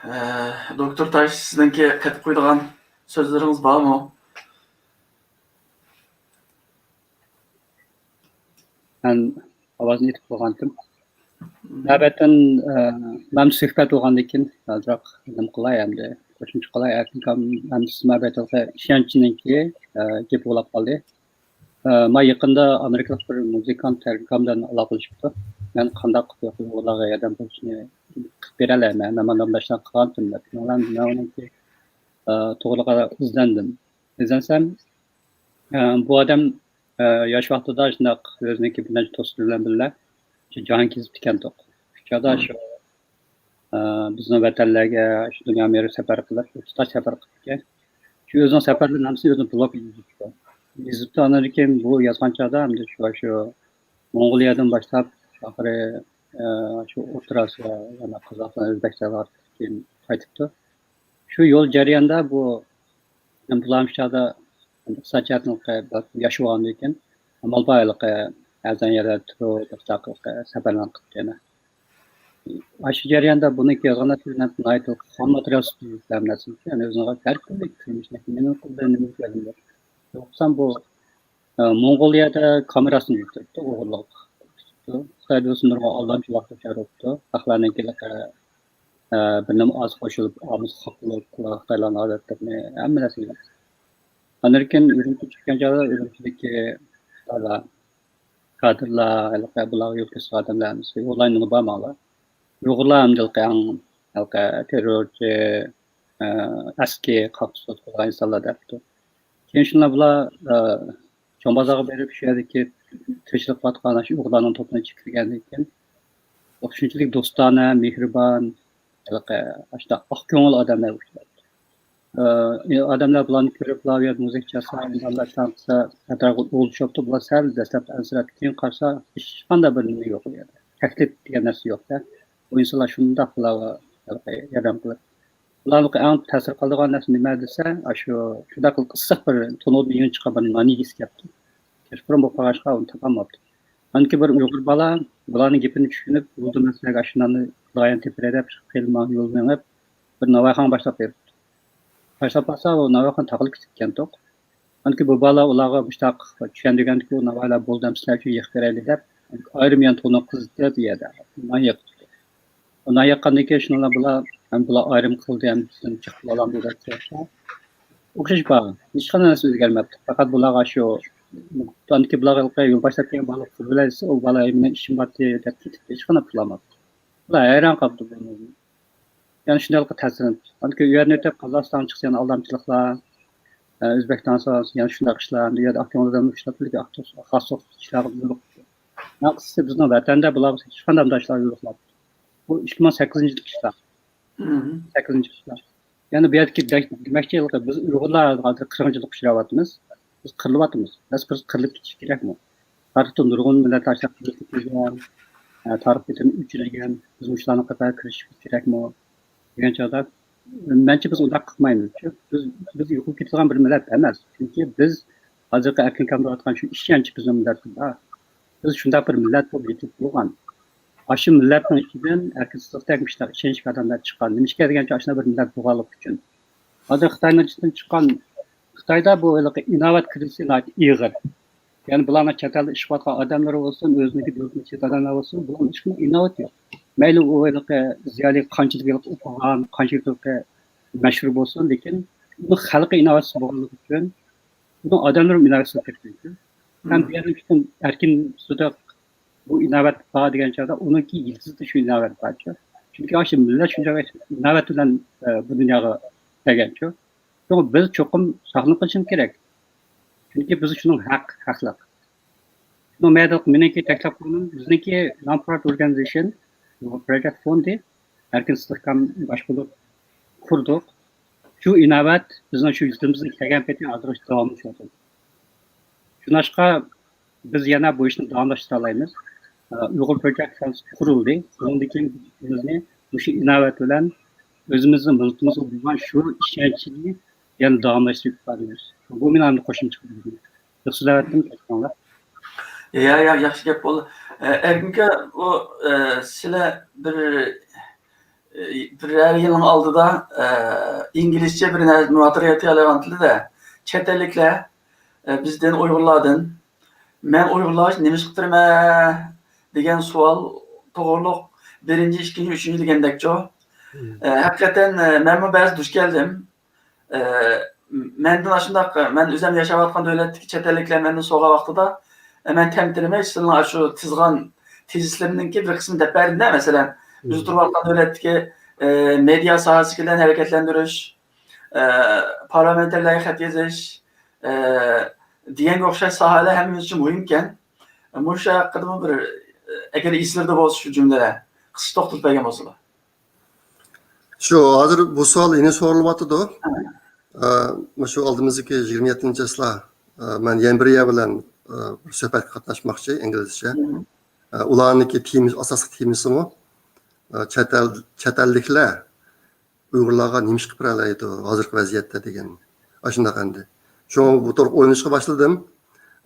ئە، دوكتور تاج، سىزنىڭكى قېتىپ قويىدىغان سۆزلىرىڭىز بارمۇ؟ مەن ئاۋازنى يېتىپ قالغانتىم. مەبەتتىن، ئە، مەن سۆھبەت بولغاندىن كېيىن ئازراق نېمە قىلاي ئەمدى، قوشۇمچە قىلاي. ئەركىن ئاكام ئەمدى سىز مەبەتتىن ئىشەنچنىڭكى، ئە، گېپى بولاپ قالدى. ئە، ما يېقىندا ئامېرىكىلىق بىر مۇزىكانت ئەركىن ئاكام بىلەن ئالاقىلىشىپتۇ. مەن قانداق قىلىپ ئۇيغۇرلارغا ياردەم قىلىشنى قىلىپ بېرەلەيمەن؟ مەن مانداق باشلاپ قالغانتىم دەپ. مەن ئۇنىڭكى، ئە، توغرىلىقىدا ئىزدەندىم. ئىزدەنسەم، ئە، بۇ ئادەم، ئە، ياش ۋاقتىدا شۇنداق ئۆزىنىڭكى بىر نەچچە دوستى بىلەن بىللە شۇ جاھان كېزىپتىكەنتۇق. شۇ چاغدا شۇ، ئە، بىزنىڭ ۋەتەنلەرگە، شۇ دۇنيا مېرى سەپەر قىلىپ، ئۇستاز سەپەر قىلىپتىكەن. شۇ ئۆزىنىڭ سەپەرلىرىنى ھەممىسىنى ئۆزىنىڭ بلوگىغا يېزىپتۇ. يېزىپتۇ، ئاندىن كېيىن بۇ يازغان چاغدا ئەمدى شۇ، شۇ موڭغۇلىيەدىن باشلاپ ئاخىرى، ئە، شۇ ئوتتۇرا ئاسىيا، يەنە قازاقىستان، ئۆزبېكىستانغا كېيىن قايتىپتۇ. شۇ يول جەريانىدا بۇ، بۇلار شۇ چاغدا ئىقتىساد جەھەتتىن ياخشى بولغاندىن كېيىن، ئامال بار ھېلىقى بەزەن يەرلەردە تۇرۇپ، سەپەرلەرنى قىلىپ يەنە. ئاشۇ جەرياندا بۇنىڭكى يازغان نەرسىلىرى ناھايىتى خام ماتېرىيال سۈپىتىدە يۈزلەنگەن نەرسە ئىكەن. ئۆزىنىڭ ھەر كۈنلۈك تۇرمۇشىنى نېمە قىلدى، نېمە كۆردى. يوقسام بۇ، ئە، موڭغۇلىيەدە كامېراسىنى يۈرۈتۈپتۇ، ئوغرىلىق تۇتۇپتۇ. خىتايدا بولسا نۇرغۇن ئالدامچىلىق دۇچار بولۇپتۇ. خەقلەرنىڭكى، ئە، بىر نېمە ئاز قوشۇلۇپ، ئامىسى خاپىلىق، خىتايلارنىڭ ئادەتلىرىنى ھەممە نەرسىگە. ئاندىن كېيىن ئۈرۈمچىگە چىققان چاغدا ئۈرۈمچىدىكى بالا كادىرلار، ھېلىقى بۇلارغا يول كۆرسىتىدىغان ئادەملەر ھەممىسى، ئۇلارنى بارماڭلار. ئۇيغۇرلار ئەمدى ھېلىقى ئەڭ، ھېلىقى تېررورچى، ئە، ئەسكى، قاقتۇق قىلغان ئىنسانلار دەپتۇ. كېيىن شۇنداق بۇلار، ئە، چوڭ بازارغا بېرىپ، شۇ يەردىكى تىرىشلىق قىلىۋاتقان شۇ ئۇيغۇرلارنىڭ توپىنى چېكىپ كىرگەندىن كېيىن، شۇنچىلىك دوستانە، مېھرىبان، ھېلىقى ئاشۇنداق ئاق كۆڭۈل ئادەملەر ئۇچراپتۇ. ئادەملەر بۇلارنى كۆرۈپ، بۇلار بۇ يەردە مۇزىكا چالسا، ئۇنداق قىلسا، سەپەرگە ئولىشىپتۇ. بۇلار سەل دەسلەپتە ئەنسىرەپ، كېيىن قارىسا، ھېچقانداق بىر نېمە يوق ئۇ يەردە. تەكلىپ دېگەن نەرسە يوق-دە. بۇ ئىنسانلار شۇنداق بۇلارغا ياردەم قىلىپ. بۇلارنىڭ ئەڭ تەسىر قالدۇرغان نەرسە نېمە دېسە، ئاشۇ شۇنداق قىلىپ ئىسسىق بىر تونۇردىن يېڭى چىققان بىر نان يېگۈسى كەپتۇ. كەچقۇرۇن بولۇپ قالغاچقا ئۇنى تاپالماپتۇ. ئاندىن كېيىن بىر ئۇيغۇر بالا بۇلارنىڭ گېپىنى چۈشىنىپ، بولدى، مەن سىلەرگە ئاشۇ ناننى قىلايىن تېپىرەي دەپ، خېلى ماڭا يول مېڭىپ، بىر ناۋايخانىغا باشلاپ بېرىپتۇ. باشلاپ بارسا، ئۇ ناۋايخانا تاقىلىپ كېتىپتىكەنتۇق. ئاندىن كېيىن بۇ بالا ئۇلارغا مۇشتاق چۈشەندۈرگەندىكى، ئۇ ناۋايلار بولدى، سىلەر ئۈچۈن يېقىپ بېرەيلى دەپ، ئايرىم يەنە تونۇر قىزىتىپ، ئۇ يەردە نان يېقىپتۇ. ئۇ نان ياققاندىن كېيىن شۇنىڭ بىلەن بۇلار، ھەم بۇلار ئايرىم قىلدى، ھەم بىزدىن چىقىپ بولالامدۇ دەپ سورىسا، ئوخشاش بار. ھېچقانداق نەرسە ئۆزگەرمەپتۇ. پەقەت بۇلارغا شۇ ئاندىكى بۇلارغا يول باشلاپ كەلگەن بالىغا پۇل بېرەيسە، ئۇ بالا مېنىڭ ئىشىم بار دەپ كېتىپتۇ. ھېچقانداق پۇل ئالماپتۇ. بۇلار ھەيران قالىپتۇ بۇنىڭدىن. يەنە شۇنداقلا تەسىرلىنىپتۇ. ئاندىن كېيىن ئۇ يەردىن ئۆتۈپ قازاقىستانغا چىقسا يەنە ئالدامچىلىقلار، ئە، ئۆزبېكىستانغا يەنە شۇنداق ئىشلار، ئەمدى ئۇ يەردە ئاكتىيونىزم ئىشلەپ، خاس ئىشلارغا يولۇقۇپتۇ. مەن قىسقىسى بىزنىڭ ۋەتەندە بۇلار ھېچقانداق مۇنداق ئىشلار يولۇقماپتۇ. بۇ ئىككى مىڭ سەككىزىنچى يىلدىكى ئىشلار. مم. سەككىزىنچى يىللار. يەنە بۇ يەردىكى دەك-، دېمەكچى، بىز ئۇيغۇرلار ھازىر قىرغىنچىلىققا ئۇچراۋاتىمىز. بىز قىرىلىۋاتىمىز. بەس، بىز قىرىلىپ كېتىش كېرەكمۇ؟ تارىختىن نۇرغۇن مىللەتلەر ئاشۇنداق قىرىلىپ كېتىلگەن، ئە، تارىخ بېتىدىن ئۆچۈرۈلگەن. بىز مۇشۇلارنىڭ قاتارىغا كىرىشىش كېرەكمۇ؟ دېگەن چاغدا، مەنچە بىز ئۇنداق قىلمايمىز. چۈنكى بىز، بىز يوقىلىپ كېتىدىغان بىر مىللەت ئەمەس. چۈنكى بىز ھازىرقى ئەركىن كامىلىۋاتقان شۇ ئىشەنچ بىزنىڭ مىللەتتە بار. بىز شۇنداق بىر مىللەت بولۇپ يېتىلىپ بولغان. ئاشۇ مىللەتنىڭ ئىچىدىن ئەركىنسىزلىقتەك مۇشۇنداق ئىشەنچلىك ئادەملەر چىققان. نېمىشقا دېگەندە، ئاشۇنداق بىر مىللەت بولغانلىقى ئۈچۈن. ھازىر خىتاينىڭ ئىچىدىن چىققان، خىتايدا بۇ ھېلىقى ئىناۋەت كىرىزىسى ناھايىتى ئېغىر. يەنى بۇلارنىڭ چەت ئەلدە ئىش قىلىۋاتقان ئادەملىرى بولسۇن، ئۆزىنىڭكى دۆلىتىدىكى ئادەملەر بولسۇن، بۇلارنىڭ ھېچقانداق ئىناۋىتى يوق. مەيلى ئۇ ھېلىقى زىيالىي قانچىلىك ھېلىقى ئوقۇغان، قانچىلىك ھېلىقى مەشھۇر بولسۇن، لېكىن ئۇنىڭ خەلقى ئىناۋەتسىز بولغانلىقى ئۈچۈن، ئۇنىڭ ئادەملىرى ئىناۋەتسىز بولۇپ كەتكەن. ھەم بۇ يەردىن چىققان ئەركىن سودا بۇ ئىناۋەت بار دېگەن چاغدا ئۇنىڭكى يىلتىزىدا شۇ ئىناۋەت بارچۇ. چۈنكى ئاشۇ مىللەت شۇنچە ئىناۋەت بىلەن، ئە، بۇ دۇنياغا كەلگەنچۇ. شۇڭا بىز چوقۇم ساقلىنىپ قېلىشىمىز كېرەك. چۈنكى بىز شۇنىڭ ھەق، ھەقلىق. شۇنىڭ مەيدىلىق مېنىڭكى تەكلىپ قىلغىنىم، بىزنىڭكى نان پروفىت ئورگانىزېيشن، پروجېكت فوندى، ئەركىن ئىستىھكام باش بولۇپ قۇردۇق. شۇ ئىناۋەت بىزنىڭ شۇ يۇرتىمىزغا كەلگەن پېتى ھازىرغىچە داۋاملىشىۋاتىدۇ. شۇڭلاشقا بىز يەنە بۇ ئىشنى داۋاملاشتۇرالايمىز. ئۇيغۇر پروجېكت فوند قۇرۇلدى. بۇنىڭدىن كېيىن بىز مۇشۇ ئىناۋەت بىلەن ئۆزىمىزنىڭ مىللىتىمىزغا بولغان شۇ ئىشەنچنى يەنە داۋاملاشتۇرۇپ بارىمىز. بۇ مېنىڭ ئەمدى قوشۇمچە قىلغىنىم. يا، يا، ياخشى گەپ بولدى. ئە، ئەركىن ئاكا، ئۇ، ئە، سىلەر بىر، ئە، بىرەر يىلنىڭ ئالدىدا، ئە، ئىنگلىزچە بىر نەرسە مۇھاتىرە ئېلىۋاتقانتىلەر-دە، چەت ئەللىكلەر، ئە، بىزدىن، ئۇيغۇرلاردىن، «مەن ئۇيغۇرلار ئۈچۈن نېمە ئىش قىلىپ تۇرىمەن؟» دېگەن سوئال توغرۇلۇق بىرىنچى، ئىككىنچى، ئۈچىنچى دېگەندەكچۇ. مم. ئە، ھەقىقەتەن، ئە، مەنمۇ بەزى دۇچ كەلدىم. ئە، مەندىن ئاشۇنداق، مەن ئۆزۈم ياشاۋاتقان دۆلەتتىكى چەت ئەللىكلەر مەندىن سورىغان ۋاقتىدا، ئە، مەن تەمتىرىمەي، سىلىنىڭ ئاشۇ تىزغان تېزىسلىرىمنىڭكى بىر قىسمىنى دەپ بەردىم-دە، مەسىلەن، بىز مم. تۇرۇۋاتقان دۆلەتتىكى، ئە، مېدىيا ساھەسىدىكىلەرنى ھەرىكەتلەندۈرۈش، ئە، پارلامېنتارلارغا خەت يېزىش، ئە، دېگەنگە ئوخشاش ساھەلەر ھەممىمىز ئۈچۈن مۇھىمكەن. مۇشۇ ھەققىدىمۇ بىر، ئە، ئەگەر ئېسىڭلاردا بولسا شۇ جۈملىلەر قىسقىچە توختىلىپ بەرگەن بولسىلا. شۇ ھازىر بۇ سوئال يەنە سورىلىۋاتىدۇ. ھە. ئە، مۇشۇ ئالدىمىزدىكى يىگىرمە يەتتىنچى چىسلا، ئە، مەن يەنە بىر يەر بىلەن، ئە، بىر سۆھبەتكە قاتناشماقچى ئىنگلىزچە. مم. ئە، ئۇلارنىڭكى تېمىسى، ئاساسلىق تېمىسىمۇ، ئە، چەت ئەل، چەت ئەللىكلەر ئۇيغۇرلارغا نېمە ئىش قىلىپ بېرەلەيدۇ ھازىرقى ۋەزىيەتتە دېگەن ئاشۇنداق ئەمدى. شۇڭا بۇ توغرا ئويلىنىشقا باشلىدىم.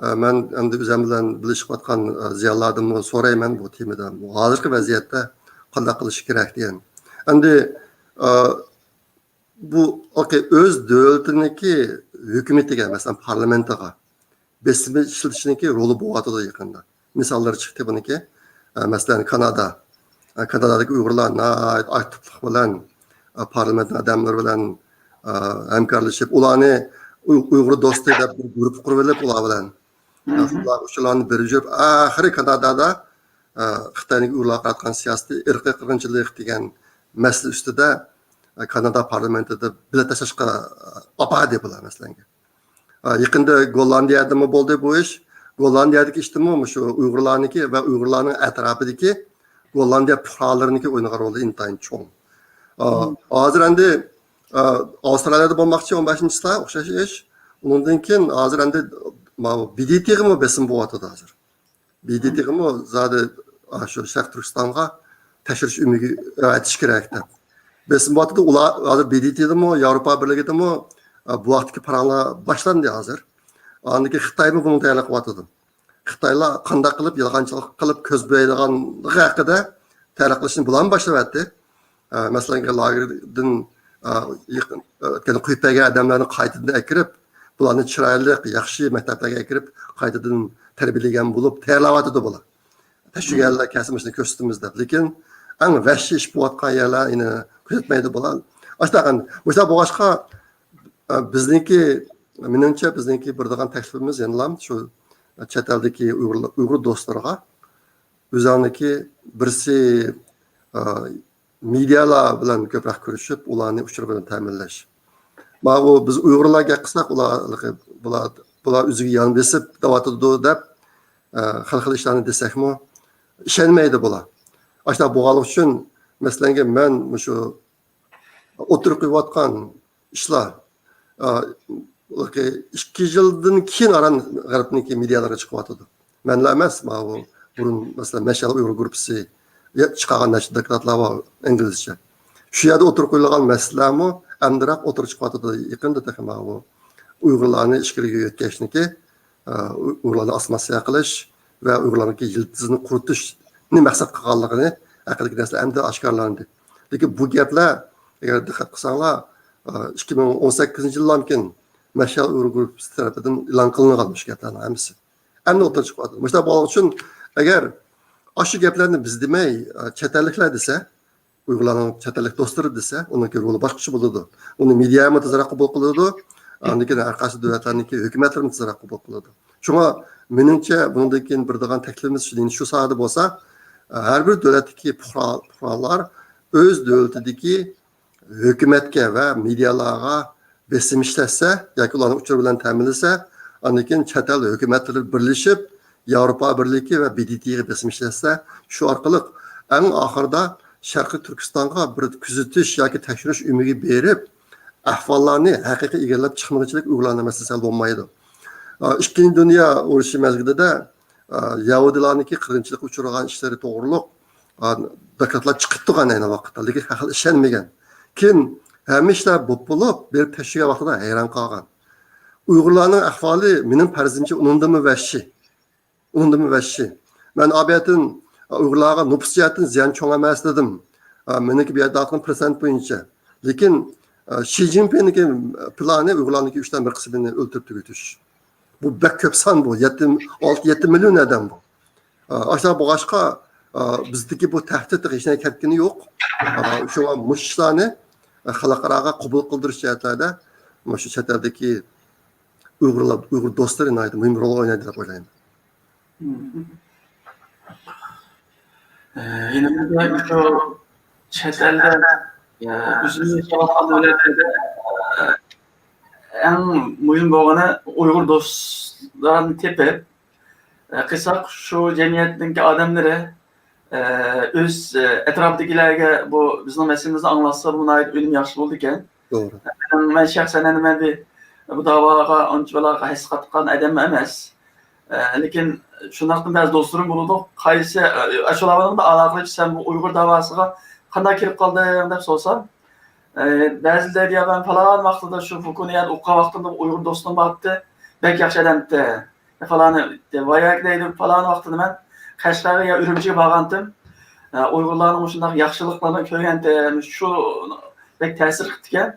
ئە، مەن ئەمدى ئۆزۈم بىلەن بىللە ئىش قىلىۋاتقان، ئە، زىيالىيلاردىنمۇ سورايمەن بۇ تېمىدا. بۇ ھازىرقى ۋەزىيەتتە قانداق قىلىش كېرەك دېگەن. ئەمدى، ئە، بۇ، ئوكەي، ئۆز دۆلىتىنىڭكى ھۆكۈمىتىگە، مەسىلەن، پارلامېنتىغا بېسىم ئىشلىتىشنىڭكى رولى بولۇۋاتىدۇ يېقىندا. مىساللار چىقتى بۇنىڭكى. ئە، مەسىلەن، كانادا. ئە، كانادادىكى ئۇيغۇرلار ناھايىتى ئاكتىپلىق بىلەن، ئە، پارلامېنت ئادەملىرى بىلەن، ئە، ھەمكارلىشىپ، ئۇلارنى ئۇي-، ئۇيغۇر دوستى دەپ بىر گۇرۇپپا قۇرۇۋېلىپ، ئۇلار بىلەن، ئە، مم. ئۇلار ئۇچۇرلارنى بېرىپ يۈرۈپ، ئاخىرى كانادادا، ئە، خىتاينىڭ ئۇيغۇرلارغا قاراتقان سىياسىتى ئىرقىي قىرغىنچىلىق دېگەن مەسىلە ئۈستىدە، ئە، كانادا پارلامېنتىدا بېلەت تاشلاشقا، ئە، ئاپاردى بۇلار، مەسىلەن. ئا، يېقىندا گوللاندىيەدىمۇ بولدى بۇ ئىش. گوللاندىيەدىكى ئىشتىمۇ مۇشۇ ئۇيغۇرلارنىڭكى ۋە ئۇيغۇرلارنىڭ ئەتراپىدىكى گوللاندىيە پۇقرالىرىنىڭكى ئوينىغان رولى ئىنتايىن چوڭ. ئا، مم. ھازىر ئەمدى، ئا، ئاۋسترالىيەدە بولماقچى ئون بەشىنچى چىسلا، ئوخشاش ئىش. ئۇنىڭدىن كېيىن ھازىر ئەمدى ماۋۇ بى دى تىغىمۇ بېسىم بولۇۋاتىدۇ ھازىر. بى دى تىغىمۇ زادى، ئا، شۇ شەرقىي تۈركىستانغا تەكشۈرۈش ئۈنۈمىگە ئەۋەتىش كېرەك دەپ. بېسىم بولۇۋاتىدۇ. ئۇلار ھازىر بى دى تىدىمۇ، ياۋروپا بىرلىكىدىمۇ، ئا، بۇ ھەقتىكى پاراڭلار باشلاندى ھازىر. ئاندىن كېيىن خىتايمۇ بۇنىڭغا تەييارلىق قىلىۋاتىدۇ. خىتايلار قانداق قىلىپ يالغانچىلىق قىلىپ كۆز بۆيەيدىغانلىقى ھەققىدە تەييارلىق قىلىشنى بۇلارمۇ باشلىۋەتتى. ئە، مەسىلەن، لاگېردىن، ئە، يېقىن، ئۆتكەندە قويۇپ بەرگەن ئادەملەرنى قايتىدىن ئەكىرىپ، بۇلارنى چىرايلىق، ياخشى مەكتەپلەرگە ئەكىرىپ، قايتىدىن تەربىيەلىگەن بولۇپ تەييارلاۋاتىدۇ بۇلار. تەكشۈرگەنلەر كەلسە مۇشۇنى كۆرسىتىمىز دەپ. لېكىن ئەڭ ۋەھشىي ئىش بولۇۋاتقان يەرلەر يەنە كۆزەتمەيدۇ بۇلار. ئاشۇنداق، مۇشۇنداق بولغاچقا، ئە، بىزنىڭكى، مېنىڭچە، بىزنىڭكى بېرىدىغان تەكلىپىمىز يەنىلا شۇ چەت ئەلدىكى ئۇيغۇر، ئۇيغۇر دوستلىرىغا ئۆزۈڭنىڭكى بىرسى، ئە، مېدىيالار بىلەن كۆپرەك كۆرۈشۈپ، ئۇلارنى ئۇچۇر بىلەن تەمىنلەش. ماۋۇ بىز ئۇيغۇرلار گەپ قىلساق، ئۇلار، بۇلار، بۇلار ئۆزىگە يان بېسىپ دەۋاتىدۇ دەپ، ئە، خىل خىل ئىشلارنى دېسەكمۇ ئىشەنمەيدۇ بۇلار. ئاشۇنداق بولغانلىقى ئۈچۈن، مەسىلەن، مەن مۇشۇ ئوتتۇرىغا قويۇۋاتقان ئىشلار، ئا، ئىككى يىلدىن كېيىن ئاران غەربنىڭكى مېدىيالىرىغا چىقىۋاتىدۇ. مەنلا ئەمەس، ماۋۇ بۇرۇن، مەسىلەن، مەشئەل ئۇيغۇر گۇرۇپپىسى چىقارغان نەچچە دوكلاتلار بار ئىنگلىزچە. شۇ يەردە ئوتتۇرىغا قويۇلغان مەسىلىلەرمۇ ئەمدىراق ئوتتۇرىغا چىقىۋاتىدۇ. يېقىندا تېخى ماۋۇ ئۇيغۇرلارنى ئىچكىرىگە يۆتكەشنىكى، ئۇيغۇرلارنى ئاسسىمىلياتسىيە قىلىش ۋە ئۇيغۇرلارنىڭكى يىلتىزىنى قۇرۇتۇشنى مەقسەت قىلغانلىقىنى ھەققىدىكى نەرسىلەر ئەمدى ئاشكارىلاندى. لېكىن بۇ گەپلەر، ئەگەر دىققەت قىلساڭلار، ئىككى مىڭ ئون سەككىزىنچى يىللاردىن كېيىن مەشئەل ئۇيغۇر گۇرۇپپىسى تەرىپىدىن ئېلان قىلىنغان مۇشۇ گەپلەرنىڭ ھەممىسى. ئەمدى ئوتتۇرىغا چىقىۋاتىدۇ. مۇشۇنداق بولغان ئۈچۈن، ئەگەر ئاشۇ گەپلەرنى بىز دېمەي، چەت ئەللىكلەر دېسە، ئۇيغۇرلارنىڭ چەت ئەللىك دوستلىرى دېسە، ئۇنىڭكى رولى باشقىچە بولىدۇ. ئۇنى مېدىيامۇ تېزرەك قوبۇل قىلىدۇ، ئاندىن كېيىن ھەر قايسى دۆلەتلەرنىڭكى ھۆكۈمەتلىرىمۇ تېزرەك قوبۇل قىلىدۇ. شۇڭا مېنىڭچە، بۇنىڭدىن كېيىن بېرىدىغان تەكلىپىمىز شۇ، شۇ ساھەدە بولسا، ھەر بىر دۆلەتتىكى پۇقرا-، پۇقرالار ئۆز دۆلىتىدىكى ھۆكۈمەتكە ۋە مېدىيالارغا بېسىم ئىشلەتسە ياكى ئۇلارنى ئۇچۇر بىلەن تەمىنلىسە، ئاندىن كېيىن چەت ئەل ھۆكۈمەتلىرى بىرلىشىپ، ياۋروپا بىرلىكى ۋە ب د ت غا بېسىم ئىشلەتسە، شۇ ئارقىلىق ئەڭ ئاخىرىدا شەرقىي تۈركىستانغا بىر كۆزىتىش ياكى تەكشۈرۈش ئۆمىكى بېرىپ، ئەھۋاللارنى ھەقىقىي ئىگىلەپ چىقمىغۇچىلىك ئۇيغۇرلارنىڭ مەسىلىسى ھەل بولمايدۇ. ئىككىنچى دۇنيا ئۇرۇشى مەزگىلىدە، ئە، يەھۇدىيلارنىڭكى قىرغىنچىلىققا ئۇچرىغان ئىشلىرى توغرۇلۇق، ئە، دوكلاتلار چىقىپ تۇرغان ئەينى ۋاقىتتا، لېكىن خەلق ئىشەنمىگەن. كېيىن ھەممە ئىشلار بولۇپ، بولۇپ، بېرىپ تەكشۈرگەن ۋاقتىدا ھەيران قالغان. ئۇيغۇرلارنىڭ ئەھۋالى مېنىڭ پەرىزىمچە ئۇنىڭدىنمۇ ۋەھشىي. ئۇنىڭدىنمۇ ۋەھشىي. مەن ئابىيەتىن ئۇيغۇرلارغا نوپۇس جەھەتتىن زىيان چوڭ ئەمەس دېدىم. ئە، مېنىڭكى بۇ يەردە ئالغان پىرسەنت بويىچە. لېكىن، ئە، شى جىنپىڭنىڭكى پىلانى ئۇيغۇرلارنىڭكى ئۈچتىن بىر قىسمىنى ئۆلتۈرۈپ تۈگىتىش. بۇ بەك كۆپ سان بۇ. يەتتە، ئالتە، يەتتە مىليون ئادەم بۇ. ئاشۇنداق بولغاچقا، بىزدىكى بۇ تەھدىت ھېچ نەگە كەتكىنى يوق. شۇڭا مۇشۇ ئىشلارنى خەلقئاراغا قوبۇل قىلدۇرۇش جەھەتلەردە مۇشۇ چەت ئەلدىكى ئۇيغۇرلار، ئۇيغۇر دوستلىرى ناھايىتى مۇھىم رول ئوينايدۇ دەپ ئويلايمەن. يەنە بىر شۇ چەت ئەلدە ئۆزىمىز ياشاۋاتقان دۆلەتلەردە ئەڭ مۇھىم بولغىنى ئۇيغۇر دوستلارنى تېپىپ، ئە، قىلساق، شۇ جەمئىيەتنىڭكى ئادەملىرى، ئە، ئۆز، ئە، ئەتراپىدىكىلەرگە بۇ بىزنىڭ مەسىلىمىزنى ئاڭلاتسا، بۇ ناھايىتى ئۈنۈمى ياخشى بولىدىكەن. توغرا. مەن، مەن شەخسەن ئەنە مەن بىر بۇ داۋاغا ئانچە بىر ھەسسە قاتقان ئادەم ئەمەس. ئە، لېكىن شۇنداقتىن بەزى دوستلىرىم بولىدۇ. قايسى، ئە، ئاشۇلار بىلەن ئالاقىلىشىپ، سەن بۇ ئۇيغۇر داۋاسىغا قانداق كىرىپ قالدىڭ دەپ سورىسام، ئە، بەزىلەر دەيدۇ، يا، مەن پالان ۋاقتىدا شۇ فۇكۇنيەدە ئوقۇغان ۋاقتىمدا ئۇيغۇر دوستۇم بارتتى، بەك ياخشى ئادەمتى. پالانى، ۋاياك دەيدۇ، پالان ۋاقتىدا مەن قەشقەرگە يا ئۈرۈمچىگە بارغانتىم. ئە، ئۇيغۇرلارنىڭ مۇشۇنداق ياخشىلىقلىرىنى كۆرگەنتىم، شۇ بەك تەسىر قىپتىكەن.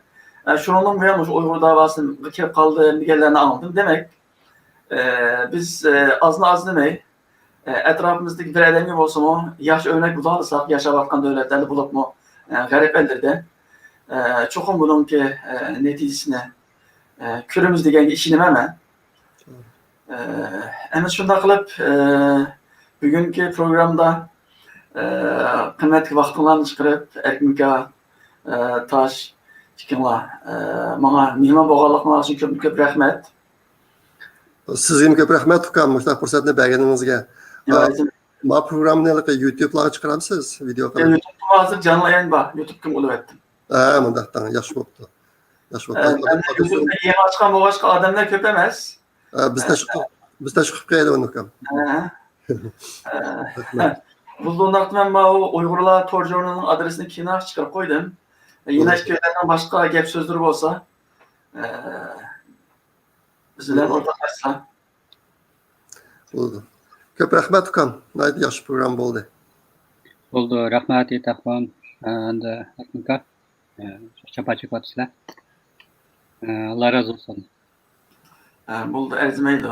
ئە، شۇنىڭدىن بۇيان مۇشۇ ئۇيغۇر داۋاسىغا كىرىپ قالدىم دېگەنلەرنى ئاڭلىدىم. دېمەك، ئە، بىز، ئە، ئازنى ئاز دېمەي، ئە، ئەتراپىمىزدىكى بىر ئادەمگە بولسىمۇ ياخشى ئۆرنەك بولالىساق، ياشاۋاتقان دۆلەتلەردە بولۇپمۇ، ئە، غەرب ئەللىرىدە، ئە، چوقۇم بۇنىڭكى، ئە، نەتىجىسىنى، ئە، كۆرىمىز دېگەنگە ئىشىنىمەن مەن. ئە، ئەمدى شۇنداق قىلىپ، ئە، بۈگۈنكى پروگراممىدا، ئە، قىممەتلىك ۋاقتىڭلارنى چىقىرىپ، ئەركىنكا، ئە، تاش ئىككىڭلار، ئە، ماڭا مېھمان بولغانلىقىڭلار ئۈچۈن كۆپتىن كۆپ رەھمەت. سىزگىمۇ كۆپ رەھمەت، ئۇكام، مۇشۇنداق پۇرسەتنى بەرگىنىڭىزگە. ياق، ئە، ئەزىز. ما پروگراممىنى ھېلىقى يۇتۇبلارغا چىقىرامسىز؟ ۋىدېو قىلىپ؟ يۇتۇبتا ھازىر جانلى يايىن بار، يۇتۇبتىن ئۇلىۋەتتىم. ھە، مۇنداق دەڭ، ياخشى بوپتۇ. ياخشى بوپتۇ. ھە، يۇتۇبنى يېڭى ئاچقان بولغاچقا ئادەملەر كۆپ ئەمەس. ھە، بىز تەشۋىق، بىز تەشۋىق قىلىپ قويايلى ئۇنى، ئۇكام. ھە. ھە. بۇنداقتا مەن ماۋۇ ئۇيغۇرلار تور ژۇرنىلىنىڭ ئادرېسىنى كېيىنراق چىقىرىپ قويدۇم. يەنە ئىككىيلەننىڭ باشقا گەپ سۆزلىرى بولسا. ئە، بىز بىلەن ئورتاقلاشسا. بولىدۇ. كۆپ رەھمەت ئۇكام. ناھايىتى ياخشى پروگرامما بولدى. بولدى، رەھمەت ئېيتاقلان ھەمدە ئاكا. جاپا چېكىۋاتىسىلەر. ئاللا رازى بولسۇن. بولدى، ئەرزىمەيدۇ.